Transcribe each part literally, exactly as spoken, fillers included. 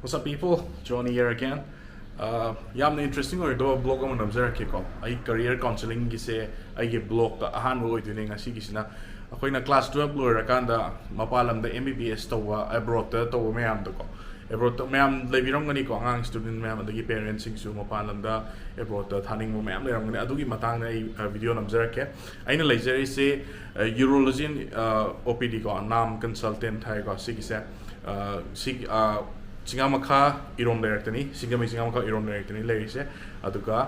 What's up, people? Johnny here again. Uh, ꯌꯥꯝꯅ interesting ꯑꯣꯏꯒꯗꯕ vlog ꯑꯃ ꯅꯝꯖꯔꯛꯀꯦꯀꯣ. ꯑꯩ career counselling ꯒꯤꯁꯦ ꯑꯩꯒꯤ vlog ꯇ ꯑꯍꯥꯟꯕ ꯑꯣꯏꯗꯣꯏꯅꯦ ꯉꯁꯤꯒꯤꯁꯤꯅ. ꯑꯩꯈꯣꯏꯅ class twelve ꯂꯣꯏꯔꯀꯥꯟꯗ ꯃꯄꯥꯟ ꯂꯝꯗ M B B S ꯇꯧꯕ, abroad ꯇ ꯇꯧꯕ ꯃꯌꯥꯝꯗꯀꯣ, abroad ꯇ ꯃꯌꯥꯝ ꯂꯩꯕꯤꯔꯝꯒꯅꯤꯀꯣ, ꯑꯉꯥꯡ student ꯃꯌꯥꯝ, ꯑꯗꯒꯤ parent ꯁꯤꯡꯁꯨ ꯃꯄꯥꯟ ꯂꯝꯗ abroad ꯇ ꯊꯥꯅꯤꯡꯕ ꯃꯌꯥꯝ ꯂꯩꯔꯝꯒꯅꯤ꯫ ꯑꯗꯨꯒꯤ ꯃꯇꯥꯡꯗ ꯑꯩ, uh, video ꯅꯝꯖꯔꯛꯀꯦ꯫ ꯑꯩꯅ ꯂꯩꯖꯔꯤꯁꯦ, uh, urology, uh, O P D ꯀꯣ, ꯅꯥꯝ consultant ꯍꯥꯏꯀꯣ, ꯁꯤꯒꯤꯁꯦ꯫ ꯑ, ꯁꯤ, ꯑ, ꯆꯤꯉꯥꯃꯈꯥ ꯏꯔꯣꯝ ꯂꯩꯔꯛꯇꯅꯤ, ꯁꯤꯡꯖꯃꯩ ꯆꯤꯉꯥꯃꯈꯥ ꯏꯔꯣꯝ ꯂꯩꯔꯛꯇꯅꯤ ꯂꯩꯔꯤꯁꯦ꯫ ꯑꯗꯨꯒ,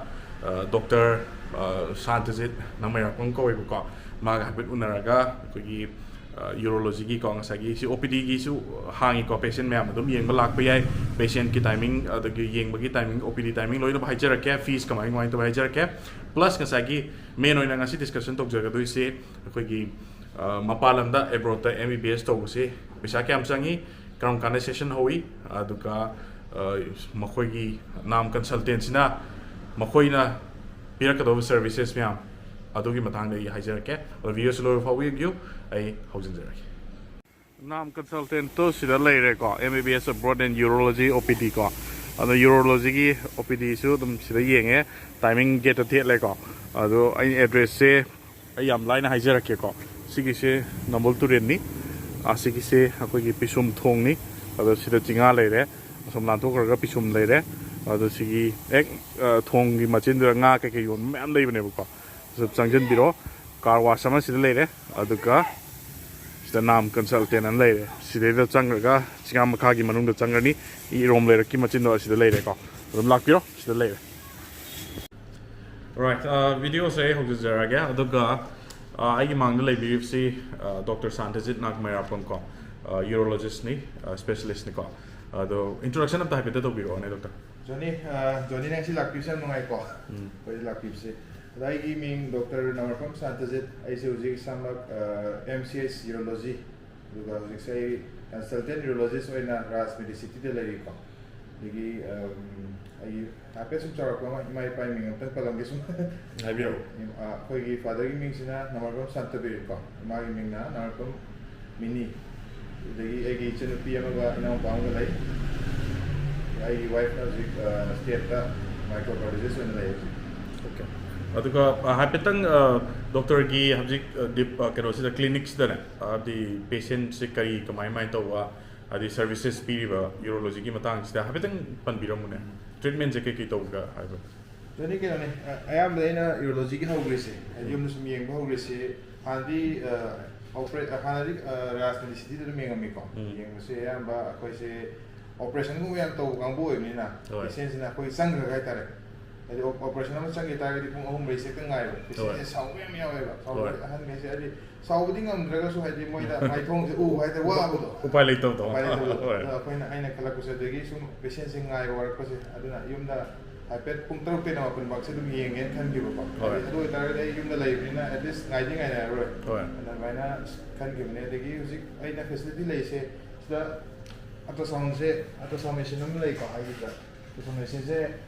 ꯑ, Doctor, ꯑ, ꯁꯥꯟꯇꯖꯤꯠ ꯅꯪꯃꯩꯔꯥꯛꯄꯝ ꯀꯧꯋꯦꯕꯀꯣ꯫ ꯃꯥꯒ ꯍꯥꯏꯐꯦꯠ ꯎꯅꯔꯒ ꯑꯩꯈꯣꯏꯒꯤ, ꯑ, urology ꯒꯤꯀꯣ, ꯉꯁꯥꯏꯒꯤ ꯁꯤ O P D ꯒꯤꯁꯨ ꯍꯥꯡꯉꯤꯀꯣ, patient ꯃꯌꯥꯝ ꯑꯗꯨꯝ ꯌꯦꯡꯕ ꯂꯥꯛꯄ ꯌꯥꯏ꯫ Patient ꯀꯤ timing, ꯑꯗꯒꯤ ꯌꯦꯡꯕꯒꯤ timing, O P D timing ꯂꯣꯏꯅꯃꯛ ꯍꯥꯏꯖꯔꯛꯀꯦ, fees ꯀꯃꯥꯏ ꯀꯃꯥꯏꯅ ꯇꯧꯕ ꯍꯥꯏꯖꯔꯛꯀꯦ꯫ Plus ꯉꯁꯥꯏꯒꯤ main ꯑꯣꯏꯅ ꯉꯁꯤ discussion ꯇꯧꯖꯒꯗꯣꯏꯁꯦ ꯑꯩꯈꯣꯏꯒꯤ, ꯑ, ꯃꯄꯥꯟ ꯂꯝꯗ, abroad ꯇ M B B S ꯇꯧꯕꯁꯦ ꯄꯩꯁꯥ ꯀꯌꯥꯝ ꯆꯪꯉꯤ, ꯀꯔꯝ ꯀꯥꯟꯗ session ꯍꯧꯏ, ꯑꯗꯨꯒ, ꯑ, ꯃꯈꯣꯏꯒꯤ ꯅꯥꯝ consultant ꯁꯤꯅ ꯃꯈꯣꯏꯅ ꯄꯤꯔꯛꯀꯗꯧꯕ services ꯃꯌꯥꯝ ꯑꯗꯨꯒꯤ ꯃꯇꯥꯡꯗ ꯑꯩ ꯍꯥꯏꯖꯔꯛꯀꯦ꯫ ꯑꯗꯣ video ꯁꯤ ꯂꯣꯏꯕ ꯐꯥꯎꯕ ꯌꯦꯡꯕꯤꯌꯨ꯫ ꯑꯩ ꯍꯧꯖꯤꯟꯖꯔꯛꯀꯦ꯫ ꯅꯥꯝ consultant ꯇꯣ ꯁꯤꯗ ꯂꯩꯔꯦꯀꯣ, M B B S abroad and urology O P D ꯀꯣ꯫ ꯑꯗꯣ urology ꯒꯤ O P D ꯁꯨ ꯑꯗꯨꯝ ꯁꯤꯗ ꯌꯦꯡꯉꯦ, timing gate ꯇ ꯊꯦꯠꯂꯦꯀꯣ꯫ ꯑꯗꯣ ꯑꯩ address ꯁꯦ ꯑꯩ ꯌꯥꯝ ꯂꯥꯏꯅ ꯍꯥꯏꯖꯔꯛꯀꯦꯀꯣ꯫ ꯁꯤꯒꯤꯁꯦ ꯅꯝꯕꯣꯜ ꯇꯨꯔꯦꯜꯅꯤ꯫ ꯑꯁꯤꯒꯤꯁꯦ ꯑꯩꯈꯣꯏꯒꯤ ꯄꯤꯁꯨꯝ ꯊꯣꯡꯅꯤ꯫ ꯑꯗꯣ ꯁꯤꯗ ꯆꯤꯡꯉꯥ ꯂꯩꯔꯦ, ꯑꯁꯣꯝ ꯂꯥꯟꯊꯣꯛꯈ꯭ꯔꯒ ꯄꯤꯁꯨꯝ ꯂꯩꯔꯦ꯫ ꯑꯗꯣ ꯁꯤꯒꯤ ꯍꯦꯛ, ꯑ, ꯊꯣꯡꯒꯤ ꯃꯆꯤꯟꯗꯨꯗ ꯉꯥ ꯀꯩꯀꯩ ꯌꯣꯟꯕ ꯃꯌꯥꯝ ꯂꯩꯕꯅꯦꯕꯀꯣ꯫ ꯁꯤꯗ ꯆꯪꯁꯤꯟꯕꯤꯔꯣ꯫ Car wash ꯑꯃ ꯁꯤꯗ ꯂꯩꯔꯦ꯫ ꯑꯗꯨꯒ ꯁꯤꯗ ꯅꯥꯝ consultant ꯑꯃ ꯂꯩꯔꯦ꯫ ꯁꯤꯗꯩꯗ ꯆꯪꯈ꯭ꯔꯒ ꯆꯤꯉꯥ ꯃꯈꯥꯒꯤ ꯃꯅꯨꯡꯗ ꯆꯪꯈ꯭ꯔꯅꯤ꯫ ꯏꯔꯣꯝ ꯂꯩꯔꯛꯀꯤ ꯃꯆꯤꯟꯗꯣ ꯑꯁꯤꯗ ꯂꯩꯔꯦꯀꯣ꯫ ꯑꯗꯨꯝ ꯂꯥꯛꯄꯤꯔꯣ, ꯁꯤꯗ ꯂꯩꯔꯦ꯫ Alright, uh, video ꯁꯦ ꯑꯩ ꯍꯧꯖꯔꯒꯦ꯫ ꯑꯗꯨꯒ, uh, ꯑꯩꯒꯤ ꯃꯥꯡꯗ ꯂꯩꯕꯤꯔꯤꯕꯁꯤ, uh, Doctor ꯁꯥꯟꯇꯖꯤꯠ ꯅꯥꯒꯃꯩꯔꯥꯛꯄꯝ ꯀꯣ, uh, urologist ꯅꯤ, uh, specialist ꯅꯤꯀꯣ꯫ ꯑꯗꯣ introduction ꯑꯝꯇ ꯍꯥꯏꯐꯦꯠꯇ ꯇꯧꯕꯤꯔꯛꯑꯣꯅꯦ, doctor꯫ ꯖꯣꯅꯤ, ꯑ, ꯖꯣꯅꯤ, ꯅꯪ ꯁꯤ ꯂꯥꯛꯄꯤꯕꯁꯦ ꯌꯥꯝ ꯅꯨꯡꯉꯥꯏꯀꯣ꯫ ꯎꯝ꯫ ꯑꯩꯈꯣꯏꯗ ꯂꯥꯛꯄꯤꯕꯁꯦ꯫ ꯑꯗ ꯑꯩꯒꯤ ꯃꯤꯡ Doctor ꯅꯥꯃꯔꯄꯝ ꯁꯥꯟꯇꯖꯤꯠ꯫ ꯑꯩꯁꯦ ꯍꯧꯖꯤꯛ ꯏꯁꯥꯃꯛ, ꯑ, M C H urology, ꯑꯗꯨꯒ ꯍꯧꯖꯤꯛꯁꯦ ꯑꯩ consultant urologist ꯑꯣꯏꯅ ꯔꯥꯖ ꯃꯦꯗꯤꯁꯤꯇꯤꯗ ꯂꯩꯔꯤꯀꯣ꯫ ꯑꯗꯒꯤ, ꯑꯝ, ꯑꯩꯒꯤ ꯍꯥꯏꯐꯦꯠ ꯁꯨꯝ ꯆꯥꯎꯔꯥꯛꯄ ꯑꯃ ꯏꯃꯥ ꯏꯄꯥꯒꯤ ꯃꯤꯡ ꯑꯝꯇꯪ ꯄꯜꯂꯝꯒꯦ ꯁꯨꯝ꯫ ꯍꯥꯏꯕꯤꯔꯛꯑꯣ꯫ ꯏꯝ-, ꯑ, ꯑꯩꯈꯣꯏꯒꯤ father ꯒꯤ ꯃꯤꯡꯁꯤꯅ ꯅꯥꯃꯔꯄꯝ ꯁꯥꯟꯇꯕꯤꯔ ꯀꯣ, ꯏꯃꯥꯒꯤ ꯃꯤꯡꯅ ꯅꯥꯃꯔꯄꯝ ꯃꯤꯅꯤ꯫ ꯑꯗꯒꯤ ꯑꯩꯒꯤ ꯏꯆꯟꯅꯨꯄꯤ ꯑꯃꯒ ꯏꯅꯥꯎꯄꯥ ꯑꯃꯒ ꯂꯩ꯫ ꯑꯩꯒꯤ ꯋꯥꯏꯐꯅ ꯍꯧꯖꯤꯛ ꯁ꯭ꯇꯦꯠꯇ ꯃꯥꯏꯀ꯭ꯔꯣꯕꯥꯌꯣꯂꯣꯖꯤꯁ ꯑꯣꯏꯅ ꯂꯩ ꯍꯧꯖꯤꯛ꯫ ꯑꯣꯀꯦ꯫ ꯑꯗꯨꯒ ꯑ, ꯍꯥꯏꯐꯦꯠꯇꯪ ꯗꯣꯛꯇꯔꯒꯤ ꯍꯧꯖꯤꯛ ꯑ, ꯗꯤꯞ- ꯑ, ꯀꯩꯅꯣꯁꯤꯗ, ꯀ꯭ꯂꯤꯅꯤꯛꯁꯤꯗꯅꯦ, ꯍꯥꯏꯗꯤ ꯄꯦꯁꯦꯟꯁꯦ ꯀꯔꯤ, ꯀꯃꯥꯏ ꯀꯃꯥꯏꯅ ꯇꯧꯕ, ꯍꯥꯏꯗꯤ ꯁꯔꯚꯤꯁꯦꯁ ꯄꯤꯔꯤꯕ ꯌꯨꯔꯣꯂꯣꯖꯤꯒꯤ ꯃꯇꯥꯡꯁꯤꯗ ꯍꯥꯏꯐꯦꯠꯇꯪ ꯄꯟꯕꯤꯔꯝꯃꯨꯅꯦ꯫ ꯇ꯭ꯔꯤꯠꯃꯦꯟꯁꯦ ꯀꯩ ꯀꯩ ꯇꯧꯕ꯭ꯔꯥ ꯍꯥꯏꯕ? ꯑꯗꯨꯅꯤ ꯀꯩꯅꯣꯅꯤ, ꯑ- ꯑꯌꯥꯝꯕꯗ ꯑꯩꯅ ꯌꯨꯔꯣꯂꯣꯖꯤꯒꯤ ꯍꯧꯈ꯭ꯔꯤꯁꯦ, ꯍꯥꯏꯗꯤ ꯌꯨꯝꯗ ꯁꯨꯝ ꯌꯦꯡꯕ ꯍꯧꯈ꯭ꯔꯤꯁꯦ, ꯍꯥꯟꯅꯗꯤ ꯑ, ꯑꯣꯄꯔꯦ- ꯑ, ꯍꯥꯟꯅꯗꯤ ꯑ, ꯔꯥꯖꯅꯤꯇꯤ ꯁꯤꯇꯤꯗ ꯑꯗꯨꯝ ꯌꯦꯡꯉꯝꯃꯤꯀꯣ꯫ ꯎꯝ꯫ ꯌꯦꯡꯕꯁꯦ ꯑꯌꯥꯝꯕ ꯑꯩꯈꯣꯏꯁꯦ ꯑꯣꯄꯔꯦꯁꯟꯒꯨꯝꯕ ꯌꯥꯝ ꯇꯧꯕ ꯀꯥꯡꯕꯨ ꯑꯣꯏꯕꯅꯤꯅ, ꯍꯣꯏ꯫ ꯄꯦꯁꯦꯟꯁꯤꯅ ꯑꯩꯈꯣꯏ ꯆꯪꯈ꯭ꯔꯒ ꯍꯥꯏꯇꯥꯔꯦ, ꯍꯥꯏꯗꯤ ꯑꯣ- ꯑꯣꯄꯔꯦꯁꯟ ꯑꯃ ꯆꯪꯒꯦ ꯇꯥꯔꯒꯗꯤ ꯄꯨꯡ ꯑꯍꯨꯝ ꯃꯔꯤꯁꯦ ꯍꯦꯛꯇ ꯉꯥꯏꯕ꯫ ꯄꯦꯁꯦꯟꯁꯦ ꯍꯣꯏ꯫ ꯁꯥꯎꯕ ꯌꯥꯝ ꯌꯥꯎꯋꯦꯕ꯫ ꯁꯥꯎꯕ ꯍꯣꯏ꯫ ꯑꯍꯟꯈꯩꯁꯦ ꯍꯥꯏꯗꯤ ꯁꯥꯎꯕꯗꯤ ꯉꯝꯗ꯭ꯔꯒꯁꯨ, ꯍꯥꯏꯗꯤ ꯃꯣꯏꯗ ꯃꯥꯏꯊꯣꯡꯁꯦ ꯎꯕ ꯍꯥꯏꯗꯤ ꯋꯥꯕꯗꯣ꯫ ꯎꯄꯥꯏ ꯂꯩꯇꯕꯗꯣ꯫ ꯎꯄꯥꯏ ꯂꯩꯇꯕꯗꯣ꯫ ꯍꯣꯏ꯫ ꯑꯗꯣ ꯑꯩꯈꯣꯏꯅ, ꯑꯩꯅ ꯈꯜꯂꯛꯄꯁꯦ, ꯑꯗꯒꯤ ꯁꯨꯝ ꯄꯦꯁꯦꯟꯁꯤꯡ ꯉꯥꯏꯕ ꯋꯥꯔꯛꯄꯁꯦ, ꯑꯗꯨꯅ ꯌꯨꯝꯗ ꯍꯥꯏꯐꯦꯠ ꯄꯨꯡ ꯇꯔꯨꯛꯇꯩꯅ ꯃꯥꯄꯟ ꯐꯥꯎꯁꯦ ꯑꯗꯨꯝ ꯌꯦꯡꯒꯦꯅ ꯈꯟꯈꯤꯕꯀꯣ꯫ ꯍꯣꯏ꯫ ꯑꯗꯨ ꯑꯣꯏꯇꯥꯔꯒꯗꯤ ꯑꯩ ꯌꯨꯝꯗ ꯂꯩꯕꯅꯤꯅ at least ꯉꯥꯏꯗꯤ ꯉꯥꯏꯅꯔꯔꯣꯏ꯫ ꯍꯣꯏ꯫ ꯑꯗꯨꯃꯥꯏꯅ ꯈꯟꯈꯤꯕꯅꯦ꯫ ꯑꯗꯒꯤ ꯍꯧꯖꯤꯛ ꯑꯩꯅ ꯐꯦꯁꯤꯂꯤꯇꯤ ꯂꯩꯔꯤꯁꯦ ꯁꯤꯗ, ꯑꯜꯇ꯭ꯔꯥꯁꯥꯎꯟꯁꯦ, ꯑꯜꯇ꯭ꯔꯥꯁꯥꯎꯟ ꯃꯦꯁꯤꯟ ꯑꯃ ꯂꯩꯀꯣ, ꯍꯥꯏꯁꯤꯗ ꯑꯜꯇ꯭ꯔꯥꯁꯥꯎꯟ ꯃꯦꯁꯤꯟꯁꯦ,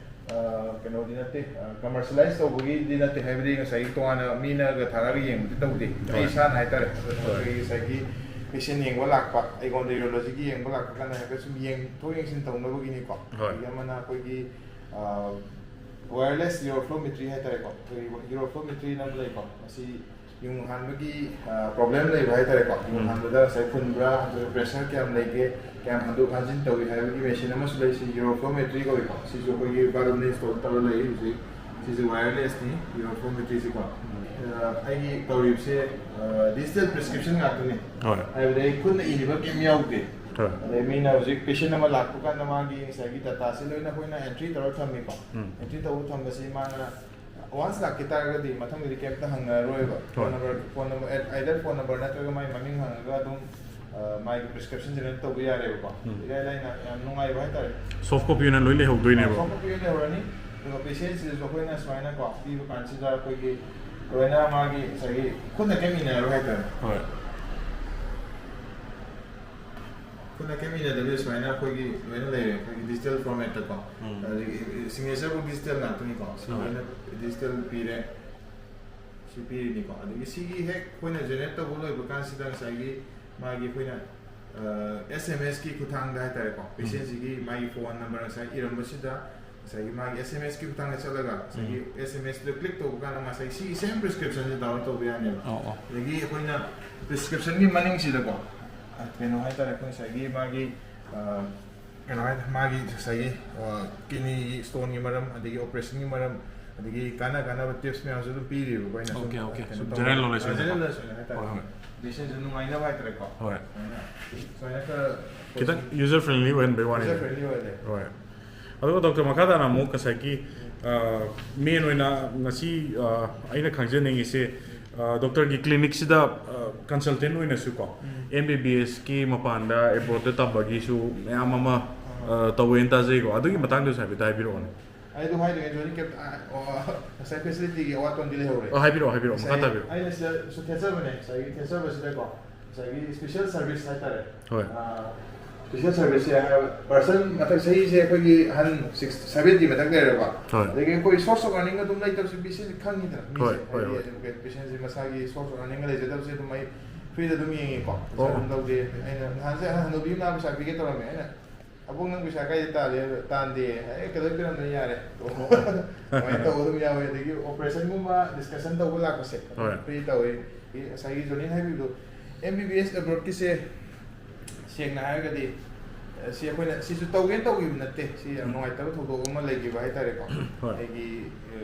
ꯑ, ꯀꯩꯅꯣꯗꯤ ꯅꯠꯇꯦ, ꯀꯃꯔꯁꯤꯌꯦꯂꯥꯏꯁ ꯇꯧꯕꯒꯤꯗꯤ ꯅꯠꯇꯦ, ꯍꯥꯏꯕꯗꯤ ꯉꯁꯥꯏꯒꯤ ꯇꯣꯉꯥꯟꯅ ꯃꯤꯅꯒ ꯊꯥꯔꯒ ꯌꯦꯡꯕꯗꯤ ꯇꯧꯗꯦ꯫ ꯑꯩ ꯍꯣꯏ꯫ ꯏꯁꯥꯅ ꯍꯥꯏꯇꯥꯔꯦ, ꯍꯣꯏ꯫ ꯑꯩꯈꯣꯏꯒꯤ ꯉꯁꯥꯏꯒꯤ ꯄꯦꯁꯦꯟ ꯌꯦꯡꯕ ꯂꯥꯛꯄ, ꯑꯩꯉꯣꯟꯗ ꯌꯨꯔꯣꯂꯣꯖꯤꯒꯤ ꯌꯦꯡꯕ ꯂꯥꯛꯄ ꯀꯥꯟꯗ ꯍꯥꯏꯐꯦꯠ ꯁꯨꯝ ꯌꯦꯡꯊꯣꯛ ꯌꯦꯡꯁꯤꯟ ꯇꯧꯅꯕꯒꯤꯅꯤꯀꯣ꯫ ꯍꯣꯏ꯫ ꯑꯗꯒꯤ ꯑꯃꯅ ꯑꯩꯈꯣꯏꯒꯤ ꯋꯥꯌꯔꯂꯦꯁ ꯌꯨꯔꯣꯐ꯭ꯂꯣꯃꯦꯇ꯭ꯔꯤ ꯍꯥꯏꯇꯥꯔꯦꯀꯣ, ꯑꯩꯈꯣꯏꯒꯤ ꯌꯨꯔꯣꯐ꯭ꯂꯣꯃꯦꯇ꯭ꯔꯤꯅ ꯑꯃ ꯂꯩꯀꯣ꯫ ꯃꯁꯤ ꯌꯨꯡ ꯍꯥꯟꯕꯒꯤ ꯄ꯭ꯔꯣꯕ꯭ꯂꯦꯝ ꯂꯩꯕ ꯍꯥꯏꯇꯥꯔꯦꯀꯣ, ꯌꯨꯡ ꯎꯝ꯫ ꯍꯥꯟꯕꯗ ꯉꯁꯥꯏ ꯐꯨꯟꯕ꯭ꯔꯥ, ꯑꯗꯨꯒ ꯄ꯭ꯔꯦꯁꯔ ꯀꯌꯥꯝ ꯂꯩꯒꯦ, ꯀꯌꯥꯝ ꯍꯟꯗꯣꯛ ꯍꯟꯖꯤꯟ ꯇꯧꯏ ꯍꯥꯏꯕꯒꯤ ꯃꯦꯁꯤꯟ ꯑꯃꯁꯨ ꯂꯩ꯫ ꯁꯤ ꯌꯨꯔꯣꯐ꯭ꯂꯣꯃꯦꯇ꯭ꯔꯤ ꯀꯧꯏꯀꯣ꯫ ꯁꯤꯁꯨ ꯑꯩꯈꯣꯏꯒꯤ ꯕꯥꯠꯔꯨꯝꯗ ꯏꯟꯁꯇꯣꯜ ꯇꯧꯔ ꯂꯩ ꯍꯧꯖꯤꯛ꯫ ꯁꯤꯁꯦ ꯋꯥꯌꯔꯂꯦꯁꯅꯤ, ꯌꯨꯔꯣꯐ꯭ꯂꯣꯃꯦꯇ꯭ꯔꯤꯁꯤꯀꯣ꯫ ꯑ, ꯑꯩꯒꯤ ꯇꯧꯔꯤꯕꯁꯦ ꯗꯤꯖꯤꯇꯦꯜ ꯄ꯭ꯔꯤꯁꯀ꯭ꯔꯤꯞꯁꯟ ꯉꯥꯛꯇꯅꯤ꯫ ꯍꯣꯏ꯫ ꯍꯥꯏꯕꯗꯤ ꯑꯩ ꯈꯨꯠꯅ ꯏꯔꯤꯕ ꯀꯩꯝ ꯌꯥꯎꯗꯦ꯫ ꯍꯣꯏ꯫ ꯑꯗꯩ ꯃꯤꯅ ꯍꯧꯖꯤꯛ ꯄꯦꯁꯦꯟ ꯑꯃ ꯂꯥꯛꯄ ꯀꯥꯟꯗ ꯃꯥꯒꯤ ꯉꯁꯥꯏꯒꯤ ꯗꯇꯥꯁꯦ ꯂꯣꯏꯅ ꯑꯩꯈꯣꯏꯅ ꯑꯦꯟꯇ꯭ꯔꯤ ꯇꯧꯔ ꯊꯝꯃꯤꯀꯣ꯫ ꯎꯝ꯫ ꯑꯦꯟꯇ꯭ꯔꯤ ꯇꯧꯕ ꯊꯝꯕꯁꯤ ꯃꯥꯅ ꯋꯥꯟꯁ ꯂꯥꯛꯈꯤ ꯇꯥꯔꯒꯗꯤ ꯃꯊꯪꯗꯗꯤ ꯀꯩꯝꯇ ꯍꯪꯅꯔꯣꯏꯕ꯫ ꯐꯣꯟ ꯍꯣꯏ꯫ ꯅꯝꯕꯔ, ꯐꯣꯟ ꯅꯝꯕꯔ, ꯑꯦ- ꯑꯥꯏꯗꯔ ꯐꯣꯟ ꯅꯝꯕꯔ ꯅꯠꯇ꯭ꯔꯒ ꯃꯥꯏ ꯃꯃꯤꯡ ꯍꯪꯉꯒ ꯑꯗꯨꯝ, ꯑ, ꯃꯥꯒꯤ ꯄ꯭ꯔꯤꯁꯀ꯭ꯔꯤꯞꯁꯟꯁꯦ ꯂꯣꯏꯅ ꯇꯧꯕ ꯌꯥꯔꯦꯕꯀꯣ꯫ ꯎꯝ꯫ ꯏꯔꯥꯏ ꯂꯥꯏꯅ ꯌꯥꯝ ꯅꯨꯡꯉꯥꯏꯕ ꯍꯥꯏꯇꯥꯔꯦ꯫ ꯁꯣꯐ ꯀꯣꯄꯤ ꯑꯣꯏꯅ ꯂꯣꯏ ꯂꯩꯍꯧꯗꯣꯏꯅꯦꯕ꯫ ꯁꯣꯐ ꯀꯣꯄꯤ ꯑꯣꯏꯅ ꯂꯩꯍꯧꯔꯅꯤ꯫ ꯑꯗꯨꯒ ꯄꯦꯁꯦꯟꯁꯤꯗꯁꯨ ꯑꯩꯈꯣꯏꯅ ꯁꯨꯃꯥꯏꯅꯀꯣ ꯄꯤꯕ ꯀꯥꯟꯁꯤꯗ ꯑꯩꯈꯣꯏꯒꯤ ꯂꯣꯏꯅ ꯃꯥꯒꯤ ꯉꯁꯥꯏꯒꯤ ꯈꯨꯠꯅ ꯀꯩꯝ ꯏꯟꯅꯔꯣꯏ ꯍꯥꯏꯇꯥꯔꯦ꯫ ꯍꯣꯏ꯫ ꯈꯨꯠꯅ ꯀꯩꯝ ꯏꯟꯅꯗꯕꯤꯗ ꯁꯨꯃꯥꯏꯅ ꯑꯩꯈꯣꯏꯒꯤ ꯂꯣꯏꯅ ꯂꯩꯔꯦ, ꯑꯩꯈꯣꯏꯒꯤ ꯗꯤꯖꯤꯇꯦꯜ ꯐꯣꯔꯃꯦꯠꯇꯀꯣ꯫ ꯎꯝ꯫ ꯑꯗꯒꯤ ꯁꯤꯒꯅꯦꯆꯔꯕꯨ ꯗꯤꯖꯤꯇꯦꯜ ꯉꯥꯛꯇꯅꯤꯀꯣ꯫ ꯁꯤ ꯍꯣꯏ꯫ ꯂꯣꯏꯅ ꯗꯤꯖꯤꯇꯦꯜ ꯄꯤꯔꯦ꯫ ꯁꯤ ꯄꯤꯔꯤꯅꯤꯀꯣ꯫ ꯑꯗꯒꯤ ꯁꯤꯒꯤ ꯍꯦꯛ ꯑꯩꯈꯣꯏꯅ ꯖꯦꯅꯦꯔꯦꯠ ꯇꯧꯕ ꯂꯣꯏꯕ ꯀꯥꯟꯁꯤꯗ ꯉꯁꯥꯏꯒꯤ ꯃꯥꯒꯤ ꯑꯩꯈꯣꯏꯅ ꯑꯦꯁ ꯑꯦꯝ ꯑꯦꯁꯀꯤ ꯈꯨꯠꯊꯥꯡꯗ ꯍꯥꯏꯇꯥꯔꯦꯀꯣ, ꯄꯦꯁꯦꯟꯁꯤꯒꯤ ꯃꯥꯒꯤ ꯐꯣꯟ ꯅꯝꯕꯔ ꯉꯁꯥꯏ ꯏꯔꯝꯕꯁꯤꯗ ꯉꯁꯥꯏꯒꯤ ꯃꯥꯒꯤ ꯑꯦꯁ ꯑꯦꯝ ꯑꯦꯁꯀꯤ ꯈꯨꯠꯊꯥꯡꯗ ꯆꯠꯂꯒ ꯉꯁꯥꯏꯒꯤ ꯑꯦꯁ ꯑꯦꯝ ꯑꯦꯁꯇꯨꯗ ꯀ꯭ꯂꯤꯛ ꯇꯧꯕ ꯀꯥꯟꯗ ꯉꯁꯥꯏ ꯁꯤꯒꯤ ꯁꯦꯝ ꯄ꯭ꯔꯤꯁꯀ꯭ꯔꯤꯞꯁꯟꯁꯦ ꯗꯥꯎꯟꯂꯣꯗ ꯇꯧꯕ ꯌꯥꯅꯦꯕ꯫ ꯑꯣ ꯑꯣ ꯑꯗꯒꯤ ꯑꯩꯈꯣꯏꯅ ꯄ꯭ꯔꯤꯁꯀ꯭ꯔꯤꯞꯁꯟꯒꯤ ꯃꯅꯤꯡꯁꯤꯗꯀꯣ, ꯀꯩꯅꯣ ꯍꯥꯏꯇꯥꯔꯦ, ꯑꯩꯈꯣꯏ ꯉꯁꯥꯏꯒꯤ ꯃꯥꯒꯤ ꯑ, ꯀꯩꯅꯣ ꯍꯥꯏ ꯃꯥꯒꯤ ꯉꯁꯥꯏꯒꯤ ꯀꯤꯗꯅꯤꯒꯤ ꯁ꯭ꯇꯣꯟꯒꯤ ꯃꯔꯝ, ꯑꯗꯒꯤ ꯑꯣꯄꯔꯦꯁꯟꯒꯤ ꯃꯔꯝ, ꯑꯗꯒꯤ ꯀꯥꯟꯅ ꯀꯥꯟꯅꯕ ꯇꯤꯞꯁ ꯃꯌꯥꯝꯁꯨ ꯑꯗꯨꯝ ꯄꯤꯔꯤꯕꯀꯣ ꯑꯩꯅ ꯁꯨꯝ Okay, okay. ꯀꯩꯅꯣ ꯁꯨꯝ ꯇꯧꯕ- general knowledge ꯑ, ꯑꯣꯏꯅ. General knowledge ꯑꯣꯏꯅ ꯍꯥꯏꯇꯥꯔꯦ꯫ ꯍꯣꯏ, ꯍꯣꯏ. ꯄꯦꯁꯦꯟꯁꯨ ꯅꯨꯡꯉꯥꯏꯅꯕ ꯍꯥꯏꯇꯥꯔꯦꯀꯣ꯫ ꯍꯣꯏ. ꯑꯗꯨꯃꯥꯏꯅ. ꯁꯨꯃꯥꯏꯅ ꯈꯔ ꯈꯤꯇꯪ ꯌꯨꯖꯔ ꯐ꯭ꯔꯦꯟꯂꯤ ꯑꯣꯏꯍꯟꯕꯩ ꯋꯥꯅꯤ. User friendly ꯑꯣꯏꯍꯜꯂꯦ꯫ ꯍꯣꯏ. ꯑꯗꯨꯒ ꯗꯣꯛꯇꯔ, ꯃꯈꯥ ꯇꯥꯅ ꯑꯃꯨꯛ ꯉꯁꯥꯏꯒꯤ ꯃꯦꯟ ꯑꯣꯏꯅ ꯉꯁꯤ ꯑ, ꯑꯩꯅ ꯈꯪꯖꯅꯤꯡꯉꯤꯁꯦ, ꯑ, ꯗꯣꯛꯇꯔꯒꯤ ꯀ꯭ꯂꯤꯅꯤꯛꯁꯤꯗ ꯀꯟꯁꯜꯇꯦꯟ ꯑꯣꯏꯅꯁꯨ ꯀꯣ, ꯎꯝ. ꯑꯦꯝ ꯕꯤ ꯕꯤ ꯑꯦꯁꯀꯤ ꯃꯄꯥꯟꯗ ꯑꯦꯕ꯭ꯔꯣꯗꯇ ꯇꯝꯕꯒꯤꯁꯨ ꯃꯌꯥꯝ ꯑꯃ ꯑꯍꯥ. ꯑ, ꯇꯧꯋꯦꯅ ꯇꯥꯖꯩꯀꯣ. ꯑꯗꯨꯒꯤ ꯃꯇꯥꯡꯗꯁꯨ ꯍꯥꯏꯐꯦꯠꯇ ꯍꯥꯏꯕꯤꯔꯛꯑꯣꯅꯦ. ꯑꯩꯗꯣ ꯍꯥꯏꯗ꯭ꯔꯤꯉꯩ ꯖꯣꯏꯅꯤꯡ ꯀꯦꯞ ꯑꯣ, ꯉꯁꯥꯏ ꯐꯦꯁꯤꯂꯤꯇꯤꯒꯤ ꯑꯋꯥꯠꯄ ꯑꯃꯗꯤ ꯂꯩꯍꯧꯔꯦ꯫ ꯑ, ꯍꯥꯏꯕꯤꯔꯛꯑꯣ, ꯍꯥꯏꯕꯤꯔꯛꯑꯣ, ꯃꯈꯥ ꯉꯁꯥꯏ ꯇꯥꯕꯤꯔꯛꯑꯣ. ꯑꯩꯅ ꯁꯤꯗ ꯁꯨꯝ ꯊꯦꯠꯆꯕꯅꯦ, ꯉꯁꯥꯏꯒꯤ ꯊꯦꯠꯆꯕꯁꯤꯗꯀꯣ, ꯉꯁꯥꯏꯒꯤ ꯁ꯭ꯄꯦꯁꯦꯜ ꯁꯔꯚꯤꯁ ꯍꯥꯏꯇꯥꯔꯦ꯫ ꯍꯣꯏ. ꯁ꯭ꯄꯦꯁꯦꯜ ꯁꯔꯚꯤꯁꯁꯦ ꯍꯥꯏꯕ ꯄꯥꯔꯁꯟ ꯃꯊꯛ ꯆꯍꯤꯁꯦ ꯑꯩꯈꯣꯏꯒꯤ ꯑꯍꯟ ꯁꯤꯛꯁ ꯁꯚꯦꯟꯇꯤ ꯃꯊꯛ ꯂꯩꯔꯕ, ꯍꯣꯏ. ꯑꯗꯒꯤ ꯑꯩꯈꯣꯏ ꯁꯣꯔꯁ ꯑꯣꯐ ꯑꯔꯅꯤꯡ ꯑꯗꯨꯝ ꯂꯩꯇꯕꯁꯤ ꯄꯦꯁꯦꯟꯁꯦ ꯈꯪꯉꯤꯗꯅ ꯃꯤꯁꯦ, ꯍꯣꯏ, ꯍꯣꯏ, ꯍꯥꯏꯗꯤ ꯍꯣꯏ. ꯄꯦꯁꯦꯟꯁꯦ ꯃꯁꯥꯒꯤ ꯁꯣꯔꯁ ꯑꯣꯐ ꯑꯔꯅꯤꯡꯒ ꯂꯩꯖꯗꯕꯁꯦ ꯑꯗꯨꯝ ꯑꯩ ꯐ꯭ꯔꯤꯗ ꯑꯗꯨꯝ ꯌꯦꯡꯉꯤꯀꯣ, ꯄꯩꯁꯥ ꯑꯣ. ꯑꯗꯨꯝ ꯂꯧꯗꯦ꯫ ꯑꯩꯅ ꯅꯍꯥꯟꯁꯦ ꯑꯍꯟ ꯍꯅꯨꯕꯤ ꯑꯃ ꯂꯥꯛꯑꯒ ꯄꯩꯁꯥ ꯄꯤꯒꯦ ꯇꯧꯔꯝꯃꯦ꯫ ꯑꯩꯅ "ꯑꯕꯣꯛ, ꯅꯪ ꯄꯩꯁꯥ ꯀꯥꯏꯗ ꯇꯥꯜꯂꯤ?" "ꯇꯥꯟꯗꯦ"꯫ "ꯑꯦ, ꯀꯩꯗꯧ ꯄꯤꯔꯝꯗꯣꯏꯅꯣ, ꯌꯥꯔꯦ"꯫ ꯑꯗꯨꯃꯥꯏꯅ ꯇꯧꯕ ꯑꯗꯨꯝ ꯌꯥꯎꯋꯦ꯫ ꯑꯗꯒꯤ ꯑꯣꯄꯔꯦꯁꯟꯒꯨꯝꯕ ꯗꯤꯁꯀꯁꯟ ꯇꯧꯕ ꯂꯥꯛꯄꯁꯦ ꯍꯣꯏ. ꯐ꯭ꯔꯤ ꯇꯧꯋꯦ꯫ ꯉꯁꯥꯏꯒꯤ ꯖꯣꯅꯤꯅ ꯍꯥꯏꯕꯤꯕꯗꯣ, ꯑꯦꯝ ꯕꯤ ꯕꯤ ꯑꯦꯁ ꯑꯦꯕ꯭ꯔꯣꯗꯀꯤꯁꯦ ꯁꯦꯡꯅ ꯍꯥꯏꯔꯒꯗꯤ, ꯑ, ꯁꯤ ꯑꯩꯈꯣꯏꯅ ꯁꯤꯁꯨ ꯇꯧꯒꯦꯅ ꯇꯧꯈꯤꯕ ꯅꯠꯇꯦ꯫ ꯁꯤ ꯌꯥꯝ ꯎꯝ. ꯅꯨꯡꯉꯥꯏꯇꯕ ꯊꯧꯗꯣꯛ ꯑꯃ ꯂꯩꯈꯤꯕ ꯍꯥꯏꯇꯥꯔꯦꯀꯣ꯫ ꯍꯣꯏ. ꯑꯩꯒꯤ, ꯑ,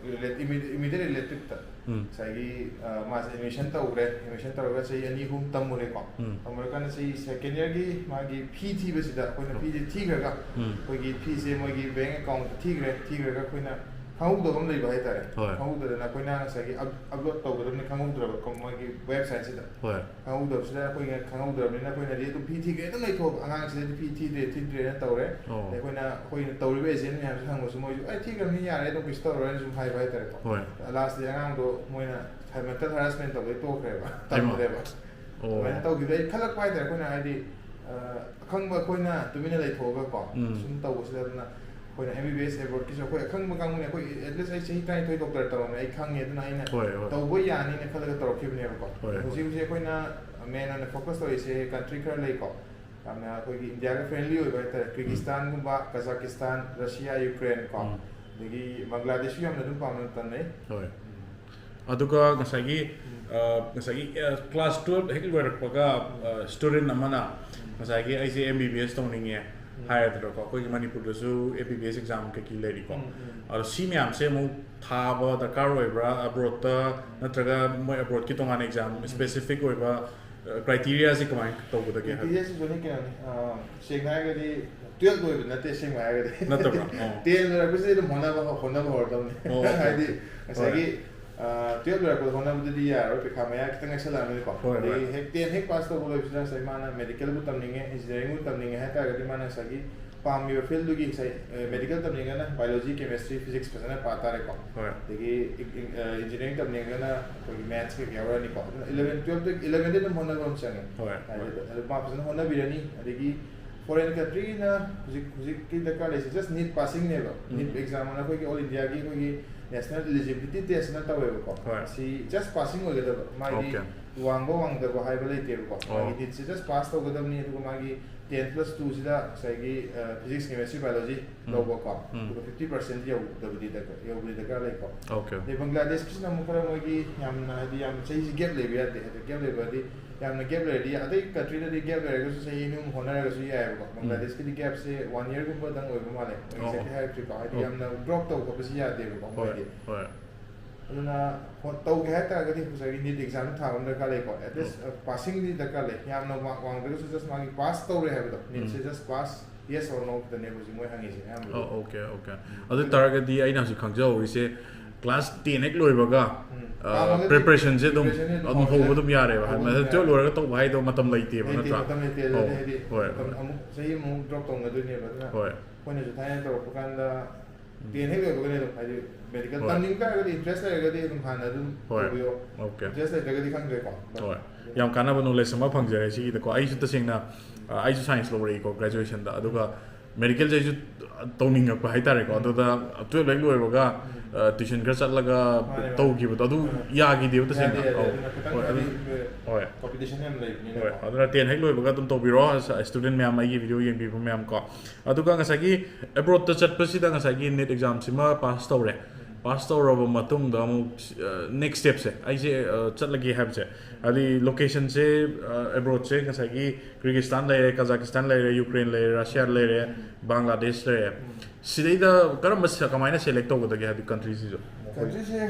ꯔꯤꯂꯦ-, ꯏꯃꯤ-, ꯏꯃꯤꯗꯤꯌꯦꯠ ꯔꯤꯂꯦꯇꯤꯚꯇ ꯎꯝ. ꯉꯁꯥꯏꯒꯤ, ꯑ, ꯃꯥꯁꯦ ꯑꯦꯗꯃꯤꯁꯟ ꯇꯧꯈ꯭ꯔꯦ꯫ ꯑꯦꯗꯃꯤꯁꯟ ꯇꯧꯔꯒ ꯆꯍꯤ ꯑꯅꯤ ꯑꯍꯨꯝ ꯇꯝꯃꯨꯔꯦꯀꯣ꯫ ꯎꯝ. ꯇꯝꯃꯨꯔꯀꯥꯟꯗ ꯆꯍꯤ ꯁꯦꯀꯦꯟ ꯏꯌꯔꯒꯤ ꯃꯥꯒꯤ ꯐꯤ ꯊꯤꯕꯁꯤꯗ ꯑꯩꯈꯣꯏꯅ ꯎꯝ. ꯐꯤꯁꯦ ꯊꯤꯈ꯭ꯔꯒ ꯎꯝ. ꯑꯩꯈꯣꯏꯒꯤ ꯐꯤꯁꯦ ꯃꯣꯏꯒꯤ ꯕꯦꯡ ꯑꯦꯀꯥꯎꯟꯇ ꯊꯤꯈ꯭ꯔꯦ꯫ ꯊꯤꯈ꯭ꯔꯒ ꯑꯩꯈꯣꯏꯅ ꯈꯪꯍꯧꯗꯕ ꯑꯃ ꯂꯩꯕ ꯍꯥꯏꯇꯥꯔꯦ꯫ ꯍꯣꯏ. ꯈꯪꯍꯧꯗꯗꯅ ꯑꯩꯈꯣꯏꯅ ꯉꯁꯥꯏꯒꯤ ꯑꯞ-, ꯑꯞꯂꯣꯗ ꯇꯧꯒꯗꯕꯅꯤ ꯈꯪꯍꯧꯗ꯭ꯔꯕ ꯀꯣ ꯃꯣꯏꯒꯤ ꯋꯦꯕꯁꯥꯏꯠꯁꯤꯗ꯫ ꯍꯣꯏ. ꯈꯪꯍꯧꯗꯕꯁꯤꯗ ꯑꯩꯈꯣꯏꯅ ꯈꯪꯍꯧꯗ꯭ꯔꯕꯅꯤꯅ ꯑꯩꯈꯣꯏꯅꯗꯤ ꯑꯗꯨꯝ ꯐꯤ ꯊꯤꯈ꯭ꯔꯦ ꯑꯗꯨꯝ ꯂꯩꯊꯣꯛꯑꯕ꯫ ꯑꯉꯥꯡꯁꯤꯗꯗꯤ ꯐꯤ ꯊꯤꯗ꯭ꯔꯦ, ꯊꯤꯗ꯭ꯔꯦꯅ ꯇꯧꯔꯦ꯫ ꯑꯣ. ꯑꯗꯩ ꯑꯩꯈꯣꯏꯅ, ꯑꯩꯈꯣꯏꯅ ꯇꯧꯔꯤꯕ ꯑꯦꯖꯦꯟ ꯃꯌꯥꯝꯁꯤ ꯍꯪꯕꯁꯨ ꯃꯣꯏꯁꯨ "ꯑꯦ, ꯊꯤꯈ꯭ꯔꯕꯅꯤ, ꯌꯥꯔꯦ, ꯑꯗꯨꯝ ꯀꯩꯁꯨ ꯇꯧꯔꯔꯣꯏꯅ" ꯁꯨꯝ ꯍꯥꯏꯕ ꯍꯥꯏꯇꯥꯔꯦꯀꯣ꯫ ꯍꯣꯏ. ꯂꯥꯁꯇꯗꯤ ꯑꯉꯥꯡꯗꯣ ꯃꯣꯏꯅ ꯃꯦꯟꯇꯦꯜ ꯍꯔꯥꯁꯃꯦꯟ ꯇꯧꯕꯗꯩ ꯇꯣꯛꯈ꯭ꯔꯦꯕ, ꯇꯝꯗ꯭ꯔꯦꯕ꯫ ꯑꯣ. ꯑꯗꯨꯃꯥꯏꯅ ꯇꯧꯈꯤꯕꯗ ꯑꯩ ꯈꯜꯂꯛꯄ ꯍꯥꯏꯇꯥꯔꯦ꯫ ꯑꯩꯈꯣꯏꯅ ꯍꯥꯏꯗꯤ, ꯑ, ꯑꯈꯪꯕ ꯑꯩꯈꯣꯏꯅ ꯇꯨꯃꯤꯟꯅ ꯂꯩꯊꯣꯛꯑꯒꯀꯣ ꯎꯝ. ꯁꯨꯝ ꯇꯧꯕꯁꯤꯗ ꯑꯗꯨꯅ ꯑꯩꯈꯣꯏꯅ ꯑꯦꯝ ꯕꯤ ꯕꯤ ꯑꯦꯁ ꯑꯦꯕ꯭ꯔꯣꯗꯀꯤꯁꯨ ꯑꯩꯈꯣꯏ ꯑꯈꯪꯕ ꯀꯥꯡꯕꯨꯅꯦ꯫ ꯑꯩꯈꯣꯏ ꯑꯦꯠꯂꯤꯁ ꯑꯩ ꯆꯍꯤ ꯇꯔꯥꯅꯤꯊꯣꯏ ꯗꯣꯛꯇꯔ ꯇꯧꯔꯝꯃꯦ, ꯑꯩ ꯈꯪꯉꯦ꯫ ꯑꯗꯨꯅ ꯑꯩꯅ ꯍꯣꯏ, ꯍꯣꯏ. ꯇꯧꯕ ꯌꯥꯅꯤꯅ ꯈꯜꯂꯒ ꯇꯧꯔꯛꯈꯤꯕꯅꯦꯕꯀꯣ꯫ ꯍꯣꯏ, ꯍꯣꯏ. ꯍꯧꯖꯤꯛ ꯍꯧꯖꯤꯛ ꯑꯩꯈꯣꯏꯅ ꯃꯦꯟ ꯑꯣꯏꯅ ꯐꯣꯀꯁ ꯇꯧꯔꯤꯁꯦ ꯀꯟꯇ꯭ꯔꯤ ꯈꯔ ꯂꯩꯀꯣ, ꯌꯥꯝꯅ ꯑꯩꯈꯣꯏꯒꯤ ꯏꯟꯗꯤꯌꯥꯒ ꯐ꯭ꯔꯦꯟꯂꯤ ꯑꯣꯏꯕ ꯍꯥꯏꯇꯥꯔꯦ, ꯀꯤꯔꯒꯤꯁꯇꯥꯟꯒꯨꯝꯕ, ꯀꯖꯥꯀꯤꯁꯇꯥꯟ, ꯔꯁꯤꯌꯥ, ꯌꯨꯀ꯭ꯔꯦꯟ ꯀꯣ, ꯎꯝ. ꯑꯗꯒꯤ ꯕꯪꯒ꯭ꯂꯥꯗꯦꯁꯁꯨ ꯌꯥꯝꯅ ꯑꯗꯨꯝ ꯄꯥꯝꯅ ꯇꯝꯅꯩ꯫ ꯍꯣꯏ. ꯑꯗꯨꯒ ꯉꯁꯥꯏꯒꯤ ꯑ, ꯉꯁꯥꯏꯒꯤ ꯀ꯭ꯂꯥꯁ ꯇꯨꯌꯦꯜꯞ ꯍꯦꯛ ꯂꯣꯏꯔꯛꯄꯒ ꯁ꯭ꯇꯨꯗꯦꯟ ꯑꯃꯅ ꯉꯁꯥꯏꯒꯤ "ꯑꯩꯁꯦ ꯑꯦꯝ ꯕꯤ ꯕꯤ ꯑꯦꯁ ꯇꯧꯅꯤꯡꯉꯦ" ꯍꯥꯏꯔꯗꯅꯀꯣ, ꯑꯩꯈꯣꯏꯒꯤ ꯃꯅꯤꯄꯨꯔꯗꯁꯨ ꯑꯦꯝ ꯕꯤ ꯕꯤ ꯑꯦꯁ ꯑꯦꯛꯖꯥꯝ ꯀꯩꯀꯩ ꯂꯩꯔꯤꯀꯣ. ꯎꯝ, ꯎꯝ. ꯑꯗꯣ ꯁꯤ ꯃꯌꯥꯝꯁꯦ ꯑꯃꯨꯛ ꯊꯥꯕ ꯗꯔꯀꯥꯔ ꯑꯣꯏꯕ꯭ꯔꯥ ꯑꯕ꯭ꯔꯣꯗꯇ, ꯅꯠꯇ꯭ꯔꯒ ꯃꯣꯏ ꯑꯕ꯭ꯔꯣꯗꯀꯤ ꯇꯣꯉꯥꯟꯅ ꯑꯦꯛꯖꯥꯝ ꯁ꯭ꯄꯦꯁꯤꯐꯤꯛ ꯑꯣꯏꯕ ꯀ꯭ꯔꯥꯏꯇꯤꯔꯤꯌꯥꯁꯤ ꯀꯃꯥꯏꯅ ꯇꯧꯒꯗꯒꯦ ꯍꯥꯏꯕ? ꯀ꯭ꯔꯥꯏꯇꯤꯔꯤꯌꯥꯁꯤ ꯖꯣꯅꯤ ꯀꯩꯅꯣꯅꯤ, ꯑ, ꯁꯦꯡꯅ ꯍꯥꯏꯔꯒꯗꯤ ꯇꯨꯌꯦꯜꯞ ꯂꯣꯏꯕ ꯅꯠꯇꯦ, ꯑꯁꯦꯡꯕ ꯍꯥꯏꯔꯒꯗꯤ꯫ ꯅꯠꯇꯕ꯭ꯔꯥ? ꯑꯣ. ꯇꯦꯟ ꯂꯣꯏꯔꯛꯄꯁꯤꯗꯤ ꯑꯗꯨꯝ ꯍꯣꯠꯅꯕ ꯍꯣꯠꯅꯕ ꯍꯧꯔꯗꯕꯅꯤ꯫ ꯑꯣ, okay, ꯍꯥꯏꯗꯤ okay. ꯉꯁꯥꯏꯒꯤ, ꯑ, ꯇꯨꯌꯦꯜꯞ ꯂꯣꯏꯔꯛꯄꯗ ꯍꯣꯠꯅꯕꯗꯨꯗꯤ ꯌꯥꯔꯔꯣꯏ, ꯄꯩꯈꯥ ꯃꯌꯥ ꯈꯤꯇꯪ ꯅꯛꯁꯜꯂꯛꯑꯕꯅꯤꯀꯣ꯫ ꯍꯣꯏ, ꯍꯣꯏ. ꯑꯗꯒꯤ ꯍꯦꯛ ꯇꯦꯟ ꯍꯦꯛ ꯄꯥꯁ ꯇꯧꯕ ꯂꯣꯏꯕꯁꯤꯗ ꯉꯁꯥꯏ ꯃꯥꯅ ꯃꯦꯗꯤꯀꯦꯜꯕꯨ ꯇꯝꯅꯤꯡꯉꯦ, ꯏꯟꯖꯤꯅꯤꯌꯥꯔꯤꯡꯕꯨ ꯇꯝꯅꯤꯡꯉꯦ ꯍꯥꯏ ꯇꯥꯔꯒꯗꯤ ꯃꯥꯅ ꯉꯁꯥꯏꯒꯤ ꯄꯥꯝꯃꯤꯕ ꯐꯤꯜꯗꯨꯒꯤ ꯉꯁꯥꯏ, ꯑ, ꯃꯦꯗꯤꯀꯦꯜ ꯇꯝꯅꯤꯡꯉꯒꯅ ꯕꯥꯏꯑꯣꯂꯣꯖꯤ, ꯀꯦꯃꯦꯁꯇ꯭ꯔꯤ, ꯐꯤꯖꯤꯛꯁ ꯐꯖꯅ ꯄꯥ ꯇꯥꯔꯦꯀꯣ꯫ ꯍꯣꯏ. ꯑꯗꯒꯤ ꯏ-, ꯏ-, ꯑ, ꯏꯟꯖꯤꯅꯤꯌꯥꯔꯤꯡ ꯇꯝꯅꯤꯡꯉꯒꯅ ꯑꯩꯈꯣꯏꯒꯤ ꯃꯦꯠꯁ ꯀꯩꯀꯩ ꯌꯥꯎꯔꯛꯑꯅꯤꯀꯣ꯫ ꯑꯗꯨꯅ ꯏꯂꯚꯦꯟ, ꯇꯨꯌꯦꯜꯞꯇ, ꯏꯂꯚꯦꯟꯗ ꯑꯗꯨꯝ ꯍꯣꯠꯅꯕ ꯑꯃ ꯆꯪꯉꯦ꯫ ꯍꯣꯏ, ꯍꯥꯏꯗꯤ ꯍꯣꯏ. ꯑꯗꯨ ꯃꯥ ꯐꯖꯅ ꯍꯣꯠꯅꯕꯤꯔꯅꯤ꯫ ꯑꯗꯒꯤ ꯐꯣꯔꯦꯟ ꯀꯟꯇ꯭ꯔꯤꯅ ꯍꯧꯖꯤꯛ, ꯍꯧꯖꯤꯛꯀꯤ ꯗꯔꯀꯥꯔ ꯂꯩꯔꯤꯁꯦ just ꯅꯤꯠ ꯄꯥꯁꯤꯡꯅꯦꯕ꯫ ꯎꯝ. ꯅꯤꯠ ꯑꯦꯛꯖꯥꯝ ꯑꯅ ꯑꯩꯈꯣꯏꯒꯤ ꯑꯣꯜ ꯏꯟꯗꯤꯌꯥꯒꯤ ꯑꯩꯈꯣꯏꯒꯤ ꯅꯦꯁꯅꯦꯜ ꯏꯂꯤꯖꯤꯕꯤꯂꯤꯇꯤ ꯇꯦꯁ ꯑꯅ ꯇꯧꯋꯦꯕꯀꯣ꯫ ꯍꯣꯏ. ꯁꯤ just ꯄꯥꯁꯤꯡ ꯑꯣꯏꯒꯗꯕ, ꯃꯥꯒꯤ Okay. ꯋꯥꯡꯕ ꯋꯥꯡꯗꯕ ꯍꯥꯏꯕ ꯂꯩꯇꯦꯕꯀꯣ꯫ ꯑꯣ. ꯃꯥꯒꯤ ꯅꯤꯠꯁꯦ just ꯄꯥꯁ ꯇꯧꯒꯗꯕꯅꯤ, ꯑꯗꯨꯒ ꯃꯥꯒꯤ ꯇꯦꯟ ꯄ꯭ꯂꯁ ꯇꯨꯁꯤꯗ ꯉꯁꯥꯏꯒꯤ, ꯑ, ꯐꯤꯖꯤꯛꯁ, ꯀꯦꯃꯦꯁꯇ꯭ꯔꯤ, ꯕꯥꯏꯑꯣꯂꯣꯖꯤ ꯎꯝ. ꯂꯧꯕꯀꯣ꯫ ꯎꯝ. ꯑꯗꯨꯒ ꯐꯤꯐꯇꯤ ꯄꯥꯔꯁꯦꯟ ꯌꯧꯗꯕꯗꯤ ꯗꯔꯀꯥꯔ, ꯌꯧꯕꯗꯤ ꯗꯔꯀꯥꯔ ꯂꯩꯀꯣ꯫ Okay. ꯑꯗꯩ ꯕꯪꯒ꯭ꯂꯥꯗꯦꯁꯀꯤꯁꯤꯅ ꯑꯃꯨꯛ ꯈꯔ ꯃꯣꯏꯒꯤ ꯌꯥꯝꯅ, ꯍꯥꯏꯗꯤ, ꯌꯥꯝ ꯆꯍꯤꯁꯤ ꯒꯦꯞ ꯂꯩꯕ ꯌꯥꯗꯦ꯫ ꯍꯥꯏꯗꯤ ꯒꯦꯞ ꯂꯩꯕꯗꯤ ꯌꯥꯝꯅ ꯒꯦꯞ ꯂꯩꯔꯗꯤ, ꯑꯇꯩ ꯀꯟꯇ꯭ꯔꯤꯗꯗꯤ ꯒꯦꯞ ꯂꯩꯔꯒꯁꯨ ꯆꯍꯤ ꯑꯅꯤ ꯑꯍꯨꯝ ꯍꯣꯠꯅꯔꯒꯁꯨ ꯌꯥꯏꯑꯕꯀꯣ꯫ ꯕꯪꯒ꯭ꯂꯥꯗꯦꯁꯀꯤꯗꯤ ꯒꯦꯞꯁꯦ ꯋꯥꯟ ꯌꯔꯒꯨꯝꯕꯗꯪ ꯑꯣꯏꯕ ꯃꯥꯜꯂꯦ, ꯑꯣ. ꯑꯦꯛꯖꯦꯛꯂꯤ ꯍꯥꯏꯔꯛꯇ꯭ꯔꯤꯀꯣ꯫ ꯍꯥꯏꯗꯤ ꯑꯣ. ꯌꯥꯝꯅ ꯗ꯭ꯔꯣꯞ ꯇꯧꯕ ꯈꯣꯠꯄꯁꯤ ꯌꯥꯗꯦꯕꯀꯣ ꯍꯣꯏ, ꯃꯣꯏꯗꯤ꯫ ꯍꯣꯏ. ꯑꯗꯨꯅ ꯍꯣ-, ꯇꯧꯒꯦ ꯍꯥꯏ ꯇꯥꯔꯒꯗꯤ ꯉꯁꯥꯏꯒꯤ ꯅꯤꯠ ꯑꯦꯛꯖꯥꯝ ꯊꯥꯕ ꯑꯃ ꯗꯔꯀꯥꯔ ꯂꯩꯀꯣ꯫ ꯑꯦꯠ ꯂꯤꯁ, ꯎꯝ. ꯑ, ꯄꯥꯁꯤꯡꯗꯤ ꯗꯔꯀꯥꯔ ꯂꯩ꯫ ꯌꯥꯝꯅ ꯃꯥꯔꯛ ꯋꯥꯡꯗ꯭ꯔꯒꯁꯨ just ꯃꯥꯒꯤ ꯄꯥꯁ ꯇꯧꯔꯦ ꯍꯥꯏꯕꯗꯣ, ꯅꯤꯠꯁꯦ ꯎꯝ. just pass, yes or no ꯈꯛꯇꯅꯦꯕ ꯍꯧꯖꯤꯛ ꯃꯣꯏ ꯍꯪꯉꯤꯁꯦ ꯑꯌꯥꯝꯕꯗꯤ꯫ ꯑꯣ, okay, okay. ꯑꯗꯨ ꯑꯣꯏ ꯇꯥꯔꯒꯗꯤ ꯑꯩꯅ ꯍꯧꯖꯤꯛ ꯈꯪꯖꯍꯧꯔꯤꯁꯦ, ꯀ꯭ꯂꯥꯁ ꯇꯦꯟ ꯍꯦꯛ ꯂꯣꯏꯕꯒ, ꯎꯝ. ꯑ, ꯄꯥꯝꯃꯒꯗꯤ ꯄ꯭ꯔꯤꯄꯔꯦꯁꯟꯁꯦ ꯑꯗꯨꯝ, ꯄ꯭ꯔꯤꯄꯔꯦꯁꯟꯁꯦ ꯑꯗꯨꯝ ꯑꯗꯨꯝ ꯍꯧꯔꯦ꯫ ꯍꯧꯕ ꯑꯗꯨꯝ ꯌꯥꯔꯦꯕ꯫ ꯍꯧꯕ ꯍꯥꯏꯗꯤ ꯑꯗꯨꯝ ꯇꯨꯌꯦꯜꯞ ꯌꯥꯔꯦ꯫ ꯂꯣꯏꯔꯒ ꯇꯧꯕ ꯍꯥꯏꯗꯣ ꯃꯇꯝ ꯂꯩꯇꯦꯕ, ꯂꯩꯇꯦ, ꯅꯠꯇ꯭ꯔꯥ? ꯃꯇꯝ ꯂꯩꯇꯦ꯫ ꯑꯗꯨꯗꯤ ꯑꯧ, ꯍꯥꯏꯗꯤ ꯍꯣꯏ, ꯃꯇꯝ ꯍꯣꯏ. ꯑꯃꯨꯛ ꯆꯍꯤ ꯑꯃꯨꯛ ꯗ꯭ꯔꯣꯞ ꯇꯧꯅꯗꯣꯏꯅꯦꯕ꯫ ꯑꯗꯨꯅ ꯍꯣꯏ. ꯑꯩꯈꯣꯏꯅꯁꯨ ꯊꯥꯏꯅ ꯇꯧꯔꯛꯄ ꯀꯥꯟꯗ ꯎꯝ. ꯇꯦꯟ ꯍꯦꯛ ꯂꯣꯏꯕꯒꯅꯦ ꯑꯗꯨꯝ, ꯍꯥꯏꯗꯤ ꯃꯦꯗꯤꯀꯦꯜ ꯍꯣꯏ. ꯇꯝꯅꯤꯡ ꯇꯥꯔꯒꯗꯤ ꯑꯗꯨꯝ ꯍꯥꯟꯅ ꯑꯗꯨꯝ ꯍꯣꯏ. ꯇꯧꯕꯤꯌꯣ꯫ Okay. ꯏꯟꯇꯔꯦꯁ ꯂꯩꯇ꯭ꯔꯒꯗꯤ ꯈꯪꯗ꯭ꯔꯦꯀꯣ꯫ But ꯍꯣꯏ. ꯌꯥꯝ ꯀꯥꯟꯅꯕ ꯅꯣꯂꯦꯖ ꯑꯃ ꯐꯪꯖꯔꯦ ꯁꯤꯒꯤꯗꯀꯣ꯫ ꯑꯩꯁꯨ ꯇꯁꯦꯡꯅ, ꯑ, ꯑꯩꯁꯨ ꯁꯥꯏꯟꯁ ꯂꯧꯔꯛꯏꯀꯣ ꯒ꯭ꯔꯦꯖꯨꯑꯦꯁꯟꯗ꯫ ꯑꯗꯨꯒ ꯃꯦꯗꯤꯀꯦꯜꯁꯦ ꯑꯩꯁꯨ ꯇꯧꯅꯤꯡꯉꯛꯄ ꯍꯥꯏꯇꯥꯔꯦꯀꯣ꯫ ꯑꯗꯨꯗ ꯇꯨꯌꯦꯜꯞ ꯍꯦꯛ ꯂꯣꯏꯕꯒ ꯇ꯭ꯋꯤꯁꯟ ꯈꯔ ꯆꯠꯂꯒ ꯃꯥꯅꯦ, ꯃꯥꯅꯦ꯫ ꯇꯧꯈꯤꯕꯗꯣ ꯑꯗꯨ ꯌꯥꯈꯤꯗꯦꯕ ꯇꯁꯦꯡꯅ꯫ ꯌꯥꯗꯦ, ꯌꯥꯗꯦ꯫ ꯑꯧ꯫ ꯑꯗꯨꯅ ꯈꯤꯇꯪ ꯍꯣꯏ, ꯑꯗꯨ, ꯍꯥꯏꯗꯤ, ꯍꯣꯏ꯫ ꯀꯝꯄꯤꯇꯤꯁꯟ ꯌꯥꯝ ꯂꯩꯕꯅꯤꯅꯀꯣ꯫ ꯍꯣꯏ, ꯑꯗꯨꯅ ꯇꯦꯟ ꯍꯦꯛ ꯂꯣꯏꯕꯒ ꯑꯗꯨꯝ ꯇꯧꯕꯤꯔꯣ, ꯁ-, ꯁ꯭ꯇꯨꯗꯦꯟ ꯃꯌꯥꯝ, ꯑꯩꯒꯤ ꯚꯤꯗꯤꯑꯣ ꯌꯦꯡꯕꯤꯕ ꯃꯌꯥꯝ ꯀꯣ꯫ ꯑꯗꯨꯒ ꯉꯁꯥꯏꯒꯤ ꯑꯦꯕ꯭ꯔꯣꯗꯇ ꯆꯠꯄꯁꯤꯗ ꯉꯁꯥꯏꯒꯤ ꯅꯤꯠ ꯑꯦꯛꯖꯥꯝꯁꯤꯃ ꯄꯥꯁ ꯇꯧꯔꯦ꯫ ꯄꯥꯁ ꯇꯧꯔꯕ ꯃꯇꯨꯡꯗ ꯑꯃꯨꯛ, ꯑ, ꯅꯦꯛꯁ ꯁ꯭ꯇꯦꯞꯁꯦ, ꯑꯩꯁꯦ, ꯑ, ꯆꯠꯂꯒꯦ ꯍꯥꯏꯕꯁꯦ, ꯍꯥꯏꯗꯤ ꯂꯣꯀꯦꯁꯟꯁꯦ, ꯑ, ꯑꯦꯕ꯭ꯔꯣꯗꯁꯦ ꯉꯁꯥꯏꯒꯤ ꯀ꯭ꯔꯤꯒꯤꯁꯇꯥꯟ ꯂꯩꯔꯦ, ꯀꯖꯥꯀꯤꯁꯇꯥꯟ ꯂꯩꯔꯦ, ꯌꯨꯀ꯭ꯔꯦꯟ ꯂꯩꯔꯦ, ꯔꯁꯤꯌꯥ ꯂꯩꯔꯦ, ꯕꯪꯒ꯭ꯂꯥꯗꯦꯁ ꯂꯩꯔꯦ꯫ ꯁꯤꯗꯩꯗ ꯀꯔꯝꯕ ꯁ-, ꯀꯃꯥꯏꯅ ꯁꯦꯂꯦꯛ ꯇꯧꯒꯗꯒꯦ, ꯍꯥꯏꯗꯤ ꯀꯟꯇ꯭ꯔꯤꯁꯤꯁꯨ? ꯀꯟꯇ꯭ꯔꯤꯁꯦ, ꯑ,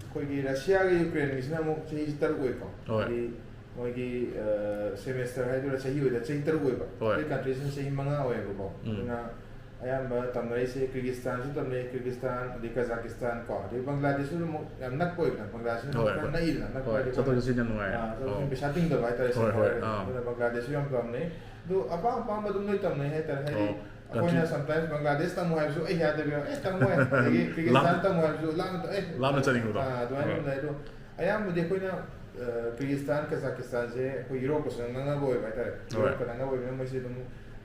ꯑꯩꯈꯣꯏꯒꯤ ꯔꯁꯤꯌꯥꯒ ꯌꯨꯀ꯭ꯔꯦꯟꯒꯤꯁꯤꯅ ꯑꯃꯨꯛ ꯆꯍꯤꯁꯤ ꯇꯔꯨꯛ ꯑꯣꯏꯀꯣ꯫ ꯍꯣꯏ꯫ ꯍꯥꯏꯗꯤ ꯃꯣꯏꯒꯤ, ꯑ, ꯁꯦꯃꯦꯁꯇꯔ ꯍꯥꯏꯗꯣꯏꯔꯥ, ꯆꯍꯤ ꯑꯣꯏꯗ ꯆꯍꯤ ꯇꯔꯨꯛ ꯑꯣꯏꯕ꯫ ꯍꯣꯏ꯫ ꯑꯩꯈꯣꯏ ꯀꯟꯇ꯭ꯔꯤꯁꯤꯅ ꯆꯍꯤ ꯃꯉꯥ ꯑꯣꯏꯌꯦꯕꯀꯣ꯫ ꯎꯝ꯫ ꯑꯗꯨꯅ ꯑꯌꯥꯝꯕ ꯇꯝꯅꯔꯤꯁꯦ ꯀ꯭ꯔꯤꯒꯤꯁꯇꯥꯟꯁꯨ ꯇꯝꯅꯩ, ꯀ꯭ꯔꯤꯒꯤꯁꯇꯥꯟ, ꯑꯗꯩ ꯀꯖꯥꯀꯤꯁꯇꯥꯟ ꯀꯣ, ꯑꯗꯩ ꯕꯪꯒ꯭ꯂꯥꯗꯦꯁꯁꯨ ꯑꯃꯨꯛ ꯌꯥꯝ ꯅꯛꯄ ꯑꯣꯏꯕꯅ, ꯕꯪꯒ꯭ꯂꯥꯗꯦꯁꯁꯨ ꯍꯣꯏ, ꯈꯔ ꯍꯣꯏ꯫ ꯅꯛꯏꯗꯅ, ꯅꯛꯄ ꯍꯣꯏ, ꯍꯥꯏꯗꯤ ꯆꯠꯊꯣꯛ ꯑꯩꯈꯣꯏꯅ, ꯆꯠꯁꯤꯟ ꯌꯥꯝ ꯅꯨꯡꯉꯥꯏꯔꯦ꯫ ꯑꯥ, ꯆꯠꯊꯣꯛ ꯆꯠꯁꯤꯟ ꯑꯧ꯫ ꯄꯩꯁꯥ ꯇꯤꯡꯗꯕ ꯍꯥꯏꯇꯥꯔꯦ, ꯍꯣꯏ, ꯁꯦꯡꯅ ꯍꯣꯏ, ꯍꯥꯏꯔꯒꯗꯤ꯫ ꯑꯥ꯫ ꯑꯗꯨꯅ ꯕꯪꯒ꯭ꯂꯥꯗꯦꯁꯁꯨ ꯌꯥꯝ ꯄꯥꯝꯅꯩ꯫ ꯑꯗꯨ ꯑꯄꯥꯝ ꯑꯄꯥꯝꯕ ꯑꯗꯨꯝ ꯂꯣꯏ ꯇꯝꯅꯩ ꯍꯥꯏꯇꯥꯔꯦ꯫ ꯍꯥꯏꯗꯤ ꯑꯣ, ꯑꯩꯈꯣꯏꯅ ꯀꯟꯇ꯭ꯔꯤ sometimes ꯕꯪꯒ꯭ꯂꯥꯗꯦꯁ ꯇꯝꯃꯨ ꯍꯥꯏꯕꯁꯨ ꯑꯩ ꯌꯥꯗꯕ ꯌꯥꯎꯋꯦ꯫ "ꯑꯦ, ꯇꯝꯃꯣꯏ"꯫ ꯑꯗꯒꯤ ꯀ꯭ꯔꯤꯒꯤꯁꯇꯥꯟ ꯂꯥꯞ-, ꯇꯝꯃꯨ ꯍꯥꯏꯕꯁꯨ ꯂꯥꯞꯅ ꯇ-, "ꯑꯦ, ꯂꯥꯞꯅ ꯆꯠꯅꯤꯡꯕꯗꯣ꯫ ꯑꯥ, ꯑꯗꯨꯃꯥꯏꯅ ꯍꯣꯏ꯫ ꯑꯗꯨꯝ ꯂꯩ꯫ ꯑꯗꯣ ꯑꯌꯥꯝꯕꯗꯤ ꯑꯩꯈꯣꯏꯅ, ꯑ, ꯀ꯭ꯔꯤꯒꯤꯁꯇꯥꯟ, ꯀꯖꯥꯀꯤꯁꯇꯥꯟꯁꯦ ꯑꯩꯈꯣꯏ ꯌꯨꯔꯣꯞꯀꯁꯨ ꯅꯛꯅꯕ ꯑꯣꯏꯕ ꯍꯥꯏꯇꯥꯔꯦ꯫ ꯍꯣꯏ꯫ ꯌꯨꯔꯣꯞꯀ ꯅꯛꯅꯕ ꯑꯣꯏꯕꯅꯤꯅ ꯃꯣꯏꯁꯦ ꯑꯗꯨꯝ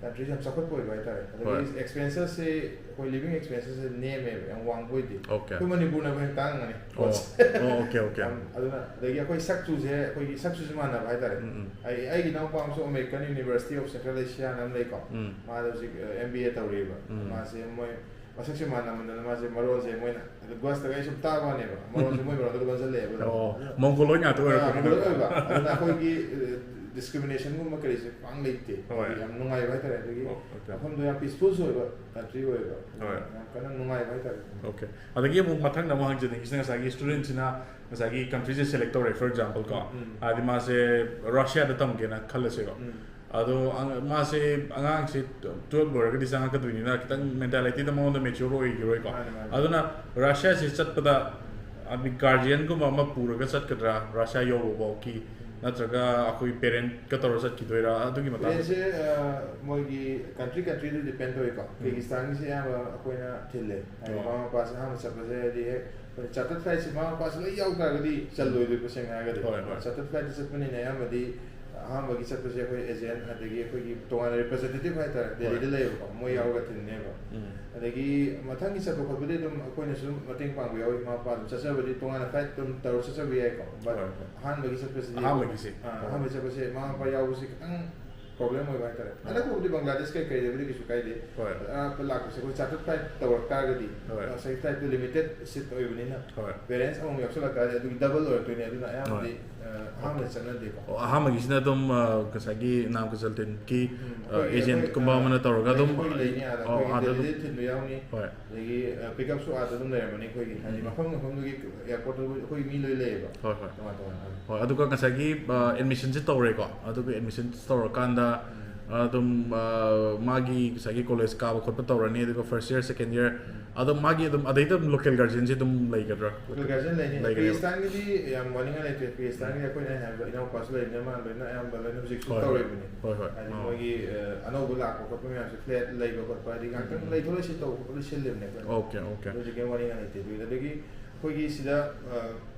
ꯀꯟꯇ꯭ꯔꯤꯁꯦ ꯌꯥꯝ ꯆꯥꯎꯈꯠꯄ ꯑꯣꯏꯕ ꯍꯥꯏꯇꯥꯔꯦ꯫ ꯑꯗꯒꯤ ꯍꯣꯏ꯫ ꯑꯦꯛꯁꯄꯦꯟꯁꯦꯁꯁꯦ ꯑꯩꯈꯣꯏ ꯂꯤꯕꯤꯡ ꯑꯦꯛꯁꯄꯦꯟꯁꯦꯁꯁꯦ ꯅꯦꯝꯃꯦꯕ, ꯌꯥꯝ ꯋꯥꯡꯕ ꯑꯣꯏꯗꯦ꯫ ꯑꯣꯀꯦ꯫ ꯑꯩꯈꯣꯏ ꯃꯅꯤꯄꯨꯔꯅ ꯑꯩꯈꯣꯏ ꯍꯦꯟꯅ ꯇꯥꯡꯉꯝꯒꯅꯤ ꯑꯣ꯫ ꯄꯣꯠꯁꯦ꯫ ꯑꯣ, ꯑꯣꯀꯦ, ꯑꯣꯀꯦ꯫ ꯌꯥꯝ, ꯑꯗꯨꯅ, ꯑꯗꯒꯤ ꯑꯩꯈꯣꯏ ꯁꯛꯆꯨꯁꯦ, ꯑꯩꯈꯣꯏꯒꯤ ꯁꯛꯆꯨꯁꯦ ꯃꯥꯟꯅꯕ ꯍꯥꯏꯇꯥꯔꯦ꯫ ꯎꯝ, ꯎꯝ꯫ ꯑꯩ, ꯑꯩꯒꯤ ꯏꯅꯥꯎꯄꯥ ꯑꯃꯁꯨ American University of Central Asia ꯅ ꯑꯃ ꯂꯩꯀꯣ꯫ ꯎꯝ꯫ ꯃꯥꯗꯣ ꯍꯧꯖꯤꯛ, ꯑ, M B A ꯇꯧꯔꯤꯕ꯫ ꯎꯝ꯫ ꯃꯥꯁꯦ ꯃꯣꯏ ꯃꯁꯛꯁꯦ ꯃꯥꯟꯅꯃꯟꯗꯅ ꯃꯥꯁꯦ ꯃꯔꯣꯟꯁꯦ ꯃꯣꯏꯅ, ꯑꯗꯨ ꯕꯁꯇꯒ ꯑꯩ ꯁꯨꯝ ꯇꯥꯕ ꯋꯥꯅꯦꯕ꯫ ꯃꯔꯣꯟꯁꯦ ꯃꯣꯏ ꯃꯔꯣꯟꯗ ꯂꯣꯟꯁꯤꯜꯂꯛꯑꯦꯕ ꯑꯗꯨꯝ꯫ ꯑꯣ, ꯃꯣꯡꯒꯣꯂꯣꯏꯗ ꯉꯥꯛꯇ ꯑꯣꯏꯔꯛꯄꯅꯤꯅ꯫ ꯑꯥ, ꯃꯣꯡꯒꯣꯂꯣꯏꯗ ꯑꯣꯏꯕ꯫ ꯑꯗꯨꯅ ꯑꯩꯈꯣꯏꯒꯤ, ꯑ, ꯗꯤꯁꯀ꯭ꯔꯤꯃꯤꯅꯦꯁꯟꯒꯨꯝꯕ ꯀꯔꯤꯁꯦ ꯄꯥꯛ ꯂꯩꯇꯦ꯫ ꯍꯣꯏ꯫ ꯌꯥꯝ ꯅꯨꯡꯉꯥꯏꯕ ꯍꯥꯏꯇꯥꯔꯦ꯫ ꯑꯗꯒꯤ ꯑꯣ, ꯑꯣꯀꯦ꯫ ꯃꯐꯝꯗꯣ ꯌꯥꯝ ꯄꯤꯁꯐꯨꯜꯁꯨ ꯑꯣꯏꯕ ꯀꯟꯇ꯭ꯔꯤ ꯑꯣꯏꯌꯦꯕ꯫ ꯍꯣꯏ꯫ ꯌꯥꯝ ꯀꯟꯅ ꯅꯨꯡꯉꯥꯏꯕ ꯍꯥꯏꯇꯥꯔꯦ꯫ ꯑꯣꯀꯦ꯫ ꯑꯗꯒꯤ ꯑꯃꯨꯛ ꯃꯊꯪꯗ ꯑꯃꯨꯛ ꯍꯪꯖꯅꯤꯡꯉꯤꯁꯤꯅ ꯉꯁꯥꯏꯒꯤ ꯁ꯭ꯇꯨꯗꯦꯟꯠꯁꯤꯅ ꯉꯁꯥꯏꯒꯤ ꯀꯟꯇ꯭ꯔꯤꯁꯦ ꯁꯦꯂꯦꯛ ꯇꯧꯔꯦ, for example ꯀꯣ꯫ ꯎꯝ꯫ ꯍꯥꯏꯗꯤ ꯃꯥꯁꯦ ꯔꯁꯤꯌꯥꯗ ꯇꯝꯒꯦꯅ ꯈꯜꯂꯁꯦꯀꯣ꯫ ꯎꯝ꯫ ꯑꯗꯣ ꯑꯉ-, ꯃꯥꯁꯦ ꯑꯉꯥꯡꯁꯦ ꯇꯨꯌꯦꯜꯞ ꯂꯣꯏꯔꯒꯗꯤ ꯆꯪꯉꯛꯀꯗꯣꯏꯅꯤꯅ ꯈꯤꯇꯪ ꯃꯦꯟꯇꯥꯂꯤꯇꯤꯗ ꯃꯉꯣꯟꯗ ꯃꯦꯆ꯭ꯌꯣꯔ ꯑꯣꯏꯈꯤꯔꯣꯏꯀꯣ꯫ ꯃꯥꯅꯦ, ꯃꯥꯅꯦ꯫ ꯑꯗꯨꯅ ꯔꯁꯤꯌꯥꯁꯦ ꯆꯠꯄꯗ ꯍꯥꯏꯗꯤ ꯒꯥꯔꯖꯤꯌꯟꯒꯨꯝꯕ ꯑꯃ ꯄꯨꯔꯒ ꯆꯠꯀꯗ꯭ꯔꯥ ꯔꯁꯤꯌꯥ ꯌꯧꯕꯐꯥꯎꯒꯤ? ꯅꯠꯇ꯭ꯔꯒ ꯑꯩꯈꯣꯏ ꯄꯦꯔꯦꯟꯠꯀ ꯇꯧꯔ ꯆꯠꯈꯤꯗꯣꯏꯔꯥ? ꯑꯗꯨꯒꯤ ꯃꯇꯥꯡꯗ꯫ ꯄꯦꯔꯦꯟꯠꯁꯦ, ꯑ, ꯃꯣꯏꯒꯤ ꯀꯟꯇ꯭ꯔꯤ, ꯀꯟꯇ꯭ꯔꯤꯗ ꯗꯤꯄꯦꯟ ꯇꯧꯋꯤꯀꯣ꯫ ꯎꯝ꯫ ꯀꯤꯔꯒꯤꯁꯇꯥꯟꯒꯤꯁꯦ ꯑꯌꯥꯝꯕ ꯑꯩꯈꯣꯏꯅ ꯊꯤꯜꯂꯦ꯫ ꯍꯥꯏꯗꯤ ꯑꯣ꯫ ꯃꯃꯥ ꯃꯄꯥꯁꯦ ꯑꯍꯥꯟꯕ ꯆꯠꯄꯁꯦ ꯍꯥꯏꯗꯤ ꯍꯦꯛ ꯑꯩꯈꯣꯏ ꯆꯥꯔꯇꯔ ꯐ꯭ꯂꯥꯏꯠꯁꯦ ꯃꯃꯥ ꯃꯄꯥꯁꯦ ꯂꯣꯏ ꯌꯥꯎ ꯇꯥꯔꯒꯗꯤ ꯆꯜꯂꯣꯏꯗꯣꯏꯕ, ꯁꯦꯡꯅ ꯍꯥꯏꯔꯒꯗꯤ꯫ ꯍꯣꯏ, ꯍꯣꯏ꯫ ꯆꯥꯔꯇꯔ ꯐ꯭ꯂꯥꯏꯠꯇ ꯆꯠꯄꯅꯤꯅ ꯑꯌꯥꯝꯕꯗꯤ, ꯑꯍꯥꯟꯕꯒꯤ ꯆꯠꯄꯁꯦ ꯑꯩꯈꯣꯏ ꯑꯦꯖꯦꯟ, ꯑꯗꯒꯤ ꯑꯩꯈꯣꯏꯒꯤ ꯇꯣꯉꯥꯟꯅ ꯔꯤꯄ꯭ꯔꯖꯦꯟꯇꯦꯇꯤꯚ ꯍꯥꯏꯇꯥꯔꯦ, ꯗꯦꯜꯂꯤꯗ ꯂꯩꯌꯦꯕꯀꯣ, ꯃꯣꯏ ꯌꯥꯎꯔꯒ ꯊꯤꯟꯅꯦꯕ꯫ ꯑꯗꯒꯤ ꯃꯊꯪꯒꯤ ꯆꯠꯄ ꯈꯣꯠꯄꯗꯤ ꯑꯗꯨꯝ ꯑꯩꯈꯣꯏꯅꯁꯨ ꯃꯇꯦꯡ ꯄꯥꯡꯕ ꯌꯥꯎꯏ, ꯏꯃꯥ ꯏꯄꯥ ꯑꯗꯨꯝ ꯆꯠꯆꯕꯗꯤ ꯇꯣꯉꯥꯟꯅ ꯐ꯭ꯂꯥꯏꯠ ꯑꯗꯨꯝ ꯇꯧꯔ ꯆꯠꯆꯕ ꯌꯥꯏꯀꯣ꯫ But ꯑꯍꯥꯟꯕꯒꯤ ꯆꯠꯄꯁꯤꯗꯤ ꯑꯍꯥꯟꯕꯒꯤꯁꯦ꯫ ꯑꯥ, ꯑꯍꯥꯟꯕꯒꯤ ꯆꯠꯄꯁꯦ ꯏꯃꯥ ꯏꯄꯥ ꯌꯥꯎꯕꯁꯤ ꯈꯤꯇꯪ ꯄ꯭ꯔꯣꯕ꯭ꯂꯦꯝ ꯑꯣꯏꯕ ꯍꯥꯏꯇꯥꯔꯦ꯫ ꯑꯅꯛꯄꯕꯨꯗꯤ ꯕꯪꯒ꯭ꯂꯥꯗꯦꯁ ꯀꯩ ꯀꯩꯗꯕꯨꯗꯤ ꯀꯩꯁꯨ ꯀꯥꯏꯗꯦ꯫ ꯑꯔꯥꯞꯄ ꯂꯥꯛꯄꯁꯦ ꯑꯩꯈꯣꯏ ꯆꯥꯔꯇꯔ ꯐ꯭ꯂꯥꯏꯠ ꯇꯧꯔꯛ ꯇꯥꯔꯒꯗꯤ, ꯉꯁꯥꯏꯒꯤ ꯐ꯭ꯂꯥꯏꯠꯇꯨ ꯂꯤꯃꯤꯇꯦꯠ ꯁꯤꯠ ꯑꯣꯏꯕꯅꯤꯅ, ꯄꯦꯔꯦꯟꯁ ꯑꯃꯃꯝ ꯌꯥꯎꯁꯜꯂꯛ ꯇꯥꯔꯗꯤ ꯑꯗꯨꯒꯤ ꯗꯕꯜ ꯑꯣꯏꯔꯛꯇꯣꯏꯅꯦ꯫ ꯑꯗꯨꯅ ꯑꯌꯥꯝꯕꯗꯤ ꯑ, ꯑꯍꯥꯟꯕꯗ ꯆꯠꯅꯗꯦꯀꯣ꯫ ꯑꯣ, ꯑꯍꯥꯟꯕꯒꯤꯁꯤꯅ ꯑꯗꯨꯝ, ꯑ, ꯉꯁꯥꯏꯒꯤ ꯅꯥꯝ ꯀꯟꯁꯜꯇꯦꯟꯀꯤ, ꯎꯝ, ꯑ, ꯑꯩꯈꯣꯏꯒꯤ, ꯑꯦꯖꯦꯟꯠꯀꯨꯝꯕ ꯑꯩꯈꯣꯏ, ꯑ, ꯑꯃꯅ ꯇꯧꯔꯒ ꯑꯗꯨꯝ, ꯑꯩꯈꯣꯏꯒꯤ ꯂꯩꯅꯤ ꯑꯥꯗ, ꯑꯣ, ꯑꯩꯈꯣꯏꯒꯤ ꯑꯥꯗ ꯑꯗꯨꯝ, ꯗꯦꯜꯂꯤꯗ ꯊꯤꯟꯕ ꯌꯥꯎꯅꯤ꯫ ꯍꯣꯏ꯫ ꯑꯗꯒꯤ, ꯑ, ꯄꯤꯛꯑꯞꯁꯨ ꯑꯥꯗ ꯑꯗꯨꯝ ꯂꯩꯔꯝꯃꯅꯤ ꯑꯩꯈꯣꯏꯒꯤ, ꯍꯥꯏꯗꯤ ꯃꯐꯝ ꯃꯐꯝꯗꯨꯒꯤ ꯑꯦꯌꯥꯔꯄꯣꯔꯠꯇꯨ ꯑꯩꯈꯣꯏ ꯃꯤ ꯂꯣꯏ ꯂꯩꯌꯦꯕ꯫ ꯍꯣꯏ, ꯍꯣꯏ꯫ ꯇꯣꯉꯥꯟ ꯇꯣꯉꯥꯟꯅ꯫ ꯍꯣꯏ, ꯑꯗꯨꯒ ꯉꯁꯥꯏꯒꯤ, ꯑ, ꯑꯦꯗꯃꯤꯁꯟꯁꯦ ꯇꯧꯔꯦꯀꯣ꯫ ꯑꯗꯨꯒ ꯑꯦꯗꯃꯤꯁꯟ ꯇꯧꯔꯀꯥꯟꯗ, ꯎꯝ꯫ ꯑꯗꯨꯝ, ꯑ, ꯃꯥꯒꯤ ꯉꯁꯥꯏꯒꯤ ꯀꯣꯂꯦꯖ ꯀꯥꯕ ꯈꯣꯠꯄ ꯇꯧꯔꯅꯤ, ꯑꯗꯨꯒ first year, second year, ꯎꯝ꯫ ꯑꯗꯨꯝ ꯃꯥꯒꯤ ꯑꯗꯨꯝ ꯑꯗꯩꯗ ꯑꯗꯨꯝ ꯂꯣꯀꯦꯜ ꯒꯥꯔꯖꯤꯌꯟꯁꯦ ꯑꯗꯨꯝ ꯂꯩꯒꯗ꯭ꯔꯥ? ꯂꯣꯀꯦꯜ ꯒꯥꯔꯖꯤꯌꯟ ꯂꯩꯅꯤ꯫ ꯂꯩꯒꯅꯦꯕ꯫ ꯄꯤꯔꯤꯁꯇꯥꯟꯒꯤꯗꯤ ꯌꯥꯝ ꯋꯥꯅꯤꯡꯉꯥꯏ ꯂꯩꯇ꯭ꯔꯦ꯫ ꯄꯤꯔꯤꯁꯇꯥꯟꯒꯤꯗꯤ ꯑꯩꯈꯣꯏꯅ ꯍꯥꯏꯕ ꯏꯅꯥꯎꯄꯥꯁꯨ ꯂꯩꯕꯅꯤꯅ ꯃꯥ ꯂꯣꯏꯅ ꯑꯌꯥꯝꯕ ꯂꯣꯏꯅ ꯍꯧꯖꯤꯛꯁꯨ ꯍꯣꯏ, ꯍꯣꯏ꯫ ꯇꯧꯔꯤꯕꯅꯤ꯫ ꯍꯣꯏ, ꯍꯣꯏ꯫ ꯍꯥꯏꯗꯤ ꯑꯥ꯫ ꯃꯣꯏꯒꯤ, ꯑ, ꯑꯅꯧꯕ ꯂꯥꯛꯄ ꯈꯣꯠꯄ ꯃꯌꯥꯝꯁꯦ ꯐ꯭ꯂꯦꯠ ꯂꯩꯕ ꯈꯣꯠꯄ ꯍꯥꯏꯗꯤ ꯉꯥꯛꯇꯪ ꯎꯝ꯫ ꯂꯩꯊꯣꯛ ꯂꯩꯁꯤꯟ ꯇꯧꯕ ꯈꯣꯠꯄ ꯂꯣꯏ ꯁꯤꯜꯂꯤꯕꯅꯦ ꯑꯩꯈꯣꯏꯅ꯫ Okay, okay. ꯑꯗꯨꯗꯤ ꯀꯩꯝ ꯋꯥꯅꯤꯡꯉꯥꯏ ꯂꯩꯇꯦ꯫ ꯑꯗꯨꯒꯤ ꯑꯗꯒꯤ ꯑꯩꯈꯣꯏꯒꯤ ꯁꯤꯗ, ꯑ,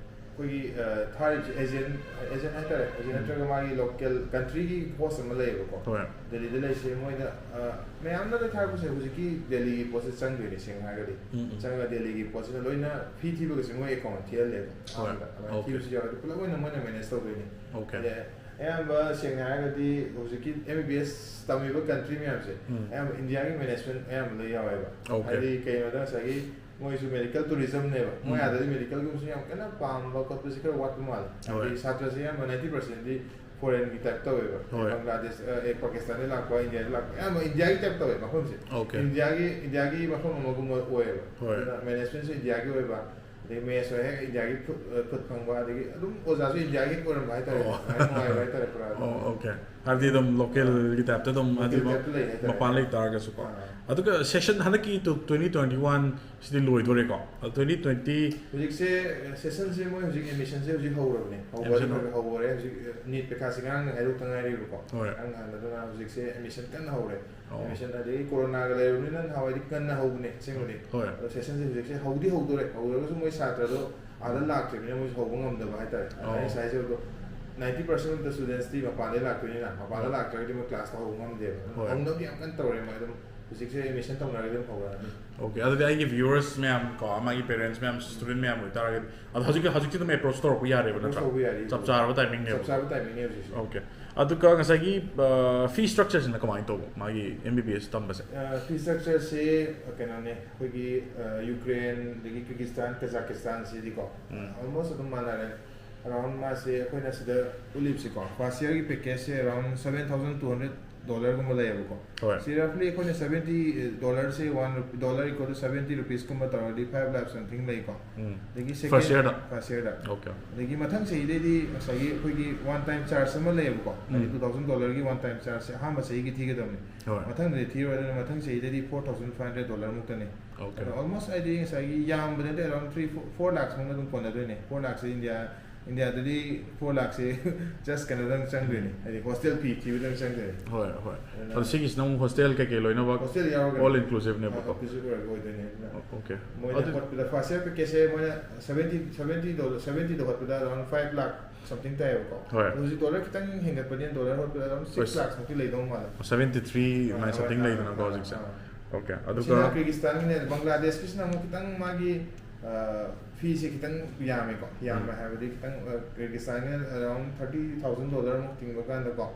ꯑꯩꯈꯣꯏꯒꯤ, ꯑ, ꯊꯥꯔꯤꯕꯁꯦ ꯑꯦꯖꯦꯟ, ꯑꯦꯖꯦꯟ ꯍꯥꯏꯇꯥꯔꯦ, ꯑꯦꯖꯦꯟ ꯎꯝ꯫ ꯅꯠꯇ꯭ꯔꯒ ꯃꯥꯒꯤ ꯂꯣꯀꯦꯜ ꯀꯟꯇ꯭ꯔꯤꯒꯤ ꯍꯣꯁ ꯑꯃ ꯂꯩꯌꯦꯕꯀꯣ꯫ ꯍꯣꯏ꯫ ꯗꯦꯜꯂꯤꯗ ꯂꯩꯁꯦ ꯃꯣꯏꯗ, ꯑ, ꯃꯌꯥꯝꯅ ꯂꯣꯏ ꯊꯥꯔꯛꯄꯁꯦ ꯍꯧꯖꯤꯛꯀꯤ ꯗꯦꯜꯂꯤꯒꯤ ꯄꯣꯠꯁꯦ ꯆꯪꯗꯣꯏꯅꯦ ꯁꯦꯡꯅ ꯍꯥꯏꯔꯒꯗꯤ꯫ ꯎꯝ, ꯎꯝ꯫ ꯆꯪꯉꯒ ꯗꯦꯜꯂꯤꯒꯤ ꯄꯣꯠꯁꯤꯅ ꯂꯣꯏꯅ ꯐꯤ ꯊꯤꯕꯒꯁꯦ ꯃꯣꯏ ꯑꯦꯀꯥꯎꯟ ꯊꯤꯍꯜꯂꯦꯕ꯫ ꯍꯣꯏ꯫ ꯑꯍꯥꯟꯕꯗ ꯑꯗꯨꯃꯥꯏꯅ ꯑꯣꯀꯦ꯫ ꯊꯤꯕꯁꯨ ꯌꯥꯎꯋꯦ꯫ ꯑꯗꯨ ꯄꯨꯂꯞ ꯑꯣꯏꯅ ꯃꯣꯏꯅ ꯃꯦꯅꯦꯖ ꯇꯧꯗꯣꯏꯅꯦ꯫ ꯑꯣꯀꯦ꯫ ꯑꯗꯩ ꯑꯌꯥꯝꯕ ꯁꯦꯡꯅ ꯍꯥꯏꯔꯒꯗꯤ ꯍꯧꯖꯤꯛꯀꯤ ꯑꯦꯝ ꯕꯤ ꯕꯤ ꯑꯦꯁ ꯇꯝꯃꯤꯕ ꯀꯟꯇ꯭ꯔꯤ ꯃꯌꯥꯝꯁꯦ ꯎꯝ꯫ ꯑꯌꯥꯝꯕ ꯏꯟꯗꯤꯌꯥꯒꯤ ꯃꯦꯅꯦꯖꯃꯦꯟ ꯑꯌꯥꯝꯕ ꯂꯣꯏ ꯌꯥꯎꯋꯦꯕ꯫ ꯑꯣꯀꯦ꯫ ꯍꯥꯏꯗꯤ ꯀꯩꯅꯣꯗ ꯉꯁꯥꯏꯒꯤ ꯃꯣꯏꯁꯨ ꯃꯦꯗꯤꯀꯦꯜ ꯇꯨꯔꯤꯖꯝꯅꯦꯕ꯫ ꯃꯣꯏ ꯎꯝ꯫ ꯑꯥꯗꯗꯤ ꯃꯦꯗꯤꯀꯦꯜꯒꯨꯝꯕꯁꯨ ꯌꯥꯝ ꯀꯟꯅ ꯄꯥꯝꯕ ꯈꯣꯠꯄꯁꯦ ꯈꯔ ꯋꯥꯠꯄ ꯃꯥꯜꯂꯦ꯫ ꯍꯣꯏ꯫ ꯍꯥꯏꯗꯤ ꯁꯥꯇ꯭ꯔꯁꯦ ꯑꯌꯥꯝꯕ ꯅꯥꯏꯟꯇꯤ ꯄꯥꯔꯁꯦꯟꯗꯤ ꯐꯣꯔꯦꯟꯒꯤ ꯇꯥꯏꯞ ꯇꯧꯋꯦꯕ꯫ ꯍꯣꯏ꯫ ꯕꯪꯒ꯭ꯂꯥꯗꯦꯁ, ꯑ, ꯑꯦ, ꯄꯥꯀꯤꯁꯇꯥꯟꯗꯒꯤ ꯂꯥꯛꯄ, ꯏꯟꯗꯤꯌꯥꯗꯒꯤ ꯂꯥꯛꯄ, ꯑꯌꯥꯝꯕ ꯏꯟꯗꯤꯌꯥꯒꯤ ꯇꯥꯏꯞ ꯇꯧꯋꯦ ꯃꯐꯝꯁꯦ꯫ ꯑꯣꯀꯦ꯫ ꯏꯟꯗꯤꯌꯥꯒꯤ, ꯏꯟꯗꯤꯌꯥꯒꯤ ꯃꯐꯝ ꯑꯃꯒꯨꯝꯕ ꯑꯣꯏꯌꯦꯕ꯫ ꯍꯣꯏ꯫ ꯑꯗꯨꯅ ꯃꯦꯅꯦꯖꯃꯦꯟꯁꯨ ꯏꯟꯗꯤꯌꯥꯒꯤ ꯑꯣꯏꯕ, ꯑꯗꯩ ꯃꯦꯠꯁꯁꯨ ꯍꯦꯛ ꯏꯟꯗꯤꯌꯥꯒꯤ ꯈꯨꯠ, ꯑ, ꯈꯨꯠ ꯐꯪꯕ, ꯑꯗꯒꯤ ꯑꯗꯨꯝ ꯑꯣꯖꯥꯁꯨ ꯏꯟꯗꯤꯌꯥꯒꯤ ꯑꯣꯏꯔꯝꯕ ꯍꯥꯏꯇꯥꯔꯦ꯫ ꯑꯣ꯫ ꯑꯗꯨꯃꯥꯏꯅ ꯅꯨꯡꯉꯥꯏꯕ ꯍꯥꯏꯇꯥꯔꯦ ꯄꯨꯔꯥ ꯑꯗꯨꯝ꯫ ꯑꯣ, ꯑꯣꯀꯦ꯫ ꯍꯥꯏꯕꯗꯤ ꯑꯗꯨꯝ ꯂꯣꯀꯦꯜꯒꯤ ꯇꯥꯏꯞꯇ ꯑꯗꯨꯝ, ꯍꯥꯏꯗꯤ ꯂꯣꯀꯦꯜ ꯇꯥꯏꯞꯇ ꯂꯩ ꯍꯥꯏꯇꯥꯔꯦ꯫ ꯃꯄꯥꯟ ꯂꯩ ꯇꯥꯔꯒꯁꯨꯀꯣ꯫ ꯑꯥ꯫ ꯑꯗꯨꯒ ꯁꯦꯁꯟ ꯍꯟꯗꯛꯀꯤ ꯇꯨ-, twenty twenty-one ꯁꯤꯗꯤ ꯂꯣꯏꯗꯣꯔꯦꯀꯣ꯫ ꯑꯗꯣ twenty twenty ꯍꯧꯖꯤꯛꯁꯦ, ꯑ, ꯁꯦꯁꯟꯁꯦ ꯃꯣꯏ ꯍꯧꯖꯤꯛ ꯑꯦꯗꯃꯤꯁꯟꯁꯦ ꯍꯧꯖꯤꯛ ꯍꯧꯔꯕꯅꯦ꯫ ꯍꯧꯕ ꯑꯦꯗꯃꯤꯁꯟ ꯍꯧ- ꯍꯧꯔꯦ꯫ ꯍꯧꯖꯤꯛ, ꯑ, ꯅꯤꯠ ꯄꯩꯈꯥꯁꯦ ꯉꯔꯥꯡ ꯍꯥꯏꯗꯣꯛꯇ ꯉꯥꯏꯔꯤꯕꯀꯣ꯫ ꯍꯣꯏ꯫ ꯉꯔꯥꯡ ꯅꯍꯥꯟ ꯑꯗꯨꯅ ꯍꯧꯖꯤꯛꯁꯦ ꯑꯦꯗꯃꯤꯁꯟ ꯀꯟꯅ ꯍꯧꯔꯦ꯫ ꯑꯣ꯫ ꯑꯦꯗꯃꯤꯁꯟ ꯑꯗꯒꯤ ꯀꯣꯔꯣꯅꯥꯒ ꯂꯩꯔꯕꯅꯤꯅ ꯅꯍꯥꯟꯋꯥꯏꯗꯤ ꯉꯟꯅ ꯍꯧꯕꯅꯦ ꯑꯁꯦꯡꯕꯗꯤ꯫ ꯍꯣꯏ꯫ ꯑꯗꯣ ꯁꯦꯁꯟꯁꯦ ꯍꯧꯖꯤꯛꯁꯦ ꯍꯧꯗꯤ ꯍꯧꯗꯣꯔꯦ꯫ ꯍꯧꯔꯒꯁꯨ ꯃꯣꯏ ꯁꯥꯇ꯭ꯔꯗꯣ ꯑꯥꯗ ꯂꯥꯛꯇ꯭ꯔꯤꯕꯅꯤꯅ ꯃꯣꯏꯁꯨ ꯍꯧꯕ ꯉꯝꯗꯕ ꯍꯥꯏꯇꯥꯔꯦ꯫ ꯑꯗꯨꯅ ꯑꯣ꯫ ꯑꯩ ꯉꯁꯥꯏꯁꯦ ꯑꯗꯣ ninety percent of the students ꯇꯤ ꯃꯄꯥꯟꯗꯩ ꯂꯥꯛꯇꯣꯏꯅꯤꯅ, ꯃꯄꯥꯟꯗ ꯍꯣꯏ꯫ ꯂꯥꯛꯇ꯭ꯔꯒꯗꯤ ꯃꯣꯏ class ꯇꯧꯍꯧꯕ ꯉꯝꯗꯦꯕ꯫ ꯑꯗꯨꯝ ꯍꯣꯏ꯫ ꯍꯧꯅꯕꯗꯤ ꯌꯥꯝ ꯀꯟꯅ ꯇꯧꯔꯦ ꯃꯣꯏ꯫ ꯑꯗꯨꯝ ꯍꯧꯖꯤꯛꯁꯦ admission ꯇꯧꯅꯔꯗꯤ ꯑꯗꯨꯝ ꯍꯧꯔꯛꯑꯅꯤ꯫ Okay, ꯑꯗꯨꯗꯤ ꯑꯩꯒꯤ viewers ꯃꯌꯥꯝ ꯀꯣ, ꯃꯥꯒꯤ parents ꯃꯌꯥꯝ, student ꯃꯌꯥꯝ ꯑꯣꯏꯇꯥꯔꯒꯗꯤ, ꯑꯗꯣ ꯍꯧꯖꯤꯛ, ꯍꯧꯖꯤꯛꯇꯤ ꯑꯗꯨꯝ approach ꯇꯧꯔꯛꯄ ꯌꯥꯔꯦꯕ, approach ꯅꯠꯇ꯭ꯔꯣ? ꯇꯧꯕ ꯌꯥꯔꯤ꯫ ꯆꯞ ꯆꯥꯔꯕ timing ꯅꯦꯕ꯫ ꯆꯞ ꯆꯥꯕ timing ꯅꯦ ꯍꯧꯖꯤꯛꯁꯦ꯫ Okay, ꯑꯗꯨꯒ ꯉꯁꯥꯏꯒꯤ, ꯑ, fee structure ꯁꯤꯅ ꯀꯃꯥꯏꯅ ꯇꯧꯕ, ꯃꯥꯒꯤ M B B S ꯇꯝꯕꯁꯦ? ꯑ, fee structure ꯁꯤ, ꯑ, ꯀꯩꯅꯣꯅꯦ, ꯑꯩꯈꯣꯏꯒꯤ, ꯑ, Ukraine, ꯑꯗꯒꯤ Kyrgyzstan, Kazakhstan ꯁꯤꯗꯤꯀꯣ, ꯎꯝ꯫ Almost ꯑꯗꯨꯝ ꯃꯥꯟꯅꯔꯦ꯫ Around ꯃꯥꯁꯦ ꯑꯩꯈꯣꯏꯅ ꯁꯤꯗ ꯎꯠꯂꯤꯕꯁꯤꯀꯣ, first year ꯒꯤ package ꯁꯦ around seven thousand two hundred dollar ꯒꯨꯝꯕ ꯂꯩꯌꯦꯕꯀꯣ꯫ ꯍꯣꯏ꯫ ꯁꯤ roughly ꯑꯩꯈꯣꯏꯅ seventy, dollar say one rupee, dollar equal to seventy rupees ꯀꯨꯝꯕ ꯇꯧꯔꯗꯤ five lakh something ꯂꯩꯀꯣ꯫ ꯎꯝ꯫ ꯑꯗꯒꯤ first second year ꯗ? First year ꯗ꯫ Okay꯫ ꯑꯗꯒꯤ ꯃꯊꯪ ꯆꯍꯤꯗꯩꯗꯤ ꯉꯁꯥꯏꯒꯤ ꯑꯩꯈꯣꯏꯒꯤ one time charge ꯑꯃ ꯂꯩꯌꯦꯕꯀꯣ, ꯍꯥꯏꯗꯤ ꯎꯝ꯫ Two thousand dollar ꯒꯤ one time charge ꯁꯦ ꯑꯍꯥꯟꯕ ꯆꯍꯤꯒꯤ ꯊꯤꯒꯗꯕꯅꯤ꯫ ꯍꯣꯏ꯫ ꯃꯊꯪꯗꯗꯤ ꯊꯤꯔꯣꯏ, ꯑꯗꯨꯅ ꯃꯊꯪ ꯆꯍꯤꯗꯗꯤ four thousand five hundred dollar ꯃꯨꯛꯇꯅꯤ꯫ Okay꯫ ꯑꯗꯣ almost ꯍꯥꯏꯗꯤ ꯉꯁꯥꯏꯒꯤ ꯌꯥꯝꯕꯗꯗꯤ around three, four, four lakhs ꯃꯨꯛꯅ ꯑꯗꯨꯝ ꯀꯣꯟꯅꯗꯣꯏꯅꯦ꯫ Four lakh ꯁꯦ India, India ꯗꯗꯤ four lakh ꯁꯦ just ꯀꯩꯅꯣꯗꯪ ꯆꯪꯗꯣꯏꯅꯦ, ꯍꯥꯏꯗꯤ hostel fee ꯊꯤꯕꯗꯪ ꯆꯪꯗꯣꯏꯅꯦ꯫ ꯍꯣꯏ, ꯍꯣꯏ꯫ ꯑꯗꯨꯅ ꯑꯗꯣ ꯁꯤꯒꯤꯁꯤꯅ ꯑꯃꯨꯛ hostel ꯀꯩꯀꯩ ꯂꯣꯏꯅꯃꯛ hostel ꯌꯥꯎꯔꯒꯅꯤ꯫ All inclusive ꯅꯦꯕꯀꯣ? ꯑ, inclusive ꯑꯣꯏꯔꯒ ꯑꯣꯏꯗꯣꯏꯅꯦ꯫ ꯑꯗꯨꯅ ꯑꯣ, okay꯫ ꯃꯣꯏꯅ ꯑꯗꯨ ꯍꯣꯠꯄꯗ first year package ꯁꯦ ꯃꯣꯏꯅ seventy, seventy dollar, seventy ꯗ ꯍꯣꯠꯄꯗ around five lakh something ꯇꯥꯏꯌꯦꯕꯀꯣ꯫ ꯍꯣꯏ꯫ ꯍꯧꯖꯤꯛ dollar ꯈꯤꯇꯪ ꯍꯦꯟꯒꯠꯄꯅꯤꯅ dollar ꯍꯣꯠꯄꯗ ꯑꯗꯨꯝ six ꯍꯣꯏ꯫ Lakhs ꯃꯨꯛꯇꯤ ꯂꯩꯗꯧ ꯃꯥꯜꯂꯦ꯫ Seventy three ꯑꯗꯨꯃꯥꯏꯅ ꯍꯣꯏ, something ꯍꯣꯏ, ꯂꯩꯗꯅꯀꯣ ꯑꯥ, ꯍꯧꯖꯤꯛꯁꯦ꯫ ꯑꯥ꯫ Okay, ꯑꯗꯨꯒ ꯁꯤꯅ ꯀꯤꯔꯒꯤꯁꯇꯥꯟꯒꯤꯅꯦ, ꯕꯪꯒ꯭ꯂꯥꯗꯦꯁꯀꯤꯁꯤꯅ ꯑꯃꯨꯛ ꯈꯤꯇꯪ ꯃꯥꯒꯤ, ꯑ, fee ꯁꯦ ꯈꯤꯇꯪ ꯌꯥꯝꯃꯦꯀꯣ꯫ ꯌꯥꯝꯃꯦ ꯎꯝ꯫ ꯍꯥꯏꯕꯗꯤ ꯈꯤꯇꯪ, ꯑ, ꯀꯤꯔꯒꯤꯁꯇꯥꯟꯒꯤꯅ around thirty thousand dollar ꯃꯨꯛ ꯇꯤꯡꯕ ꯀꯥꯟꯗꯀꯣ,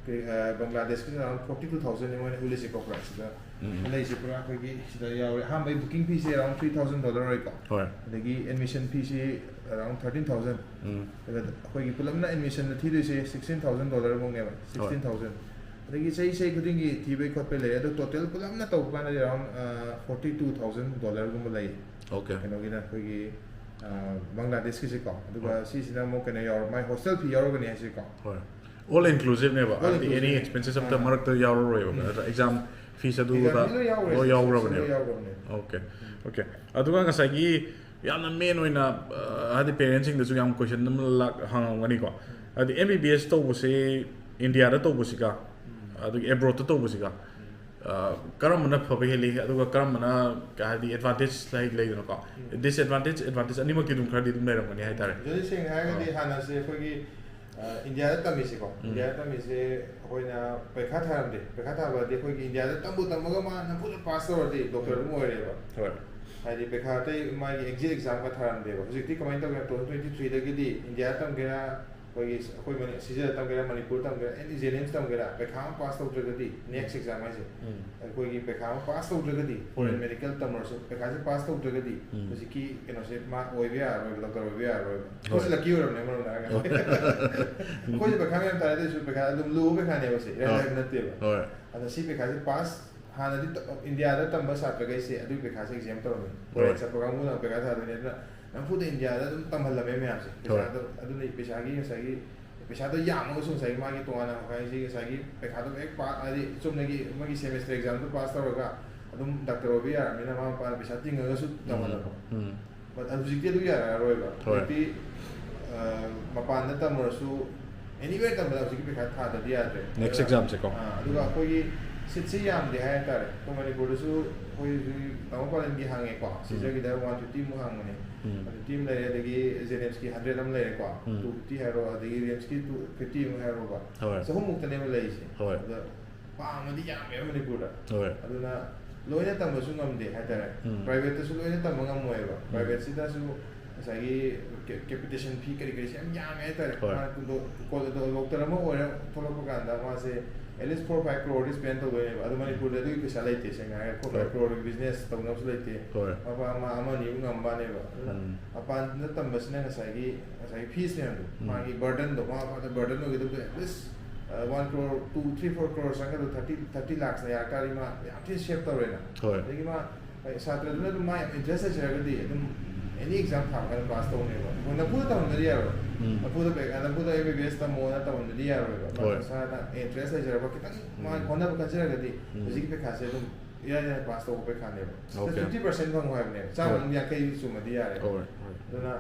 ꯀꯤ-, ꯑ, ꯕꯪꯒ꯭ꯂꯥꯗꯦꯁꯀꯤꯅ around forty two thousand ꯅꯤ ꯃꯣꯏꯅ ꯎꯠꯂꯤꯁꯦꯀꯣ price ꯁꯤꯗ꯫ ꯎꯝ꯫ ꯂꯩꯁꯦ ꯄꯨꯔꯥ ꯑꯩꯈꯣꯏꯒꯤ ꯁꯤꯗ ꯌꯥꯎꯔꯦ꯫ ꯑꯍꯥꯟꯕꯒꯤ booking fee ꯁꯦ around three thousand dollar ꯑꯣꯏꯀꯣ꯫ ꯍꯣꯏ꯫ ꯑꯗꯒꯤ admission fee ꯁꯤ around thirteen thousand꯫ ꯎꯝ꯫ ꯑꯗꯨꯒ ꯑꯩꯈꯣꯏꯒꯤ ꯄꯨꯂꯞꯅ admission ꯗ ꯊꯤꯗꯣꯏꯁꯦ sixteen thousand dollar ꯃꯨꯛꯅꯦꯕ, ꯍꯣꯏ꯫ Sixteen thousand꯫ ꯑꯗꯒꯤ ꯆꯍꯤ ꯆꯍꯤ ꯈꯨꯗꯤꯡꯒꯤ ꯊꯤꯕꯩ ꯈꯣꯠꯄꯩ ꯂꯩ, ꯑꯗꯣ total ꯄꯨꯂꯞꯅ ꯇꯧꯕ ꯀꯥꯟꯗꯗꯤ around, ꯑ, forty two thousand dollar ꯒꯨꯝꯕ ꯂꯩ꯫ Okay꯫ ꯀꯩꯅꯣꯒꯤꯅ ꯑꯩꯈꯣꯏꯒꯤ, ꯑ, ꯕꯪꯒ꯭ꯂꯥꯗꯦꯁꯀꯤꯁꯦꯀꯣ, ꯑꯗꯨꯒ ꯍꯣꯏ꯫ ꯁꯤꯁꯤꯅ ꯑꯃꯨꯛ ꯀꯩꯅꯣ ꯌꯥꯎꯔ-, ꯃꯥꯏ hostel fee ꯌꯥꯎꯔꯒꯅꯤ ꯍꯥꯏꯁꯦꯀꯣ꯫ ꯍꯣꯏ꯫ All inclusive ꯅꯦꯕ, all ꯍꯥꯏꯗꯤ any inclusive꯫ Expenses ꯑꯝꯇ ꯑꯥ꯫ ꯃꯔꯛꯇ ꯌꯥꯎꯔꯔꯣꯏꯕ, ꯎꯝ꯫ ꯅꯠꯇ꯭ꯔꯥ? Exam fees ꯑꯗꯨ exam ꯑꯗꯥ fee ꯂꯣꯏ ꯌꯥꯎꯔꯦ, ꯂꯣꯏ ꯌꯥꯎꯔꯕꯅꯦꯕ? Loi ꯌꯥꯎꯔꯕꯅꯦ꯫ Okay, okay꯫ ꯑꯗꯨꯒ ꯉꯁꯥꯏꯒꯤ ꯌꯥꯝꯅ main ꯑꯣꯏꯅ, ꯑ, ꯍꯥꯏꯗꯤ parents ꯁꯤꯡꯗꯁꯨ ꯌꯥꯝ question ꯑꯃ ꯂꯥꯛ-, ꯍꯪꯉꯝꯒꯅꯤꯀꯣ꯫ ꯎꯝ꯫ ꯍꯥꯏꯗꯤ M B B S ꯇꯧꯕꯁꯦ India ꯗ ꯇꯧꯕꯁꯤꯒ, ꯎꯝ꯫ ꯑꯗꯒꯤ abroad ꯇ ꯇꯧꯕꯁꯤꯒ, ꯎꯝ꯫ ꯑ, ꯀꯔꯝꯕꯅ ꯐꯕ ꯍꯦꯜꯂꯤ? ꯑꯗꯨꯒ ꯀꯔꯝꯕꯅ, ꯀꯩ ꯍꯥꯏꯗꯤ, advantage ꯂꯩ-, ꯂꯩꯗꯅꯀꯣ? ꯎꯝ꯫ Disadvantage, advantage ꯑꯅꯤꯃꯛꯀꯤ ꯑꯗꯨꯝ ꯈꯔꯗꯤ ꯑꯗꯨꯝ ꯂꯩꯔꯝꯒꯅꯤ ꯍꯥꯏꯇꯥꯔꯦ꯫ ꯎꯝ꯫ ꯑꯗꯨꯗꯤ ꯁꯦꯡꯅ ꯍꯥꯏꯔꯒꯗꯤ ꯑ꯫ ꯍꯥꯟꯅꯁꯦ ꯑꯩꯈꯣꯏꯒꯤ, ꯏꯟꯗꯤꯌꯥꯗ ꯇꯝꯃꯤꯁꯦꯀꯣ, ꯏꯟꯗꯤꯌꯥꯗ ꯇꯝꯃꯤꯁꯦ ꯑꯩꯈꯣꯏꯅ ꯄꯩꯈꯥ ꯊꯥꯔꯝꯗꯦ꯫ ꯄꯩꯈꯥ ꯊꯥꯕꯗꯤ ꯑꯩꯈꯣꯏꯒꯤ ꯏꯟꯗꯤꯌꯥꯗ ꯇꯝꯕꯨ ꯇꯝꯃꯒ ꯃꯥ ꯅꯝꯐꯨꯗ ꯄꯥꯁ ꯇꯧꯔꯗꯤ ꯗꯣꯛꯇꯔ ꯑꯗꯨꯝ ꯑꯣꯏꯔꯦꯕ꯫ ꯍꯣꯏ꯫ ꯍꯥꯏꯗꯤ ꯄꯩꯈꯥ ꯑꯇꯩ ꯃꯥꯒꯤ ꯑꯦꯛꯖꯤꯠ ꯑꯦꯛꯖꯥꯝꯒ ꯊꯥꯔꯝꯗꯦꯕ꯫ ꯍꯧꯖꯤꯛꯇꯤ ꯀꯃꯥꯏꯅ ꯇꯧꯒꯦ? ꯇꯨ ꯊꯥꯎꯖꯟ ꯇ꯭ꯋꯦꯟꯇꯤ ꯊ꯭ꯔꯤꯗꯒꯤꯗꯤ ꯏꯟꯗꯤꯌꯥ ꯇꯝꯒꯦꯔꯥ, ꯑꯩꯈꯣꯏꯒꯤ ꯑꯩꯈꯣꯏ ꯃꯅꯤ ꯁꯤꯖꯗ ꯇꯝꯒꯦꯔꯥ, ꯃꯅꯤꯄꯨꯔ ꯇꯝꯒꯦꯔꯥ, ꯑꯦꯅꯤ ꯖꯦꯅꯤꯝꯁ ꯇꯝꯒꯦꯔꯥ, ꯄꯩꯈꯥ ꯑꯃ ꯄꯥꯁ ꯇꯧꯗ꯭ꯔꯒꯗꯤ, ꯅꯦꯛꯁ ꯑꯦꯛꯖꯥꯝ ꯍꯥꯏꯁꯦ, ꯑꯩꯈꯣꯏꯒꯤ ꯄꯩꯈꯥ ꯑꯃ ꯄꯥꯁ ꯇꯧꯗ꯭ꯔꯒꯗꯤ, ꯐꯣꯔꯦꯟ ꯃꯦꯗꯤꯀꯦꯜ ꯇꯝꯃꯔꯁꯨ ꯄꯩꯈꯥꯁꯦ ꯄꯥꯁ ꯇꯧꯗ꯭ꯔꯒꯗꯤ ꯍꯧꯖꯤꯛꯀꯤ ꯀꯩꯅꯣꯁꯦ ꯃꯥ ꯑꯣꯏꯕ ꯌꯥꯔꯔꯣꯏꯕ, ꯗꯣꯛꯇꯔ ꯑꯣꯏꯕ ꯌꯥꯔꯔꯣꯏꯕ꯫ ꯑꯩꯈꯣꯏꯁꯦ ꯂꯛꯀꯤ ꯑꯣꯏꯔꯝꯅꯦ ꯑꯃꯔꯣꯝꯗ ꯍꯥꯏꯔꯒꯗꯤ꯫ ꯑꯩꯈꯣꯏꯁꯦ ꯄꯩꯈꯥ ꯃꯌꯥꯝ ꯊꯥꯔꯦ, ꯑꯗꯨ ꯑꯣꯏꯁꯨ ꯄꯩꯈꯥ ꯑꯗꯨꯝ ꯂꯨꯕ ꯄꯩꯈꯥꯅꯦꯕ ꯁꯤ, ꯏꯔꯥꯏ ꯂꯥꯏꯕ ꯅꯠꯇꯦꯕ꯫ ꯍꯣꯏ꯫ ꯑꯗ ꯁꯤ ꯄꯩꯈꯥꯁꯦ ꯄꯥꯁ ꯍꯥꯟꯅꯗꯤ ꯇ- ꯏꯟꯗꯤꯌꯥꯗ ꯇꯝꯕ ꯁꯥꯇ꯭ꯔꯈꯩꯁꯦ ꯑꯗꯨꯒꯤ ꯄꯩꯈꯥꯁꯦ ꯑꯦꯛꯖꯥꯝ ꯇꯧꯔꯝꯃꯤ꯫ ꯍꯣꯏ꯫ ꯐꯣꯔꯦꯟ ꯆꯠꯄ ꯀꯥꯡꯕꯨꯅ ꯄꯩꯈꯥ ꯊꯥꯗꯣꯏꯅꯦ꯫ ꯑꯗꯨꯅ ꯅꯝꯐꯨꯗ ꯏꯟꯗꯤꯌꯥꯗ ꯑꯗꯨꯝ ꯇꯝꯍꯜꯂꯝꯃꯦ ꯃꯌꯥꯝꯁꯦ꯫ ꯍꯣꯏ꯫ ꯄꯩꯁꯥꯗꯣ ꯑꯗꯨꯅ ꯄꯩꯁꯥꯒꯤ ꯉꯁꯥꯏꯒꯤ ꯄꯩꯁꯥꯗꯣ ꯌꯥꯝꯃꯒꯁꯨ ꯉꯁꯥꯏꯒꯤ ꯃꯥꯒꯤ ꯇꯣꯉꯥꯟꯅ ꯉꯁꯥꯏꯒꯤ ꯄꯩꯈꯥꯗꯣ ꯍꯦꯛ ꯄꯥ ꯍꯥꯏꯗꯤ ꯆꯨꯝꯅꯒꯤ ꯃꯣꯏꯒꯤ ꯁꯦꯃꯦꯁꯇꯔ ꯑꯦꯛꯖꯥꯝꯗꯣ ꯄꯥꯁ ꯇꯧꯔꯒ ꯑꯗꯨꯝ ꯗꯥꯛꯇꯔ ꯑꯣꯏꯕ ꯌꯥꯔꯕꯅꯤꯅ ꯃꯃꯥ ꯃꯄꯥꯅ ꯄꯩꯁꯥ ꯇꯤꯡꯉꯒꯁꯨ ꯇꯝꯍꯜꯂꯝꯕ꯫ ꯎꯝ꯫ But ꯍꯧꯖꯤꯛꯇꯤ ꯑꯗꯨ ꯌꯥꯔꯛꯑꯔꯣꯏꯕ꯫ ꯍꯣꯏ꯫ ꯍꯧꯖꯤꯛꯇꯤ ꯑ, ꯃꯄꯥꯟꯗ ꯇꯝꯃꯔꯁꯨ anywhere ꯇꯝꯕꯗ ꯍꯧꯖꯤꯛꯀꯤ ꯄꯩꯈꯥ ꯊꯥꯗꯗꯤ ꯌꯥꯗ꯭ꯔꯦ꯫ Next ꯑꯗꯨꯅ, examꯁꯦꯀꯣ꯫ ꯑ, ꯑꯗꯨꯒ ꯑꯩꯈꯣꯏꯒꯤ ꯁꯤꯠꯁꯦ ꯌꯥꯝꯗꯦ ꯍꯥꯏꯇꯥꯔꯦ꯫ ꯑꯩꯈꯣꯏ ꯃꯅꯤꯄꯨꯔꯗꯁꯨ ꯑꯩꯈꯣꯏ ꯍꯧꯖꯤꯛ ꯇꯥꯃꯣ ꯄꯥꯂꯦꯟꯒꯤ ꯍꯥꯡꯉꯦꯀꯣ, ꯁꯤꯖꯒꯤꯗ ꯋꯥꯟ ꯐꯤꯐꯇꯤ ꯃꯨꯛ ꯍꯥꯡꯕꯅꯦ꯫ ꯎꯝ꯫ ꯋꯥꯟ ꯐꯤꯐꯇꯤ ꯑꯃ ꯂꯩꯔꯦ, ꯑꯗꯒꯤ ꯖꯦꯅꯤꯝꯁꯀꯤ ꯍꯟꯗ꯭ꯔꯦꯠ ꯑꯃ ꯂꯩꯔꯦꯀꯣ, ꯎꯝ꯫ ꯇꯨ ꯐꯤꯐꯇꯤ ꯍꯥꯏꯔꯣ, ꯑꯗꯒꯤ ꯔꯤꯝꯁꯀꯤ ꯇꯨ ꯐꯤꯐꯇꯤ ꯑꯃ ꯍꯥꯏꯔꯣꯕ꯫ ꯍꯣꯏ꯫ ꯆꯍꯨꯝꯃꯨꯛꯇꯅꯦꯕ ꯂꯩꯔꯤꯁꯦ꯫ ꯍꯣꯏ꯫ ꯑꯗ ꯄꯥꯝꯃꯗꯤ ꯌꯥꯝꯃꯦꯕ ꯃꯅꯤꯄꯨꯔꯗ꯫ ꯍꯣꯏ꯫ ꯑꯗꯨꯅ ꯂꯣꯏꯅ ꯇꯝꯕꯁꯨ ꯉꯝꯗꯦ ꯍꯥꯏꯇꯥꯔꯦ꯫ ꯎꯝ꯫ ꯄ꯭ꯔꯥꯏꯚꯦꯠꯇꯁꯨ ꯂꯣꯏꯅ ꯇꯝꯕ ꯉꯝꯃꯣꯏꯕ꯫ ꯎꯝ꯫ ꯄ꯭ꯔꯥꯏꯚꯦꯠꯁꯤꯗꯁꯨ ꯉꯁꯥꯏꯒꯤ ꯀꯦ- capitation fee ꯀꯔꯤ ꯀꯔꯤꯁꯦ ꯌꯥꯝ ꯌꯥꯝꯃꯦ ꯍꯥꯏꯇꯥꯔꯦ꯫ ꯍꯣꯏ꯫ ꯃꯥ ꯗꯣ- ꯀꯣ- ꯗꯣ- ꯗꯣꯛꯇꯔ ꯑꯃ ꯑꯣꯏꯔ ꯊꯣꯛꯂꯛꯄ ꯀꯥꯟꯗ ꯃꯥꯁꯦ at least four five crore D spend ꯇꯧꯗꯣꯏꯅꯦꯕ꯫ ꯑꯗꯨ ꯃꯅꯤꯄꯨꯔꯗ ꯑꯗꯨꯒꯤ ꯄꯩꯁꯥ ꯂꯩꯇꯦ, ꯁꯦꯡꯅ ꯍꯥꯏꯔꯒ four five ꯍꯣꯏ꯫ crore ꯒꯤ business ꯇꯧꯅꯕꯁꯨ ꯂꯩꯇꯦ꯫ ꯍꯣꯏ꯫ ꯃꯄꯥ ꯑꯃ ꯑꯃ ꯑꯅꯤꯕꯨ ꯉꯝꯕꯅꯦꯕ꯫ ꯑꯗꯨꯅ ꯎꯝ꯫ ꯃꯄꯥꯟꯗ ꯇꯝꯕꯁꯤꯅ ꯉꯁꯥꯏꯒꯤ ꯉꯁꯥꯏꯒꯤ fees ꯃꯌꯥꯝꯗꯣ, ꯎꯝ꯫ ꯃꯥꯒꯤ burden ꯗꯣ, ꯃꯃꯥ ꯃꯄꯥꯗ burden ꯑꯣꯏꯒꯗꯕꯗꯣ at least one crore, two, three, four crore ꯆꯪꯒꯗꯕ, thirty, thirty lakhs ꯅ ꯌꯥꯔꯛ ꯇꯥꯔꯗꯤ ꯃꯥ ꯌꯥꯝ ꯊꯤꯅ save ꯇꯧꯔꯦꯅ꯫ ꯍꯣꯏ꯫ ꯑꯗꯒꯤ ꯃꯥ ꯁꯥꯇ꯭ꯔꯗꯨꯅ ꯑꯗꯨꯝ ꯃꯥ ꯌꯥꯝ interest ꯂꯩꯖꯔꯒꯗꯤ ꯑꯗꯨꯝ any exam ꯊꯥꯕ ꯀꯥꯟꯗ pass ꯇꯧꯅꯦꯕ꯫ ꯑꯩꯈꯣꯏ ꯅꯝꯐꯨꯗ ꯇꯧꯍꯟꯕꯗꯤ ꯌꯥꯔꯣꯏ꯫ ꯎꯝ꯫ ꯅꯝꯐꯨꯗ ꯄꯩ- ꯅꯝꯐꯨꯗ M B B S ꯇꯝꯃꯣꯅ ꯇꯧꯍꯟꯕꯗꯤ ꯌꯥꯔꯣꯏꯕ꯫ ꯃꯥ ꯍꯣꯏ꯫ ꯃꯁꯥꯅ interest ꯂꯩꯖꯔꯒ ꯈꯤꯇꯪ ꯃꯥ ꯎꯝ꯫ ꯍꯣꯠꯅꯕ ꯀꯟꯖꯔꯒꯗꯤ ꯎꯝ꯫ ꯍꯧꯖꯤꯛꯀꯤ ꯄꯩꯈꯥꯁꯦ ꯑꯗꯨꯝ ꯏꯔꯥꯏ ꯂꯥꯏꯅ pass ꯇꯧꯕ ꯄꯩꯈꯥꯅꯦꯕ꯫ Okay꯫ Fifty percent ꯐꯪꯉꯣ ꯍꯥꯏꯕꯅꯦꯕ꯫ ꯆꯥꯝꯃ ꯍꯣꯏ꯫ ꯑꯗꯨꯝ ꯌꯥꯡꯈꯩ ꯆꯨꯝꯃꯗꯤ ꯌꯥꯔꯦ꯫ ꯍꯣꯏ, ꯍꯣꯏ꯫ ꯑꯗꯨꯅ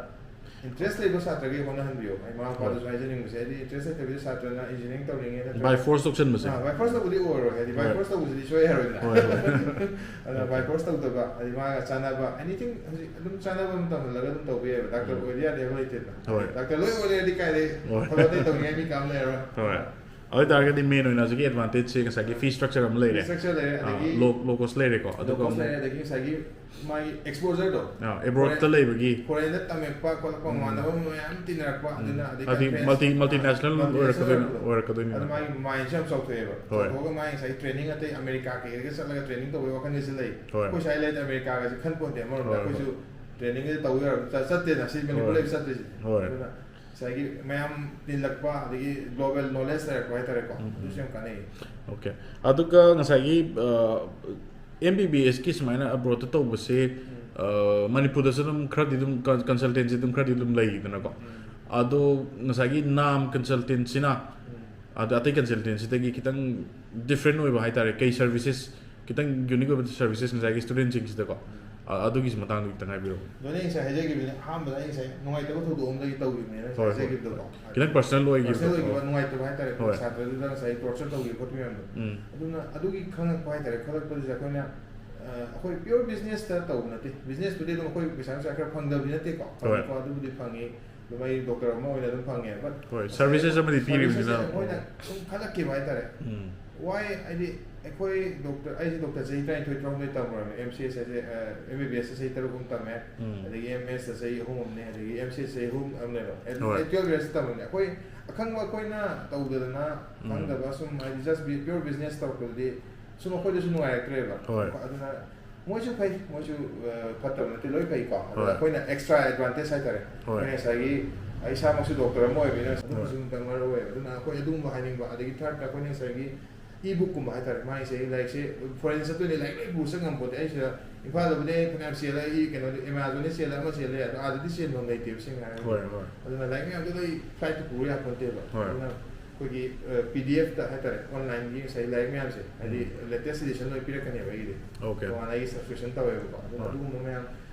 ꯏꯟꯇꯔꯦꯁ ꯂꯩꯕ ꯁꯥꯇ꯭ꯔꯒꯤ ꯍꯣꯠꯅꯍꯟꯕꯤꯌꯨ꯫ ꯑꯩ ꯃꯃꯥ ꯃꯄꯥꯗꯁꯨ ꯍꯥꯏꯖꯅꯤꯡꯕꯁꯦ, ꯍꯥꯏꯗꯤ ꯏꯟꯇꯔꯦꯁ ꯂꯩꯇꯕꯤꯗ ꯁꯥꯇ꯭ꯔꯅ ꯏꯟꯖꯤꯅꯤꯌꯥꯔꯤꯡ ꯇꯧꯅꯤꯡꯉꯦ ꯅꯠꯇ꯭ꯔꯒ by force ꯇꯧꯁꯟꯕꯁꯦ꯫ ꯕꯥꯏ ꯐꯣꯔꯁ ꯇꯧꯕꯗꯤ ꯑꯣꯏꯔꯣꯏ, ꯍꯥꯏꯗꯤ ꯕꯥꯏ ꯍꯣꯏ꯫ ꯐꯣꯔꯁ ꯇꯧꯕꯁꯤꯗꯤ ꯁꯣꯏ ꯌꯥꯔꯣꯏꯗꯅ꯫ ꯍꯣꯏ, ꯍꯣꯏ꯫ ꯑꯗꯨꯅ ꯕꯥꯏ ꯐꯣꯔꯁ ꯇꯧꯗꯕ, ꯍꯥꯏꯗꯤ ꯃꯥꯒ ꯆꯥꯟꯅꯕ, ꯑꯦꯅꯤꯊꯤꯡ ꯍꯧꯖꯤꯛ ꯑꯗꯨꯝ ꯆꯥꯟꯅꯕ ꯑꯃ ꯇꯝꯍꯜꯂꯒ ꯑꯗꯨꯝ ꯇꯧꯕ ꯌꯥꯏꯕ꯫ ꯗꯥꯛꯇꯔ ꯎꯝ꯫ ꯑꯣꯏꯗ ꯌꯥꯗꯦ ꯍꯥꯏꯕ ꯂꯩꯇꯦꯗꯅ꯫ ꯍꯣꯏ꯫ ꯗꯥꯛꯇꯔ ꯂꯣꯏ ꯑꯣꯏꯔꯦꯗꯤ ꯀꯥꯏꯗꯩ ꯍꯣꯏ꯫ ꯊꯕꯛ ꯑꯇꯩ ꯇꯧꯅꯤꯡꯉꯥꯏ ꯃꯤ ꯀꯅꯥꯝ ꯂꯩꯔꯔꯣꯏ꯫ ꯍꯣꯏ꯫ ꯑꯗꯨ ꯑꯣꯏꯇꯥꯔꯒꯗꯤ ꯃꯦꯟ ꯑꯣꯏꯅ ꯍꯧꯖꯤꯛꯀꯤ ꯑꯦꯗꯚꯥꯟꯇꯦꯖꯁꯦ ꯉꯁꯥꯏꯒꯤ ꯐꯤ ꯁ꯭ꯇ꯭ꯔꯛꯆꯔ ꯑꯃ ꯂꯩꯔꯦ꯫ ꯐꯤ ꯁ꯭ꯇ꯭ꯔꯛꯆꯔ ꯂꯩꯔꯦ, ꯑꯗꯒꯤ ꯂꯣ ꯀꯣꯁ ꯂꯩꯔꯦꯀꯣ꯫ ꯑꯗꯨꯒ ꯂꯣ ꯀꯣꯁ ꯑꯃꯨꯛ ꯂꯩꯔꯦ, ꯑꯗꯒꯤ ꯉꯁꯥꯏꯒꯤ ꯃꯥꯒꯤ ꯑꯦꯛꯁꯄꯣꯖꯔꯗꯣ꯫ ꯑꯦꯕ꯭ꯔꯣꯗꯇ ꯂꯩꯕꯒꯤ ꯐꯣꯔꯦꯟꯗ ꯇꯝꯃꯛꯄ ꯈꯣꯠꯂꯛꯄ, ꯎꯝ꯫ ꯃꯃꯥꯟꯅꯕ ꯃꯌꯥꯝ ꯇꯤꯟꯅꯔꯛꯄ, ꯎꯝ꯫ ꯑꯗꯨꯅ ꯑꯗꯩ multi conference, multi national multinational ꯑꯣꯏꯔꯛꯀꯗꯣꯏꯅꯤ ꯑꯣꯏꯔꯛꯄꯗꯣ꯫ ꯑꯣꯏꯔꯛꯀꯗꯣꯏꯅꯤꯅ꯫ ꯑꯗꯨ ꯃꯥꯒꯤ ꯃꯥꯏꯟꯁꯦ ꯌꯥꯝ ꯆꯥꯎꯊꯣꯛꯑꯦꯕ꯫ ꯍꯣꯏ꯫ ꯆꯥꯎꯊꯣꯛꯑꯒ ꯃꯥꯒꯤ ꯉꯁꯥꯏ ꯇ꯭ꯔꯦꯅꯤꯡ ꯑꯇꯩ ꯑꯃꯦꯔꯤꯀꯥ ꯀꯩꯀꯩꯗ ꯆꯠꯂꯒ ꯇ꯭ꯔꯦꯅꯤꯡ ꯇꯧꯕꯒꯤ ꯋꯥꯈꯜꯗꯁꯨ ꯂꯩ꯫ ꯍꯣꯏ꯫ ꯑꯩꯈꯣꯏ ꯁ꯭ꯋꯥꯏ ꯂꯩꯗꯤ ꯑꯃꯦꯔꯤꯀꯥꯒꯁꯦ ꯈꯟ ꯄꯣꯟꯇꯦ ꯑꯃꯔꯣꯝꯗ꯫ ꯍꯣꯏ, ꯑꯩꯈꯣꯏꯁꯨ ꯇ꯭ꯔꯦꯅꯤꯡꯒ ꯇꯧꯕ ꯌꯥꯔ ꯆꯠꯇꯦꯅ, ꯁꯤ ꯃꯅꯤꯄꯨꯔ ꯍꯣꯏ꯫ ꯂꯩꯕ ꯆꯠꯇꯣꯏꯁꯦ꯫ ꯍꯣꯏ꯫ ꯑꯗꯨꯅ ꯉꯁꯥꯏꯒꯤ ꯃꯌꯥꯝ ꯇꯤꯜꯂꯛꯄ, ꯑꯗꯒꯤ ꯒ꯭ꯂꯣꯕꯦꯜ ꯅꯣꯂꯦꯖ ꯂꯩꯔꯛꯄ ꯍꯥꯏꯇꯥꯔꯦꯀꯣ꯫ ꯎꯝ, ꯎꯝ꯫ ꯑꯗꯨꯁꯨ ꯌꯥꯝ ꯀꯥꯟꯅꯩ꯫ ꯑꯣꯀꯦ꯫ ꯑꯗꯨꯒ ꯉꯁꯥꯏꯒꯤ ꯑꯦꯝ ꯕꯤ ꯕꯤ ꯑꯦꯁꯀꯤ ꯁꯨꯃꯥꯏꯅ ꯑꯕ꯭ꯔꯣꯗꯇ ꯇꯧꯕꯁꯦ, ꯑ, ꯃꯅꯤꯄꯨꯔꯗꯁꯨ ꯑꯗꯨꯝ ꯈꯔꯗꯤ ꯑꯗꯨꯝ ꯀꯟ-, ꯀꯟꯁꯜꯇꯦꯟꯁꯤ ꯑꯗꯨꯝ ꯈꯔꯗꯤ ꯑꯗꯨꯝ ꯂꯩꯗꯅꯀꯣ꯫ ꯎꯝ꯫ ꯑꯗꯣ ꯉꯁꯥꯏꯒꯤ ꯅꯥꯝ ꯀꯟꯁꯜꯇꯦꯟꯁꯤꯅ ꯎꯝ꯫ ꯑꯗ ꯑꯇꯩ ꯀꯟꯁꯜꯇꯦꯟꯁꯤꯗꯒꯤ ꯈꯤꯇꯪ ꯗꯤꯐ꯭ꯔꯦꯟ ꯑꯣꯏꯕ ꯍꯥꯏꯇꯥꯔꯦ꯫ ꯀꯩ ꯁꯔꯚꯤꯁꯦꯁ, ꯈꯤꯇꯪ ꯌꯨꯅꯤꯛ ꯑꯣꯏꯕ ꯁꯔꯚꯤꯁꯦꯁ ꯉꯁꯥꯏꯒꯤ ꯁ꯭ꯇꯨꯗꯦꯟꯁꯤꯡꯁꯤꯗꯀꯣ꯫ ꯑ-, ꯑꯗꯨꯒꯤꯁꯤ ꯃꯇꯥꯡꯗ ꯈꯤꯇꯪ ꯍꯥꯏꯕꯤꯔꯛꯑꯣ꯫ ꯑꯗꯣ ꯑꯩ ꯉꯁꯥꯏ ꯍꯥꯏꯖꯈꯤꯕꯅꯦ, ꯑꯍꯥꯟꯕꯗ ꯑꯩ ꯉꯁꯥꯏ ꯅꯨꯡꯉꯥꯏꯇꯕ ꯊꯧꯗꯣꯛ ꯑꯃꯗꯒꯤ ꯇꯧꯈꯤꯕꯅꯦꯅ ꯍꯣꯏ, ꯍꯣꯏ꯫ ꯍꯥꯏꯖꯈꯤꯕꯗꯣꯀꯣ꯫ ꯈꯤꯇꯪ ꯄꯔꯁꯅꯦꯜ ꯑꯣꯏꯈꯤꯕꯗꯣ꯫ ꯄꯔꯁꯅꯦꯜ ꯑꯣꯏꯈꯤꯕ ꯅꯨꯡꯉꯥꯏꯇꯕ ꯍꯥꯏꯇꯥꯔꯦꯀꯣ꯫ ꯍꯣꯏ꯫ ꯁꯥꯇ꯭ꯔꯗꯨꯗ ꯉꯁꯥꯏ ꯇꯣꯔꯆꯔ ꯇꯧꯈꯤꯕ ꯈꯣꯠꯈꯤꯕ ꯃꯌꯥꯝꯗꯣ꯫ ꯎꯝ꯫ ꯑꯗꯨꯅ ꯑꯗꯨꯒꯤ ꯈꯪꯉꯛꯄ ꯍꯥꯏꯇꯥꯔꯦ, ꯈꯜꯂꯛꯄꯗꯨꯗ ꯑꯩꯈꯣꯏꯅ, ꯑ, ꯑꯩꯈꯣꯏ ꯄꯤꯌꯣꯔ ꯕꯤꯖꯤꯅꯦꯁꯇ ꯇꯧꯕ ꯅꯠꯇꯦ꯫ ꯕꯤꯖꯤꯅꯦꯁꯄꯨꯗꯤ ꯑꯗꯨꯝ ꯑꯩꯈꯣꯏ ꯄꯩꯁꯥ ꯅꯨꯡꯁꯥ ꯈꯔ ꯐꯪꯗꯕꯗꯤ ꯅꯠꯇꯦꯀꯣ꯫ ꯍꯣꯏ꯫ ꯐꯪꯉꯤꯀꯣ, ꯑꯗꯨꯕꯨꯗꯤ ꯐꯪꯉꯤ꯫ ꯑꯗꯨꯝ ꯑꯩ ꯗꯣꯛꯇꯔ ꯑꯃ ꯑꯣꯏꯅ ꯑꯗꯨꯝ ꯐꯪꯉꯦ꯫ But ꯍꯣꯏ, ꯁꯔꯚꯤꯁꯦꯁ ꯑꯃꯗꯤ ꯄꯤꯔꯤꯕꯅꯤꯅ꯫ ꯁꯔꯚꯤꯁꯦꯁꯁꯦ ꯑꯩꯈꯣꯏꯅ ꯁꯨꯝ ꯈꯜꯂꯛꯈꯤꯕ ꯍꯥꯏꯇꯥꯔꯦ꯫ ꯎꯝ꯫ Why? ꯍꯥꯏꯗꯤ ꯑꯩꯈꯣꯏ ꯗꯣꯛꯇꯔ, ꯑꯩꯁꯦ ꯗꯣꯛꯇꯔ ꯆꯍꯤ ꯇꯔꯥꯅꯤꯊꯣꯏ ꯇꯔꯥꯍꯨꯝꯗꯣꯏ ꯇꯝꯃꯨꯔꯕꯅꯦ꯫ ꯑꯦꯝ ꯁꯤ ꯑꯦꯁ ꯍꯥꯏꯁꯦ, ꯑ, ꯑꯦꯝ ꯕꯤ ꯕꯤ ꯑꯦꯁ ꯆꯍꯤ ꯇꯔꯨꯛ ꯑꯃ ꯇꯝꯃꯦ꯫ ꯎꯝ꯫ ꯑꯗꯒꯤ ꯑꯦꯝ ꯑꯦꯁꯇ ꯆꯍꯤ ꯑꯍꯨꯝ ꯑꯃꯅꯦ, ꯑꯗꯒꯤ ꯑꯦꯝ ꯁꯤ ꯑꯦꯁ ꯆꯍꯤ ꯑꯍꯨꯝ ꯑꯃꯅꯦꯕ꯫ ꯑꯦ, ꯍꯣꯏ꯫ ꯑꯩ ꯇꯨꯌꯦꯜꯞ ꯌꯔꯁ ꯇꯝꯕꯅꯦ꯫ ꯑꯩꯈꯣꯏ ꯑꯈꯪꯕ ꯑꯩꯈꯣꯏꯅ ꯇꯧꯗꯗꯅ, ꯎꯝ꯫ ꯈꯪꯗꯕ ꯁꯨꯝ, ꯍꯥꯏꯗꯤ just ꯄꯤꯌꯣꯔ ꯕꯤꯖꯤꯅꯦꯁ ꯇꯧꯔꯛꯄꯗꯨꯗꯤ ꯁꯨꯝ ꯑꯩꯈꯣꯏꯗꯁꯨ ꯅꯨꯡꯉꯥꯏꯔꯛꯇ꯭ꯔꯦꯕ꯫ ꯍꯣꯏ꯫ ꯑꯗꯨꯅ ꯃꯣꯏꯁꯨ ꯐꯩ, ꯃꯣꯏꯁꯨ, ꯑ, ꯐꯠꯇꯕ ꯅꯠꯇꯦ, ꯂꯣꯏ ꯐꯩꯀꯣ꯫ ꯑꯗꯨꯅ ꯍꯣꯏ꯫ ꯑꯩꯈꯣꯏꯅ ꯑꯦꯛꯁꯇ꯭ꯔꯥ ꯑꯦꯗꯚꯥꯟꯇꯦꯖ ꯍꯥꯏꯇꯥꯔꯦ꯫ ꯍꯣꯏ꯫ ꯑꯩꯈꯣꯏ ꯉꯁꯥꯏꯒꯤ ꯑꯩ ꯏꯁꯥꯃꯛꯁꯨ ꯗꯣꯛꯇꯔ ꯑꯃ ꯑꯣꯏꯕꯅꯤꯅ ꯑꯗꯨꯝꯕꯁꯨ ꯍꯣꯏ꯫ ꯑꯗꯨꯝ ꯃꯔꯨ ꯑꯣꯏꯌꯦꯕ꯫ ꯑꯗꯨꯅ ꯑꯩꯈꯣꯏ ꯑꯗꯨꯒꯨꯝꯕ ꯍꯥꯏꯅꯤꯡꯕ꯫ ꯑꯗꯒꯤ ꯊꯥꯔꯠꯇ ꯑꯩꯈꯣꯏꯅ ꯉꯁꯥꯏꯒꯤ ꯏ ꯕꯨꯛꯀꯨꯝꯕ ꯍꯥꯏꯇꯥꯔꯦ, ꯃꯥꯒꯤꯁꯦ ꯂꯥꯏꯔꯤꯛꯁꯦ ꯐꯣꯔꯦꯟ ꯆꯠꯇꯣꯏꯅꯦ, ꯂꯥꯏꯔꯤꯛ ꯂꯣꯏ ꯄꯨꯔ ꯆꯠ ꯉꯝꯄꯣꯠꯇꯦ꯫ ꯑꯩ ꯁꯤꯗ ꯏꯝꯐꯥꯜꯗꯕꯨꯗꯤ ꯑꯩ ꯐꯅꯌꯥꯝ ꯆꯦꯜꯂꯦ, ꯑꯩ ꯀꯩꯅꯣꯗꯤ ꯑꯦꯃꯥꯖꯣꯟꯗ ꯆꯦꯜꯂꯦ, ꯑꯃ ꯆꯦꯜꯂꯦ, ꯑꯗꯣ ꯑꯥꯗꯗꯤ ꯆꯦꯟꯐꯝ ꯂꯩꯇꯦꯕ, ꯁꯦꯡꯅ ꯍꯥꯏꯔꯒꯗꯤ꯫ ꯍꯣꯏ, ꯍꯣꯏ꯫ ꯑꯗꯨꯅ ꯂꯥꯏꯔꯤꯛ ꯃꯌꯥꯝꯗꯣ ꯂꯣꯏ ꯐ꯭ꯂꯥꯏꯠꯇ ꯄꯨꯔ ꯌꯥꯄꯣꯠꯇꯦꯕ꯫ ꯍꯣꯏ꯫ ꯑꯗꯨꯅ ꯑꯩꯈꯣꯏꯒꯤ, ꯑ, ꯄꯤ ꯗꯤ ꯑꯦꯐꯇ ꯍꯥꯏꯇꯥꯔꯦ, ꯑꯣꯟꯂꯥꯏꯟꯒꯤ ꯉꯁꯥꯏ ꯂꯥꯏꯔꯤꯛ ꯃꯌꯥꯝꯁꯦ, ꯍꯥꯏꯗꯤ ꯎꯝ꯫ ꯂꯦꯇꯦꯁ ꯏꯗꯤꯁꯟ ꯂꯣꯏ ꯄꯤꯔꯛꯀꯅꯦꯕ ꯑꯩꯒꯤꯗꯤ꯫ ꯑꯣꯀꯦ꯫ ꯇꯣꯉꯥꯟꯅ ꯑꯩꯒꯤ ꯁꯕꯁꯀ꯭ꯔꯤꯞꯁꯟ ꯇꯧꯋꯦꯕꯀꯣ꯫ ꯑꯗꯨꯅ ꯍꯣꯏ꯫ ꯑꯗꯨꯒꯨꯝꯕ ꯃꯌꯥꯝ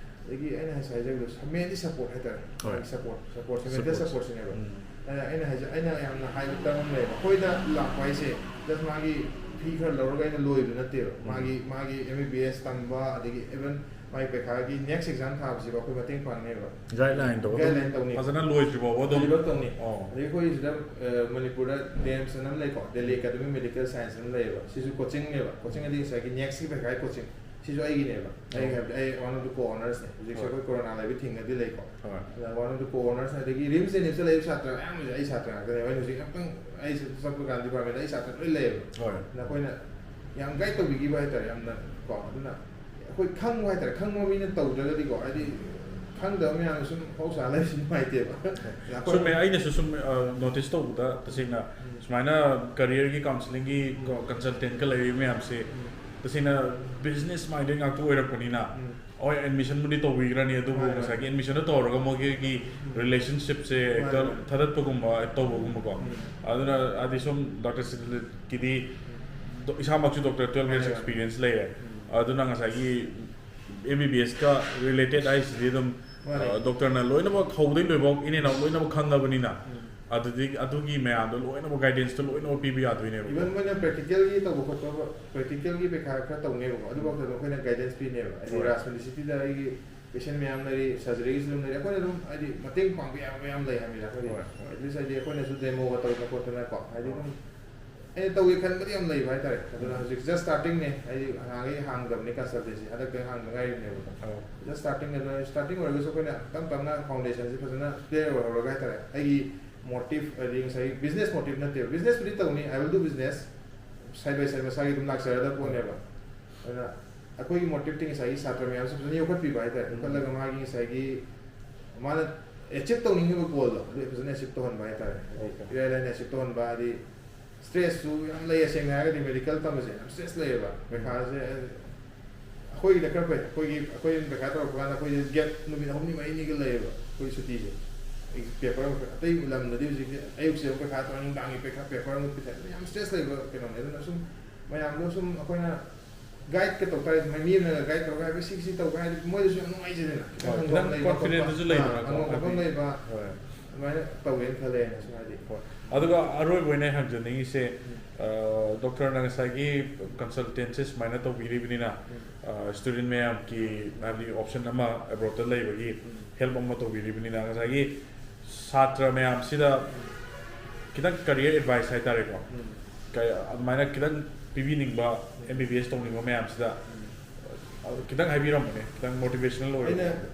ꯑꯗꯒꯤ ꯑꯩꯅ ꯉꯁꯥꯏ ꯍꯥꯏꯖꯕꯗꯣ, ꯃꯦꯟꯂꯤ ꯁꯄꯣꯔꯠ ꯍꯥꯏꯇꯥꯔꯦ, ꯍꯣꯏ. ꯃꯥꯒꯤ ꯁꯄꯣꯔꯠ ꯁꯄꯣꯔꯠꯁꯦ, ꯃꯦꯟꯇꯦꯜ Support. ꯁꯄꯣꯔꯠꯁꯤꯅꯦꯕ. ꯎꯝ. ꯑꯩꯅ ꯑꯩꯅ ꯍꯥꯏꯖ ꯑꯩꯅ ꯌꯥꯝꯅ ꯍꯥꯏꯕ ꯇꯔꯝ ꯑꯃ ꯂꯩꯌꯦꯕ, ꯑꯩꯈꯣꯏꯗ ꯂꯥꯛꯄ ꯍꯥꯏꯁꯦ ꯖꯁ ꯃꯥꯒꯤ ꯐꯤ ꯈꯔ ꯂꯧꯔꯒ ꯑꯩꯅ ꯂꯣꯏꯕ ꯅꯠꯇꯦꯕ. ꯎꯝ. ꯃꯥꯒꯤ ꯃꯥꯒꯤ ꯑꯦꯝ ꯕꯤ ꯕꯤ ꯑꯦꯁ ꯇꯝꯕ, ꯑꯗꯒꯤ ꯏꯚꯟ ꯃꯥꯒꯤ ꯄꯩꯈꯥꯒꯤ ꯅꯦꯛꯁ ꯑꯦꯛꯖꯥꯝ ꯊꯥꯕꯁꯤꯐꯥꯎ ꯑꯩꯈꯣꯏ ꯃꯇꯦꯡ ꯄꯥꯡꯅꯦꯕ. Guideline ꯇꯧꯕ ꯑꯗꯨꯝ Guideline ꯇꯧꯅꯤ. ꯐꯖꯅ ꯂꯣꯏꯗ꯭ꯔꯤ ꯐꯥꯎꯕ ꯑꯗꯨꯝ. Deliver ꯇꯧꯅꯤ. ꯑꯣ. ꯑꯗꯒꯤ ꯑꯩꯈꯣꯏ ꯁꯤꯗ, ꯑ, ꯃꯅꯤꯄꯨꯔꯗ ꯗꯦꯝꯁ ꯑꯅ ꯑꯃ ꯂꯩꯀꯣ, ꯗꯦꯜꯂꯤ ꯑꯦꯀꯥꯗꯃꯤ ꯃꯦꯗꯤꯀꯦꯜ ꯁꯥꯏꯟꯁ ꯑꯅ ꯂꯩꯌꯦꯕ. ꯁꯤꯁꯨ ꯀꯣꯆꯤꯡꯅꯦꯕ. ꯀꯣꯆꯤꯡ ꯑꯗꯤ ꯉꯁꯥꯏꯒꯤ ꯅꯦꯛꯁꯀꯤ ꯄꯩꯈꯥꯒꯤ ꯀꯣꯆꯤꯡ, ꯁꯤꯁꯨ ꯑꯩꯒꯤꯅꯦꯕ. ꯑꯩ ꯑꯣ. ꯍꯥꯏꯕꯗꯤ ꯑꯩ ꯋꯥꯟ ꯑꯣꯐ ꯗ ꯀꯣ ꯑꯣꯅꯔꯁꯅꯦ. ꯍꯧꯖꯤꯛꯁꯦ ꯍꯣꯏ. ꯑꯩꯈꯣꯏ ꯀꯣꯔꯣꯅꯥ ꯂꯩꯕ ꯊꯤꯡꯉꯗꯤ ꯂꯩꯀꯣ. ꯍꯣꯏ. ꯑꯗ ꯋꯥꯟ ꯑꯣꯐ ꯗ ꯀꯣ ꯑꯣꯅꯔꯁ, ꯑꯗꯒꯤ ꯔꯤꯝꯁ ꯖꯦꯅꯤꯝꯁꯇ ꯂꯩꯕ ꯁꯥꯇ꯭ꯔ ꯃꯌꯥꯝ ꯂꯩ, ꯑꯩ ꯁꯥꯇ꯭ꯔ ꯉꯥꯛꯇꯅꯦꯕ. ꯑꯩꯅ ꯍꯧꯖꯤꯛ ꯑꯝꯇꯪ ꯑꯩ ꯆꯠꯄ ꯀꯥꯟꯗ ꯗꯤꯄꯥꯔꯠꯃꯦꯟꯗ ꯑꯩ ꯁꯥꯇ꯭ꯔ ꯂꯣꯏ ꯂꯩꯌꯦꯕ. ꯍꯣꯏ. ꯑꯗ ꯑꯩꯈꯣꯏꯅ ꯌꯥꯝ ꯒꯥꯏꯗ ꯇꯧꯕꯤꯈꯤꯕ ꯍꯥꯏꯇꯥꯔꯦ, ꯌꯥꯝꯅ ꯀꯣ. ꯑꯗꯨꯅ ꯑꯩꯈꯣꯏ ꯈꯪꯕ ꯍꯥꯏꯇꯥꯔꯦ, ꯈꯪꯕ ꯃꯤꯅ ꯇꯧꯗ꯭ꯔꯒꯗꯤꯀꯣ, ꯍꯥꯏꯗꯤ ꯈꯪꯗꯕ ꯃꯌꯥꯝ ꯁꯨꯝ ꯍꯧꯁꯥ ꯂꯩꯕꯁꯤ ꯅꯨꯡꯉꯥꯏꯇꯦꯕ꯫ ꯑꯩꯈꯣꯏ ꯆꯨꯝꯃꯦ, ꯑꯩꯅꯁꯨ ꯁꯨꯝ ꯅꯣꯇꯤꯁ ꯇꯧꯕꯗ ꯇꯁꯦꯡꯅ ꯎꯝ. ꯁꯨꯃꯥꯏꯅ ꯀꯔꯤꯌꯔꯒꯤ ꯀꯥꯎꯟꯁꯤꯂꯤꯡꯒꯤ ꯎꯝ. ꯀꯟꯁꯜꯇꯦꯟꯠꯀ ꯂꯩꯔꯤꯕ ꯃꯌꯥꯝꯁꯦ ꯎꯝ. ꯇꯁꯦꯡꯅ ꯕꯤꯖꯤꯅꯦꯁ ꯃꯥꯏꯟꯗꯦꯗ ꯉꯥꯛꯇ ꯑꯣꯏꯔꯛꯄꯅꯤꯅ ꯎꯝ. ꯍꯣꯏ, ꯑꯦꯗꯃꯤꯁꯟꯕꯨꯗꯤ ꯇꯧꯕꯤꯈ꯭ꯔꯅꯤ, ꯑꯗꯨꯕꯨ ꯃꯥꯅꯦ, ꯃꯥꯅꯦ. ꯉꯁꯥꯏꯒꯤ ꯑꯦꯗꯃꯤꯁꯟꯗ ꯇꯧꯔꯒ ꯃꯣꯏꯒꯤ ꯎꯝ. ꯔꯤꯂꯦꯁꯟꯁꯤꯞꯁꯦ ꯍꯦꯛꯇ ꯃꯥꯅꯦ, ꯃꯥꯅꯦ. ꯊꯥꯗꯠꯄꯒꯨꯝꯕ ꯇꯧꯕꯒꯨꯝꯕꯀꯣ. ꯎꯝ. ꯑꯗꯨꯅ ꯍꯥꯏꯗꯤ ꯁꯨꯝ ꯗꯥꯛꯇꯔ ꯁꯤꯗꯤꯂꯤꯠꯀꯤꯗꯤ ꯗꯣ- ꯏꯁꯥꯃꯛꯁꯨ ꯗꯣꯛꯇꯔ ꯇꯨꯌꯦꯜꯞ ꯌꯔꯁ ꯃꯥꯅꯦ, ꯃꯥꯅꯦ. ꯑꯦꯛꯁꯄꯤꯔꯤꯌꯟꯁ ꯂꯩꯔꯦ꯫ ꯎꯝ. ꯑꯗꯨꯅ ꯉꯁꯥꯏꯒꯤ M B B ask related ꯍꯥꯏꯁꯤꯗꯤ ꯑꯗꯨꯝ ꯃꯥꯅꯦ. ꯑ, ꯗꯣꯛꯇꯔꯅ ꯂꯣꯏꯅꯃꯛ ꯍꯧꯕꯗꯩ ꯂꯣꯏꯐꯥꯎ ꯏꯟ ꯑꯦꯟ ꯑꯥꯎꯠ ꯂꯣꯏꯅꯃꯛ ꯈꯪꯉꯕꯅꯤꯅ ꯎꯝ. ꯑꯗꯨꯗꯤ ꯑꯗꯨꯒꯤ ꯃꯌꯥꯝꯗꯣ ꯂꯣꯏꯅꯃꯛ ꯒꯥꯏꯗꯦꯟꯁꯇꯣ ꯂꯣꯏꯅꯃꯛ ꯄꯤꯕ ꯌꯥꯗꯣꯏꯅꯦꯕ꯫ ꯏꯚꯟ ꯃꯣꯏꯅ ꯄ꯭ꯔꯦꯛꯇꯤꯀꯦꯜꯒꯤ ꯇꯧꯕ ꯈꯣꯠꯄ, ꯄ꯭ꯔꯦꯛꯇꯤꯀꯦꯜꯒꯤ ꯄꯩꯈꯥ ꯈꯔ ꯇꯧꯅꯦꯕꯀꯣ, ꯑꯗꯨꯐꯥꯎꯗ ꯑꯩꯈꯣꯏꯅ ꯒꯥꯏꯗꯦꯟꯁ ꯄꯤꯅꯦꯕ꯫ ꯍꯥꯏꯗꯤ ꯍꯣꯏ. ꯔꯥꯖ ꯃꯦꯗꯤꯁꯤꯇꯤꯗ ꯑꯩꯒꯤ ꯄꯦꯁꯦꯟ ꯃꯌꯥꯝ ꯂꯩꯔꯤ, ꯁꯔꯖꯔꯤꯒꯤꯁꯨ ꯑꯗꯨꯝ ꯂꯩꯔꯤ, ꯑꯩꯈꯣꯏꯅ ꯑꯗꯨꯝ ꯍꯥꯏꯗꯤ ꯃꯇꯦꯡ ꯄꯥꯡꯕ ꯌꯥꯕ ꯃꯌꯥꯝ ꯂꯩ ꯍꯥꯏꯕꯅꯤꯗ ꯑꯩꯈꯣꯏꯗꯤ꯫ ꯍꯣꯏ, ꯍꯣꯏ. ꯑꯦꯠꯂꯤꯁ ꯍꯥꯏꯗꯤ ꯑꯩꯈꯣꯏꯅꯁꯨ ꯗꯦꯃꯣꯒ ꯇꯧꯗꯅ ꯈꯣꯠꯇꯅꯀꯣ, ꯍꯥꯏꯗꯤ ꯑꯗꯨꯝ ꯑꯩꯅ ꯇꯧꯒꯦ ꯈꯟꯕꯗꯤ ꯌꯥꯝ ꯂꯩꯕ ꯍꯥꯏꯇꯥꯔꯦ꯫ ꯑꯗꯨꯅ ꯎꯝ. ꯍꯧꯖꯤꯛ ꯖꯁ ꯁ꯭ꯇꯥꯔꯇꯤꯡꯅꯦ꯫ ꯑꯩꯗꯤ ꯍꯥꯟꯅꯉꯩ ꯍꯥꯡꯗꯕꯅꯤ ꯀꯟꯁꯜꯇꯦꯟꯁꯤ, ꯍꯟꯗꯛꯇ ꯍꯥꯡꯗ ꯉꯥꯏꯔꯤꯕꯅꯦꯕꯀꯣ꯫ ꯑꯣ. ꯖꯁ ꯁ꯭ꯇꯥꯔꯇꯤꯡ ꯑꯗꯨꯅ, ꯁ꯭ꯇꯥꯔꯇꯤꯡ ꯑꯣꯏꯔꯒꯁꯨ ꯑꯩꯈꯣꯏꯅ ꯇꯞ ꯇꯞꯅ ꯐꯥꯎꯟꯗꯦꯁꯟꯁꯤ ꯐꯖꯅ ꯀ꯭ꯂꯤꯌꯥꯔ ꯑꯣꯏꯍꯧꯔꯒ ꯍꯥꯏꯇꯥꯔꯦ, ꯑꯩꯒꯤ ꯃꯣꯇꯤꯚ ꯍꯥꯏꯗꯤ ꯉꯁꯥꯏꯒꯤ ꯕꯤꯖꯤꯅꯦꯁ ꯃꯣꯇꯤꯚ ꯅꯠꯇꯦꯕ꯫ ꯕꯤꯖꯤꯅꯦꯁꯄꯨꯗꯤ ꯇꯧꯅꯤ, I will do business, side by side ꯃꯁꯥꯒꯤ ꯑꯗꯨꯝ ꯂꯥꯛꯆꯔꯗꯕ ꯄꯣꯠꯅꯦꯕ꯫ ꯑꯗꯨꯅ ꯑꯩꯈꯣꯏꯒꯤ ꯃꯣꯇꯤꯚꯇꯤ ꯉꯁꯥꯏꯒꯤ ꯁꯥꯇ꯭ꯔ ꯃꯌꯥꯝꯁꯤ ꯐꯖꯅ ꯌꯣꯛꯈꯠꯄꯤꯕ ꯍꯥꯏꯇꯥꯔꯦ, ꯎꯝ. ꯌꯣꯛꯈꯠꯂꯒ ꯃꯥꯒꯤ ꯉꯁꯥꯏꯒꯤ ꯃꯥꯅ ꯑꯦꯆꯤꯚ ꯇꯧꯅꯤꯡꯉꯤꯕ ꯒꯣꯜꯗꯣ ꯑꯗꯨ ꯐꯖꯅ ꯑꯦꯆꯤꯚ ꯇꯧꯍꯟꯕ ꯍꯥꯏꯇꯥꯔꯦ꯫ ꯍꯥꯏꯗꯤ ꯑꯣꯀꯦ. ꯏꯔꯥꯏ ꯂꯥꯏꯅ ꯑꯦꯆꯤꯚ ꯇꯧꯍꯟꯕ, ꯍꯥꯏꯗꯤ ꯁ꯭ꯇ꯭ꯔꯦꯁꯁꯨ ꯌꯥꯝ ꯂꯩ꯫ ꯁꯦꯡꯅ ꯍꯥꯏꯔꯒꯗꯤ ꯃꯦꯗꯤꯀꯦꯜ ꯇꯝꯕꯁꯦ ꯌꯥꯝ ꯁ꯭ꯇ꯭ꯔꯦꯁ ꯂꯩꯌꯦꯕ꯫ ꯄꯩꯈꯥꯁꯦ ꯑꯩꯈꯣꯏꯒꯤꯗ ꯈꯔ ꯐꯩ, ꯑꯩꯈꯣꯏꯒꯤ ꯑꯩꯈꯣꯏ ꯄꯩꯈꯥ ꯇꯧꯔꯛꯄ ꯀꯥꯟꯗ ꯑꯩꯈꯣꯏꯁꯦ ꯒꯦꯞ ꯅꯨꯃꯤꯠ ꯑꯍꯨꯝꯅꯤ ꯃꯔꯤꯅꯤꯒ ꯂꯩꯌꯦꯕ ꯑꯩꯈꯣꯏ ꯁꯨꯇꯤꯁꯦ꯫ ꯄꯦꯄꯔ ꯑꯇꯩ ꯂꯝꯗꯗꯤ ꯍꯧꯖꯤꯛꯇꯤ ꯑꯌꯨꯛꯁꯦ ꯑꯃꯨꯛ ꯄꯩꯈꯥ ꯇꯧꯔꯅꯤ, ꯅꯨꯡꯗꯥꯡꯒꯤ ꯄꯩꯈꯥ, ꯄꯦꯄꯔ ꯑꯃꯨꯛ ꯄꯤꯊꯛꯑꯅꯤ, ꯌꯥꯝ ꯁ꯭ꯇ꯭ꯔꯦꯁ ꯂꯩꯕ ꯀꯩꯅꯣꯅꯦ꯫ ꯑꯗꯨꯅ ꯁꯨꯝ ꯃꯌꯥꯝꯗꯣ ꯁꯨꯝ ꯑꯩꯈꯣꯏꯅ ꯒꯥꯏꯗꯀ ꯇꯧ ꯇꯥꯔꯦ, ꯃꯤ ꯑꯃꯅꯒ ꯒꯥꯏꯗ ꯇꯧꯔꯒ ꯍꯥꯏꯕ ꯁꯤ ꯁꯤ ꯇꯧꯕ ꯍꯥꯏꯔꯗꯤ ꯃꯣꯏꯗꯁꯨ ꯌꯥꯝ ꯅꯨꯡꯉꯥꯏꯖꯩꯗꯅ꯫ ꯈꯤꯇꯪ ꯍꯣꯏ, ꯍꯪꯐꯝ ꯈꯤꯇꯪ ꯂꯩꯕ ꯈꯣꯠꯄ, ꯀꯣꯟꯐꯤꯗꯦꯟꯁꯁꯨ ꯂꯩꯗꯅꯀꯣ, ꯑꯥ, ꯍꯪꯐꯝ ꯍꯥꯏꯗꯤ, ꯂꯩꯕ, ꯍꯣꯏ꯫ ꯑꯗꯨꯃꯥꯏꯅ ꯇꯧꯋꯦꯅ ꯈꯜꯂꯦ ꯑꯩꯅꯁꯨ ꯍꯥꯏꯗꯤ꯫ ꯍꯣꯏ꯫ ꯑꯗꯨꯒ ꯑꯔꯣꯏꯕ ꯑꯣꯏꯅ ꯑꯩ ꯍꯪꯖꯅꯤꯡꯉꯤꯁꯦ, ꯎꯝ꯫ ꯑ, ꯗꯣꯛꯇꯔꯅ ꯉꯁꯥꯏꯒꯤ ꯀꯟꯁꯜꯇꯦꯟꯁꯤ ꯁꯨꯃꯥꯏꯅ ꯇꯧꯕꯤꯔꯤꯕꯅꯤꯅ, ꯎꯝ꯫ ꯑ, ꯁ꯭ꯇꯨꯗꯦꯟ ꯃꯌꯥꯝꯒꯤ, ꯍꯥꯏꯕꯗꯤ, ꯑꯣꯞꯁꯟ ꯑꯃ ꯑꯦꯕ꯭ꯔꯣꯗꯇ ꯂꯩꯕꯒꯤ ꯎꯝ꯫ ꯍꯦꯜꯞ ꯑꯃ ꯇꯧꯕꯤꯔꯤꯕꯅꯤꯅ, ꯉꯁꯥꯏꯒꯤ ꯁꯥꯇ꯭ꯔ ꯃꯌꯥꯝꯁꯤꯗ ꯎꯝ꯫ ꯈꯤꯇꯪ ꯀꯔꯤꯌꯔ ꯑꯦꯗꯚꯥꯏꯁ ꯍꯥꯏꯇꯥꯔꯦꯀꯣ, ꯎꯝ꯫ ꯀ-, ꯑꯗꯨꯃꯥꯏꯅ ꯈꯤꯇꯪ ꯄꯤꯕꯤꯅꯤꯡꯕ, ꯎꯝ꯫ ꯑꯦꯝ ꯕꯤ ꯕꯤ ꯑꯦꯁ ꯇꯧꯅꯤꯡꯕ ꯃꯌꯥꯝꯁꯤꯗ, ꯎꯝ꯫ ꯑ, ꯈꯤꯇꯪ ꯍꯥꯏꯕꯤꯔꯝꯕꯅꯦ, ꯈꯤꯇꯪ ꯃꯣꯇꯤꯚꯦꯁꯅꯦꯜ ꯑꯣꯏꯕ꯫ ꯑꯩꯅ,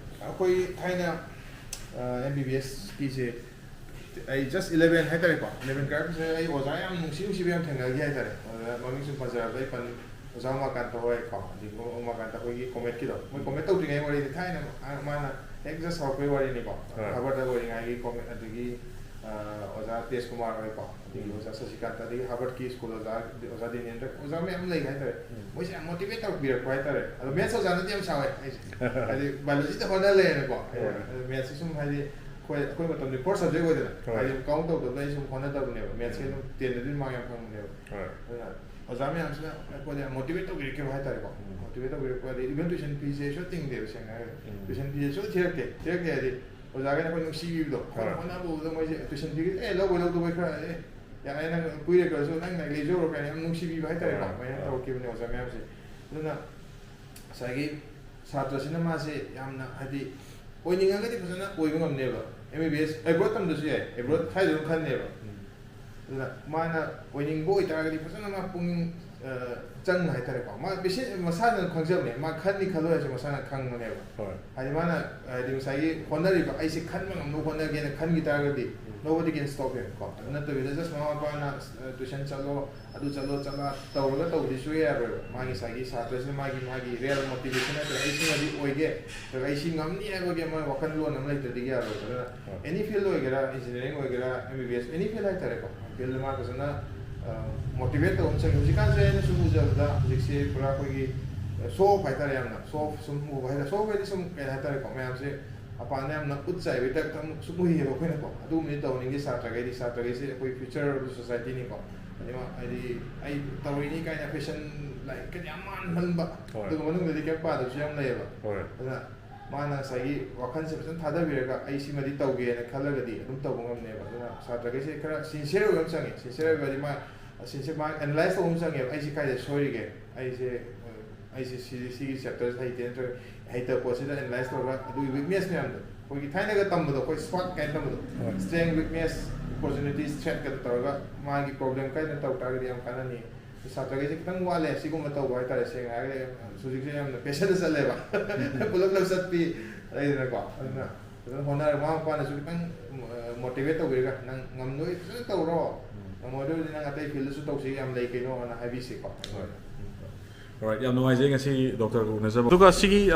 ꯑꯩꯈꯣꯏ ꯊꯥꯏꯅ, ꯑ, ꯑꯦꯝ ꯕꯤ ꯕꯤ ꯑꯦꯁꯀꯤꯁꯦ, ꯑꯩ ꯖꯁ ꯏꯂꯦꯚꯦꯟ ꯍꯥꯏꯇꯥꯔꯦꯀꯣ, ꯏꯂꯦꯚꯦꯟ ꯀꯥꯔꯛꯄꯁꯤꯗ ꯑꯩ ꯑꯣꯖꯥ ꯌꯥꯝ ꯅꯨꯡꯁꯤ ꯅꯨꯡꯁꯤꯕ ꯌꯥꯝ ꯊꯦꯡꯅꯈꯤ ꯍꯥꯏꯇꯥꯔꯦ꯫ ꯑꯗꯨꯗ ꯃꯃꯤꯡ ꯁꯨꯝ ꯄꯟꯖꯔꯕꯗ ꯑꯩ ꯄꯟ-, ꯑꯣꯖꯥ ꯎꯃꯥꯀꯥꯟꯇ ꯍꯣꯏ ꯀꯣ, ꯑꯗꯒꯤ ꯎꯃꯥꯀꯥꯟꯇ ꯑꯩꯈꯣꯏꯒꯤ ꯀꯣꯃꯦꯠꯀꯤꯗꯣ, ꯃꯣꯏ ꯀꯣꯃꯦꯠ ꯇꯧꯗ꯭ꯔꯤꯉꯩ ꯋꯥꯔꯤꯗꯤ ꯊꯥꯏꯅ ꯃꯥ-, ꯃꯥꯅ ꯍꯦꯛ ꯖꯁ ꯍꯧꯔꯛꯄꯩ ꯋꯥꯔꯤꯅꯤꯀꯣ, ꯍꯣꯏ꯫ ꯍꯥꯔꯕꯔꯠꯇ ꯑꯣꯏꯔꯤꯉꯩꯒꯤ ꯀꯣꯃꯦꯠ, ꯑꯗꯒꯤ, ꯑ, ꯑꯣꯖꯥ ꯇꯦꯖ ꯀꯨꯃꯥꯔ ꯍꯣꯏ ꯀꯣ, ꯑꯗꯒꯤ ꯎꯝ꯫ ꯑꯣꯖꯥ ꯁꯁꯤꯀꯥꯟꯇ, ꯑꯗꯒꯤ ꯍꯥꯔꯕꯔꯠꯀꯤ ꯁ꯭ꯀꯨꯜ ꯑꯣꯖꯥ, ꯑꯣꯖꯥ ꯗꯤꯅꯦꯟꯗ꯭ꯔ, ꯑꯣꯖꯥ ꯃꯌꯥꯝ ꯂꯩ ꯍꯥꯏꯇꯥꯔꯦ꯫ ꯎꯝ꯫ ꯃꯣꯏꯁꯦ ꯌꯥꯝ ꯃꯣꯇꯤꯚꯦꯠ ꯇꯧꯕꯤꯔꯛꯄ ꯍꯥꯏꯇꯥꯔꯦ꯫ ꯑꯗꯣ ꯃꯦꯠꯁ ꯑꯣꯖꯥꯅꯗꯤ ꯌꯥꯝ ꯁꯥꯎꯋꯦ ꯑꯩꯁꯦ꯫ ꯍꯥꯏꯗꯤ ꯕꯥꯏꯑꯣꯂꯣꯖꯤꯗ ꯍꯣꯠꯅ ꯂꯩꯔꯦꯅꯀꯣ꯫ ꯍꯣꯏ꯫ ꯑꯗꯣ ꯃꯦꯠꯁꯁꯦ ꯁꯨꯝ ꯍꯥꯏꯗꯤ ꯑꯩꯈꯣꯏ, ꯑꯩꯈꯣꯏ ꯃꯇꯝꯗꯤ ꯐꯣꯔ ꯁꯕꯖꯦꯛ ꯑꯣꯏꯗꯅ, ꯍꯣꯏ꯫ ꯍꯥꯏꯗꯤ ꯀꯥꯎꯟ ꯇꯧꯗꯕꯗ ꯑꯩ ꯁꯨꯝ ꯍꯣꯠꯅꯗꯕꯅꯦꯕ꯫ ꯃꯦꯠꯁꯁꯦ ꯎꯝ꯫ ꯑꯗꯨꯝ ꯇꯦꯟꯗꯗꯤ ꯃꯥꯔꯛ ꯌꯥꯝ ꯐꯪꯕꯅꯦꯕ꯫ ꯍꯣꯏ꯫ ꯑꯗꯨꯅ ꯑꯣꯖꯥ ꯃꯌꯥꯝꯁꯤꯅ ꯑꯩꯈꯣꯏꯗ ꯌꯥꯝ ꯃꯣꯇꯤꯚꯦꯠ ꯇꯧꯕꯤꯔꯛꯈꯤꯕ ꯍꯥꯏꯇꯥꯔꯦꯀꯣ꯫ ꯎꯝ꯫ ꯃꯣꯇꯤꯚꯦꯠ ꯇꯧꯕꯤꯔꯛꯄ, ꯑꯗꯩ ꯏꯚꯟ ꯇ꯭ꯌꯨꯁꯟ ꯐꯤꯁꯦ ꯁꯨꯡꯇꯤꯡꯗꯦꯕ, ꯁꯦꯡꯅ ꯍꯥꯏꯔꯒꯗꯤ꯫ ꯎꯝ꯫ ꯇ꯭ꯌꯨꯁꯟ ꯐꯤꯁꯦ ꯁꯨꯡꯊꯤꯔꯛꯇꯦ, ꯊꯤꯔꯛꯇꯦ ꯍꯥꯏꯗꯤ ꯑꯣꯖꯥꯈꯩꯅ ꯑꯩꯈꯣꯏ ꯅꯨꯡꯁꯤꯕꯤꯕꯗꯣ, ꯑꯩꯈꯣꯏꯅ ꯍꯣꯏ꯫ ꯍꯣꯠꯅꯕ ꯎꯕꯗ ꯃꯣꯏꯁꯦ ꯇ꯭ꯌꯨꯁꯟ ꯐꯤꯒꯤ, "ꯑꯦ, ꯂꯧꯕ ꯂꯧꯗꯕ ꯈꯔ, ꯑꯦ, ꯌꯥꯔꯦ, ꯅꯪ ꯀꯨꯏꯔꯦ ꯈꯔꯁꯨ ꯅꯪ ꯂꯥꯏꯔꯤꯛ ꯂꯩꯖꯧꯔꯣ" ꯀꯥꯏꯅ ꯌꯥꯝ ꯅꯨꯡꯁꯤꯕꯤꯕ ꯍꯥꯏꯇꯥꯔꯦꯀꯣ꯫ ꯍꯣꯏ, ꯑꯗꯨꯃꯥꯏꯅ ꯍꯣꯏ꯫ ꯇꯧꯔꯛꯈꯤꯕꯅꯦ ꯑꯣꯖꯥ ꯃꯌꯥꯝꯁꯦ꯫ ꯑꯗꯨꯅ ꯉꯁꯥꯏꯒꯤ ꯁꯥꯇ꯭ꯔꯁꯤꯅ ꯃꯥꯁꯦ ꯌꯥꯝꯅ ꯍꯥꯏꯗꯤ ꯑꯣꯏꯅꯤꯡꯉꯒꯗꯤ ꯐꯖꯅ ꯑꯣꯏꯕ ꯉꯝꯅꯦꯕ꯫ ꯑꯦꯝ ꯕꯤ ꯕꯤ ꯑꯦꯁ ꯑꯦꯕ꯭ꯔꯣꯗ ꯇꯝꯗꯁꯨ ꯌꯥꯏ, ꯑꯦꯕ꯭ꯔꯣꯗ ꯍꯥꯏꯗꯨ ꯑꯗꯨꯝ ꯈꯟꯅꯦꯕ꯫ ꯎꯝ꯫ ꯑꯗꯨꯅ ꯃꯥꯅ ꯑꯣꯏꯅꯤꯡꯕ ꯑꯣꯏꯇꯥꯔꯒꯗꯤ ꯐꯖꯅ ꯃꯥ ꯄꯨꯛꯅꯤꯡ, ꯑ, ꯆꯪꯅ ꯍꯥꯏꯇꯥꯔꯦꯀꯣ, ꯃꯥ ꯄꯦꯁꯦꯟ ꯃꯁꯥꯅ ꯈꯪꯖꯕꯅꯦ, ꯃꯥ ꯈꯟꯅꯤ ꯈꯜꯂꯣꯏ ꯍꯥꯏꯁꯦ ꯃꯁꯥꯅ ꯈꯪꯕꯅꯦꯕ꯫ ꯍꯣꯏ꯫ ꯍꯥꯏꯗꯤ ꯃꯥꯅ, ꯍꯥꯏꯗꯤ ꯉꯁꯥꯏꯒꯤ ꯍꯣꯠꯅꯔꯤꯕ, "ꯑꯩꯁꯦ ꯈꯟꯕ ꯉꯝꯅꯕ ꯍꯣꯠꯅꯒꯦꯅ" ꯈꯟꯈꯤ ꯇꯥꯔꯒꯗꯤ, ꯎꯝ꯫ Nobody can stop him ꯀꯣ꯫ ꯑꯗꯨ ꯅꯠꯇꯕꯤꯗ just ꯃꯃꯥ ꯃꯄꯥꯅ, ꯑ, ꯇ꯭ꯌꯨꯁꯟ ꯆꯠꯂꯣ, ꯑꯗꯨ ꯆꯠꯂꯣ, ꯆꯠꯂꯣ ꯇꯧꯔꯒ ꯇꯧꯕꯗꯤ ꯁꯨꯡꯌꯥ ꯌꯥꯔꯣꯏꯕ꯫ ꯃꯥꯒꯤ ꯉꯁꯥꯏꯒꯤ ꯁꯥꯇ꯭ꯔꯁꯤꯅ ꯃꯥꯒꯤ, ꯃꯥꯒꯤ ꯔꯤꯌꯦꯜ ꯃꯣꯇꯤꯚꯦꯁꯟ ꯅꯠꯇ꯭ꯔꯒ "ꯑꯩ ꯁꯤꯃꯗꯤ ꯑꯣꯏꯒꯦ", ꯅꯠꯇ꯭ꯔꯒ "ꯑꯩ ꯁꯤ ꯉꯝꯅꯤ" ꯍꯥꯏꯕꯒꯤ ꯑꯃ ꯋꯥꯈꯜꯂꯣꯟ ꯑꯃ ꯂꯩꯇ꯭ꯔꯗꯤ ꯌꯥꯔꯣꯏꯕ꯫ ꯑꯗꯨꯅ ꯍꯣꯏ꯫ ꯑꯦꯅꯤ ꯐꯤꯜꯗ ꯑꯣꯏꯒꯦꯔꯥ, ꯏꯟꯖꯤꯅꯤꯌꯥꯔꯤꯡ ꯑꯣꯏꯒꯦꯔꯥ, ꯑꯦꯝ ꯕꯤ ꯕꯤ ꯑꯦꯁ, ꯑꯦꯅꯤ ꯐꯤꯜꯗ ꯍꯥꯏꯇꯥꯔꯦꯀꯣ, ꯐꯤꯜꯗ ꯃꯥ ꯐꯖꯅ, ꯑ, ꯃꯣꯇꯤꯚꯦꯠ ꯇꯧꯕ ꯑꯃ ꯆꯪꯉꯦ꯫ ꯍꯧꯖꯤꯛꯀꯥꯟꯁꯦ ꯑꯩꯅ ꯁꯨꯝ ꯎꯖꯕꯗ ꯍꯧꯖꯤꯛꯁꯦ ꯄꯨꯔꯥ ꯑꯩꯈꯣꯏꯒꯤ, ꯑ, ꯁꯣ ꯑꯣꯐ ꯍꯥꯏꯇꯥꯔꯦ, ꯌꯥꯝꯅ ꯁꯣ ꯑꯣꯐ ꯁꯨꯝ ꯎꯕ ꯍꯥꯏꯇꯥꯔꯦ꯫ ꯁꯣ ꯑꯣꯐ ꯍꯥꯏꯗꯤ ꯁꯨꯝ ꯀꯩ ꯍꯥꯏꯇꯥꯔꯦꯀꯣ, ꯃꯌꯥꯝꯁꯦ ꯃꯄꯥꯟꯗ ꯌꯥꯝꯅ ꯎꯠ ꯆꯥꯏꯕꯒꯤ ꯇꯥꯏꯞꯇ ꯑꯃꯨꯛ ꯁꯨꯝ ꯎꯏꯌꯦꯕ ꯑꯩꯈꯣꯏꯅꯀꯣ꯫ ꯑꯗꯨꯒꯨꯝꯕꯗꯤ ꯇꯧꯍꯟꯅꯤꯡꯗꯦ ꯁꯥꯇ꯭ꯔꯈꯩꯗꯤ꯫ ꯁꯥꯇ꯭ꯔꯈꯩꯁꯦ ꯑꯩꯈꯣꯏ future of the society ꯅꯤꯀꯣ꯫ ꯍꯥꯏꯗꯤ ꯃꯥ-, ꯍꯥꯏꯗꯤ ꯑꯩ ꯇꯧꯔꯤꯅꯤ ꯀꯥꯏꯅ ꯐꯦꯁꯟ ꯂꯥꯏꯔꯤꯛꯀꯗꯤ ꯌꯥꯝ ꯃꯥꯟꯍꯟꯕ, ꯍꯣꯏ꯫ ꯑꯗꯨꯒ ꯃꯅꯨꯡꯗꯗꯤ ꯀꯩꯝ ꯄꯥꯗꯕꯁꯨ ꯌꯥꯝ ꯂꯩꯌꯦꯕ꯫ ꯍꯣꯏ꯫ ꯑꯗꯨꯅ ꯃꯥꯅ ꯉꯁꯥꯏꯒꯤ ꯋꯥꯈꯜꯁꯦ ꯐꯖꯅ ꯊꯥꯗꯕꯤꯔꯒ ꯑꯩ ꯁꯤꯃꯗꯤ ꯇꯧꯒꯦꯅ ꯈꯜꯂꯒꯗꯤ ꯑꯗꯨꯝ ꯇꯧꯕ ꯉꯝꯅꯦꯕ꯫ ꯑꯗꯨꯅ ꯁꯥꯇ꯭ꯔꯈꯩꯁꯦ ꯈꯔ ꯁꯤꯟꯁꯤꯌꯔ ꯑꯣꯏꯕ ꯑꯃ ꯆꯪꯉꯦ꯫ ꯁꯤꯟꯁꯤꯌꯔ ꯑꯣꯏꯕꯗꯤ ꯃꯥ ꯁꯤꯟꯁꯤꯌꯔ, ꯃꯥ ꯑꯦꯅꯥꯂꯥꯏꯁ ꯇꯧꯕ ꯑꯃ ꯆꯪꯉꯦꯕ꯫ ꯑꯩꯁꯦ ꯀꯥꯏꯗ ꯁꯣꯏꯔꯤꯒꯦ, ꯑꯩꯁꯦ ꯑꯩꯁꯦ ꯁꯤ ꯁꯤꯒꯤ ꯆꯦꯞꯇꯔꯁꯦ ꯍꯩꯇꯦ ꯅꯠꯇ꯭ꯔꯒ ꯍꯩꯇꯕ ꯄꯣꯠꯁꯤꯗ ꯑꯦꯅꯥꯂꯥꯏꯁ ꯇꯧꯔꯒ ꯑꯗꯨꯒꯤ ꯋꯤꯛꯅꯦꯁ ꯃꯌꯥꯝꯗꯣ, ꯑꯩꯈꯣꯏꯒꯤ ꯊꯥꯏꯅꯒ ꯇꯝꯕꯗꯣ, ꯑꯩꯈꯣꯏ ꯁ꯭ꯋꯥꯠ ꯀꯥꯏꯅ ꯇꯝꯕꯗꯣ, ꯍꯣꯏ꯫ ꯁ꯭ꯇꯔꯦꯡ, ꯋꯤꯛꯅꯦꯁ, ꯑꯣꯄꯣꯔꯆꯨꯅꯤꯇꯤꯁ, ꯊ꯭ꯔꯦꯠꯀꯗ ꯇꯧꯔꯒ ꯃꯥꯒꯤ ꯄ꯭ꯔꯣꯕ꯭ꯂꯦꯝ ꯀꯥꯏꯗ ꯇꯧ ꯇꯥꯔꯒꯗꯤ ꯌꯥꯝ ꯀꯥꯟꯅꯅꯤ꯫ ꯁꯥꯇ꯭ꯔꯈꯩꯁꯦ ꯈꯤꯇꯪ ꯋꯥꯠꯂꯦ ꯁꯤꯒꯨꯝꯕ ꯇꯧꯕ ꯍꯥꯏꯇꯥꯔꯦ꯫ ꯁꯦꯡꯅ ꯍꯥꯏꯔꯒꯗꯤ ꯍꯧꯖꯤꯛꯁꯦ ꯌꯥꯝꯅ ꯄꯦꯁꯟꯗ ꯆꯠꯂꯦꯕ꯫ ꯄꯨꯂꯞ ꯄꯨꯂꯞ ꯆꯠꯄꯤ ꯂꯩꯗꯅꯀꯣ꯫ ꯑꯗꯨꯅ ꯐꯖꯅ ꯍꯣꯠꯅꯔꯒ ꯃꯃꯥ ꯃꯄꯥꯅꯁꯨ ꯈꯤꯇꯪ ꯃꯣꯇꯤꯚꯦꯠ ꯇꯧꯕꯤꯔꯒ, "ꯅꯪ ꯉꯝꯗꯣꯏ ꯐꯖꯅ ꯇꯧꯔꯣ, ꯉꯝꯃꯣꯏꯗꯣꯏꯗꯤ ꯅꯪ ꯑꯇꯩ ꯐꯤꯜꯗꯁꯨ ꯇꯧꯁꯤ, ꯌꯥꯝ ꯂꯩ ꯀꯩꯅꯣ" ꯑꯅ ꯍꯥꯏꯕꯤꯁꯤꯀꯣ꯫ ꯍꯣꯏ꯫ Alright, ꯌꯥꯝ ꯅꯨꯡꯉꯥꯏꯖꯩ ꯉꯁꯤ ꯗꯣꯛꯇꯔꯒ ꯎꯅꯖꯕ꯫ ꯑꯗꯨꯒ ꯁꯤꯒꯤ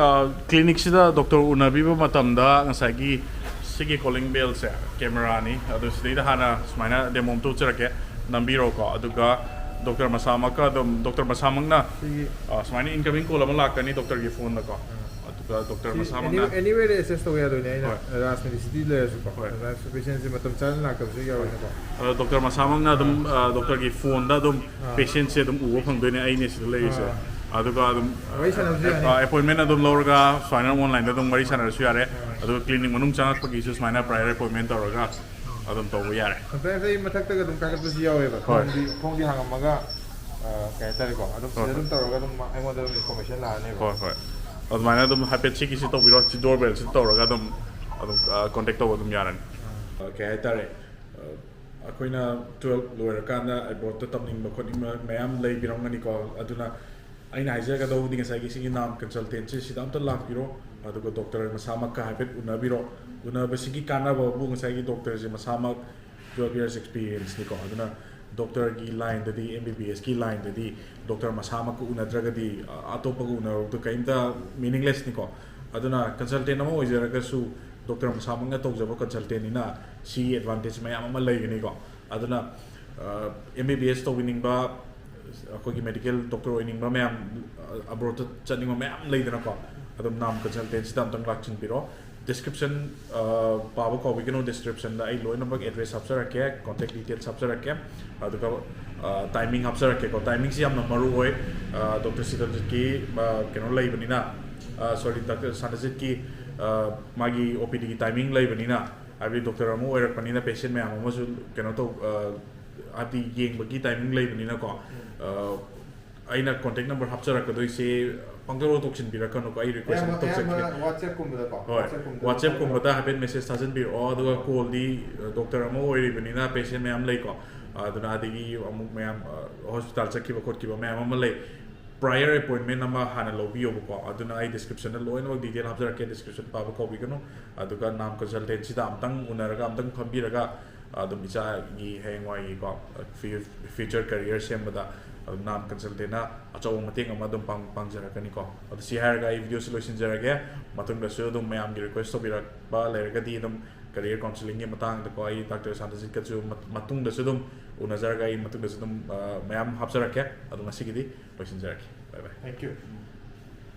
ꯀ꯭ꯂꯤꯅꯤꯛꯁꯤꯗ ꯗꯣꯛꯇꯔ ꯎꯅꯕꯤꯕ ꯃꯇꯝꯗ ꯉꯁꯥꯏꯒꯤ ꯁꯤꯒꯤ ꯀꯣꯂꯤꯡ ꯕꯦꯜꯁꯦ ꯀꯦꯃꯦꯔꯥꯅꯤ, ꯑꯗꯨ ꯁꯤꯗꯩꯗ ꯍꯥꯟꯅ ꯁꯨꯃꯥꯏꯅ ꯗꯦꯃꯣ ꯑꯝꯇ ꯎꯠꯆꯔꯛꯀꯦ, ꯅꯝꯕꯤꯔꯣꯀꯣ꯫ ꯑꯗꯨꯒ ꯗꯣꯛꯇꯔ ꯃꯁꯥꯃꯛꯀ ꯑꯗꯨꯝ, ꯗꯣꯛꯇꯔ ꯃꯁꯥꯃꯛꯅ ꯁꯤꯒꯤ ꯑ, ꯁꯨꯃꯥꯏꯅ ꯏꯟꯀꯃꯤꯡ ꯀꯣꯜ ꯑꯃ ꯂꯥꯛꯀꯅꯤ ꯗꯣꯛꯇꯔꯒꯤ ꯐꯣꯟꯗꯀꯣ꯫ ꯑꯗꯨꯒ ꯗꯣꯛꯇꯔ ꯃꯁꯥꯃꯛꯅ ꯑꯦꯅꯤꯋꯦꯗ ꯑꯦꯛꯁꯦꯁ ꯇꯧꯕ ꯌꯥꯗꯣꯏꯅꯦ꯫ ꯑꯩꯅ ꯍꯣꯏ꯫ ꯔꯥꯖꯅꯤꯇꯤ ꯁꯤꯇꯤ ꯂꯩꯔꯁꯨꯀꯣ꯫ ꯍꯣꯏ꯫ ꯑꯗꯨꯃꯥꯏꯅ ꯄꯦꯁꯦꯟꯁꯦ ꯃꯇꯝ ꯆꯥꯅ ꯂꯥꯛꯇꯕꯁꯨ ꯌꯥꯎꯋꯦꯅꯀꯣ꯫ ꯑꯗꯣ ꯗꯣꯛꯇꯔ ꯃꯁꯥꯃꯛꯅ ꯑꯗꯨꯝ, ꯑ, ꯗꯣꯛꯇꯔꯒꯤ ꯐꯣꯟꯗ ꯑꯗꯨꯝ ꯑꯥ꯫ ꯄꯦꯁꯦꯟꯁꯦ ꯑꯗꯨꯝ ꯎꯕ ꯐꯪꯗꯣꯏꯅꯦ, ꯑꯩꯅꯦ ꯁꯤꯗ ꯂꯩꯔꯤꯁꯦ꯫ ꯑꯥ꯫ ꯑꯗꯨꯒ ꯑꯗꯨꯝ ꯋꯥꯔꯤ ꯁꯥꯟꯅꯕꯁꯨ ꯌꯥꯅꯤ꯫ ꯑꯦꯄꯣꯏꯟꯃꯦꯟ ꯑꯗꯨꯝ ꯂꯧꯔꯒ ꯁꯨꯃꯥꯏꯅ ꯑꯣꯟꯂꯥꯏꯟꯗ ꯑꯗꯨꯝ ꯋꯥꯔꯤ ꯁꯥꯟꯅꯔꯁꯨ ꯌꯥꯔꯦ꯫ ꯑꯥ꯫ ꯑꯗꯨꯒ ꯀ꯭ꯂꯤꯅꯤꯛ ꯃꯅꯨꯡ ꯆꯪꯉꯛꯄꯒꯤꯁꯨ ꯁꯨꯃꯥꯏꯅ ꯄ꯭ꯔꯥꯏꯌꯔ ꯑꯦꯄꯣꯏꯟꯃꯦꯟ ꯇꯧꯔꯒ ꯑꯗꯨꯝ ꯇꯧꯕ ꯌꯥꯔꯦ꯫ ꯁꯝꯇꯥꯏꯝꯁ ꯑꯩ ꯃꯊꯛꯇꯒ ꯑꯗꯨꯝ ꯀꯥꯈꯠꯄꯁꯨ ꯌꯥꯎꯋꯦꯕ꯫ ꯍꯣꯏ꯫ ꯊꯣꯡꯗꯤ, ꯊꯣꯡꯗꯤ ꯍꯥꯡꯉꯝꯃꯒ, ꯑ, ꯀꯩ ꯍꯥꯏꯇꯥꯔꯦꯀꯣ, ꯑꯗꯨꯝ ꯁꯤꯗ ꯍꯣꯏ꯫ ꯑꯗꯨꯝ ꯇꯧꯔꯒ ꯑꯗꯨꯝ ꯑꯩꯉꯣꯟꯗ ꯑꯗꯨꯝ ꯏꯟꯐꯣꯔꯃꯦꯁꯟ ꯂꯥꯛꯑꯅꯦꯕ꯫ ꯍꯣꯏ, ꯍꯣꯏ꯫ ꯑꯗꯨꯃꯥꯏꯅ ꯑꯗꯨꯝ ꯍꯥꯏꯐꯦꯠ ꯁꯤꯒꯤꯁꯤ ꯇꯧꯕꯤꯔꯣ, ꯁꯤ ꯗꯣꯔ ꯕꯦꯜꯁꯤ ꯇꯧꯔꯒ ꯑꯗꯨꯝ, ꯑꯗꯨꯝ, ꯑ, ꯀꯣꯟꯇꯦꯛ ꯇꯧꯕ ꯑꯗꯨꯝ ꯌꯥꯔꯅꯤ꯫ ꯑ, ꯀꯩ ꯍꯥꯏꯇꯥꯔꯦ, ꯑ, ꯑꯩꯈꯣꯏꯅ ꯇꯨꯋꯦꯜꯞ ꯂꯣꯏꯔꯀꯥꯟꯗ ꯑꯦꯕ꯭ꯔꯣꯗꯇ ꯇꯝꯅꯤꯡꯕ ꯈꯣꯠꯅꯤꯡꯕ ꯃꯌꯥꯝ ꯂꯩꯕꯤꯔꯝꯒꯅꯤꯀꯣ꯫ ꯑꯗꯨꯅ ꯑꯩꯅ ꯍꯥꯏꯖꯒꯗꯧꯕꯗꯤ ꯉꯁꯥꯏꯒꯤ ꯁꯤꯒꯤ ꯅꯥꯝ ꯀꯟꯁꯜꯇꯦꯟꯁꯤ ꯁꯤꯗ ꯑꯝꯇ ꯂꯥꯛꯄꯤꯔꯣ, ꯑꯗꯨꯒ ꯗꯣꯛꯇꯔ ꯃꯁꯥꯃꯛꯀ ꯍꯥꯏꯐꯦꯠ ꯎꯅꯕꯤꯔꯣ꯫ ꯎꯅꯕꯁꯤꯒꯤ ꯀꯥꯟꯅꯕꯕꯨ ꯉꯁꯥꯏꯒꯤ ꯗꯣꯛꯇꯔꯁꯦ ꯃꯁꯥꯃꯛ ꯇꯨꯋꯦꯜꯞ ꯌꯔꯁ ꯑꯦꯛꯁꯄꯤꯔꯤꯌꯦꯟꯁꯅꯤꯀꯣ꯫ ꯑꯗꯨꯅ ꯗꯣꯛꯇꯔꯒꯤ ꯂꯥꯏꯟꯗꯗꯤ, ꯑꯦꯝ ꯕꯤ ꯕꯤ ꯑꯦꯁꯀꯤ ꯂꯥꯏꯟꯗꯗꯤ ꯗꯣꯛꯇꯔ ꯃꯁꯥꯃꯛꯀ ꯎꯅꯗ꯭ꯔꯒꯗꯤ, ꯑ, ꯑꯇꯣꯞꯄꯒ ꯎꯅꯔꯨꯕꯗ ꯀꯔꯤꯝꯇ ꯃꯤꯅꯤꯡꯂꯦꯁꯅꯤꯀꯣ꯫ ꯑꯗꯨꯅ ꯀꯟꯁꯜꯇꯦꯟ ꯑꯃ ꯑꯣꯏꯖꯔꯒꯁꯨ ꯗꯣꯛꯇꯔ ꯃꯁꯥꯃꯛꯅ ꯇꯧꯖꯕ ꯀꯟꯁꯜꯇꯦꯟꯅꯤꯅ ꯁꯤꯒꯤ ꯑꯦꯗꯚꯥꯟꯇꯦꯖ ꯃꯌꯥꯝ ꯑꯃ ꯂꯩꯒꯅꯤꯀꯣ꯫ ꯑꯗꯨꯅ, ꯑ, ꯑꯦꯝ ꯕꯤ ꯕꯤ ꯑꯦꯁ ꯇꯧꯕꯤꯅꯤꯡꯕ, ꯑꯩꯈꯣꯏꯒꯤ ꯃꯦꯗꯤꯀꯦꯜ ꯗꯣꯛꯇꯔ ꯑꯣꯏꯅꯤꯡꯕ ꯃꯌꯥꯝ, ꯑ, ꯑꯕ꯭ꯔꯣꯗꯇ ꯆꯠꯅꯤꯡꯕ ꯃꯌꯥꯝ ꯂꯩꯗꯅꯀꯣ꯫ ꯑꯗꯨꯝ ꯅꯥꯝ ꯀꯟꯁꯜꯇꯦꯟꯁꯤꯗ ꯑꯝꯇꯪ ꯂꯥꯛꯆꯤꯟꯕꯤꯔꯣ꯫ ꯗꯤꯁꯀ꯭ꯔꯤꯞꯁꯟ, ꯑ, ꯄꯥꯕ ꯀꯥꯎꯕꯤꯒꯅꯨ, ꯗꯤꯁꯀ꯭ꯔꯤꯞꯁꯟꯗ ꯑꯩ ꯂꯣꯏꯅꯃꯛ ꯑꯦꯗ꯭ꯔꯦꯁ ꯍꯥꯞꯆꯔꯛꯀꯦ, ꯀꯣꯟꯇꯦꯛ ꯗꯤꯇꯦꯜꯁ ꯍꯥꯞꯆꯔꯛꯀꯦ꯫ ꯑꯗꯨꯒ ꯇꯥꯏꯃꯤꯡ ꯍꯥꯞꯆꯔꯛꯀꯦꯀꯣ꯫ ꯇꯥꯏꯃꯤꯡꯁꯤ ꯌꯥꯝꯅ ꯃꯔꯨ ꯑꯣꯏ꯫ ꯗꯣꯛꯇꯔ ꯁꯤꯇꯜꯖꯤꯠꯀꯤ ꯀꯩꯅꯣ ꯂꯩꯕꯅꯤꯅ, ꯁꯣꯔꯤ, ꯗꯣꯛꯇꯔ ꯁꯥꯟꯇꯖꯤꯠꯀꯤ ꯃꯥꯒꯤ ꯑꯣ ꯄꯤ ꯗꯤꯒꯤ ꯇꯥꯏꯃꯤꯡ ꯂꯩꯕꯅꯤꯅ, ꯍꯥꯏꯕꯗꯤ ꯗꯣꯛꯇꯔ ꯑꯃ ꯑꯣꯏꯔꯛꯄꯅꯤꯅ ꯄꯦꯁꯦꯟ ꯃꯌꯥꯝ ꯑꯃꯁꯨ ꯀꯩꯅꯣ ꯇꯧ, ꯍꯥꯏꯕꯗꯤ ꯌꯦꯡꯕꯒꯤ ꯇꯥꯏꯃꯤꯡ ꯂꯩꯕꯅꯤꯅꯀꯣ꯫ ꯑꯩꯅ ꯀꯣꯟꯇꯦꯛ ꯅꯝꯕꯔ ꯍꯥꯞꯆꯔꯛꯀꯗꯣꯏꯁꯦ ꯄꯪꯇꯧ ꯇꯧꯁꯤꯟꯕꯤꯔꯛꯀꯅꯨꯀꯣ, ꯑꯩ ꯔꯤꯀ꯭ꯋꯦꯁ ꯑꯃ ꯇꯧꯖꯒꯦ꯫ ꯋꯥꯆꯦꯞꯀꯨꯝꯕꯗꯀꯣ ꯍꯣꯏ, ꯋꯥꯆꯦꯞꯀꯨꯝꯕꯗ ꯋꯥꯆꯦꯞꯀꯨꯝꯕꯗ ꯍꯥꯏꯐꯦꯠ ꯃꯦꯁꯦꯖ ꯊꯥꯖꯤꯟꯕꯤꯔꯛꯑꯣ꯫ ꯑꯗꯨꯒ ꯀꯣꯜꯗꯤ ꯗꯣꯛꯇꯔ ꯑꯃ ꯑꯣꯏꯔꯤꯕꯅꯤꯅ ꯄꯦꯁꯦꯟ ꯃꯌꯥꯝ ꯂꯩꯀꯣ꯫ ꯑꯗꯨꯅ ꯑꯗꯒꯤ ꯑꯃꯨꯛ ꯃꯌꯥꯝ ꯍꯣꯁꯄꯤꯇꯥꯜ ꯆꯠꯈꯤꯕ ꯈꯣꯠꯈꯤꯕ ꯃꯌꯥꯝ ꯑꯃ ꯂꯩ꯫ ꯄ꯭ꯔꯥꯏꯌꯔ ꯑꯦꯄꯣꯏꯟꯃꯦꯟ ꯑꯃ ꯍꯥꯟꯅ ꯂꯧꯕꯤꯌꯣꯕꯀꯣ꯫ ꯑꯗꯨꯅ ꯑꯩ ꯗꯤꯁꯀ꯭ꯔꯤꯞꯁꯟꯗ ꯂꯣꯏꯅꯃꯛ ꯗꯤꯇꯦꯜ ꯍꯥꯞꯆꯔꯛꯀꯦ, ꯗꯤꯁꯀ꯭ꯔꯤꯞꯁꯟ ꯄꯥꯕ ꯀꯥꯎꯕꯤꯒꯅꯨ꯫ ꯑꯗꯨꯒ ꯅꯥꯝ ꯀꯟꯁꯜꯇꯦꯟꯁꯤꯗ ꯑꯝꯇꯪ ꯎꯅꯔꯒ, ꯑꯝꯇꯪ ꯐꯝꯕꯤꯔꯒ, ꯑꯗꯨꯝ ꯏꯆꯥꯒꯤ ꯍꯌꯦꯡꯋꯥꯏꯒꯤꯀꯣ, ꯐ꯭ꯌꯨꯆꯔ ꯀꯦꯔꯤꯌꯔ ꯁꯦꯝꯕꯗ ꯑꯗꯨꯝ ꯅꯥꯝ ꯀꯟꯁꯜꯇꯦꯟꯅ ꯑꯆꯧꯕ ꯃꯇꯦꯡ ꯑꯃ ꯑꯗꯨꯝ ꯄꯥꯡ ꯄꯥꯡꯖꯔꯛꯀꯅꯤꯀꯣ꯫ ꯑꯗꯨ ꯁꯤ ꯍꯥꯏꯔꯒ ꯑꯩ ꯚꯤꯗꯤꯑꯣꯁꯤ ꯂꯣꯏꯁꯤꯟꯖꯔꯒꯦ꯫ ꯃꯇꯨꯡꯗꯁꯨ ꯑꯗꯨꯝ ꯃꯌꯥꯝꯒꯤ ꯔꯤꯀ꯭ꯋꯦꯁ ꯇꯧꯕꯤꯔꯛꯄ ꯂꯩꯔꯒꯗꯤ ꯑꯗꯨꯝ ꯀꯦꯔꯤꯌꯔ ꯀꯥꯎꯟꯁꯤꯂꯤꯡꯒꯤ ꯃꯇꯥꯡꯗꯀꯣ, ꯑꯩ ꯗꯥꯛꯇꯔ ꯁꯥꯟꯇꯖꯤꯠꯀꯁꯨ ꯃꯇꯨꯡꯗꯁꯨ ꯑꯗꯨꯝ ꯎꯅꯖꯔꯒ ꯑꯩ ꯃꯇꯨꯡꯗꯁꯨ ꯑꯗꯨꯝ ꯃꯌꯥꯝ ꯍꯥꯞꯆꯔꯛꯀꯦ꯫ ꯑꯗꯣ ꯉꯁꯤꯒꯤꯗꯤ ꯂꯣꯏꯁꯤꯟꯖꯔꯛꯀꯦ꯫ ꯕꯥꯏ ꯕꯥꯏ꯫ Thank you.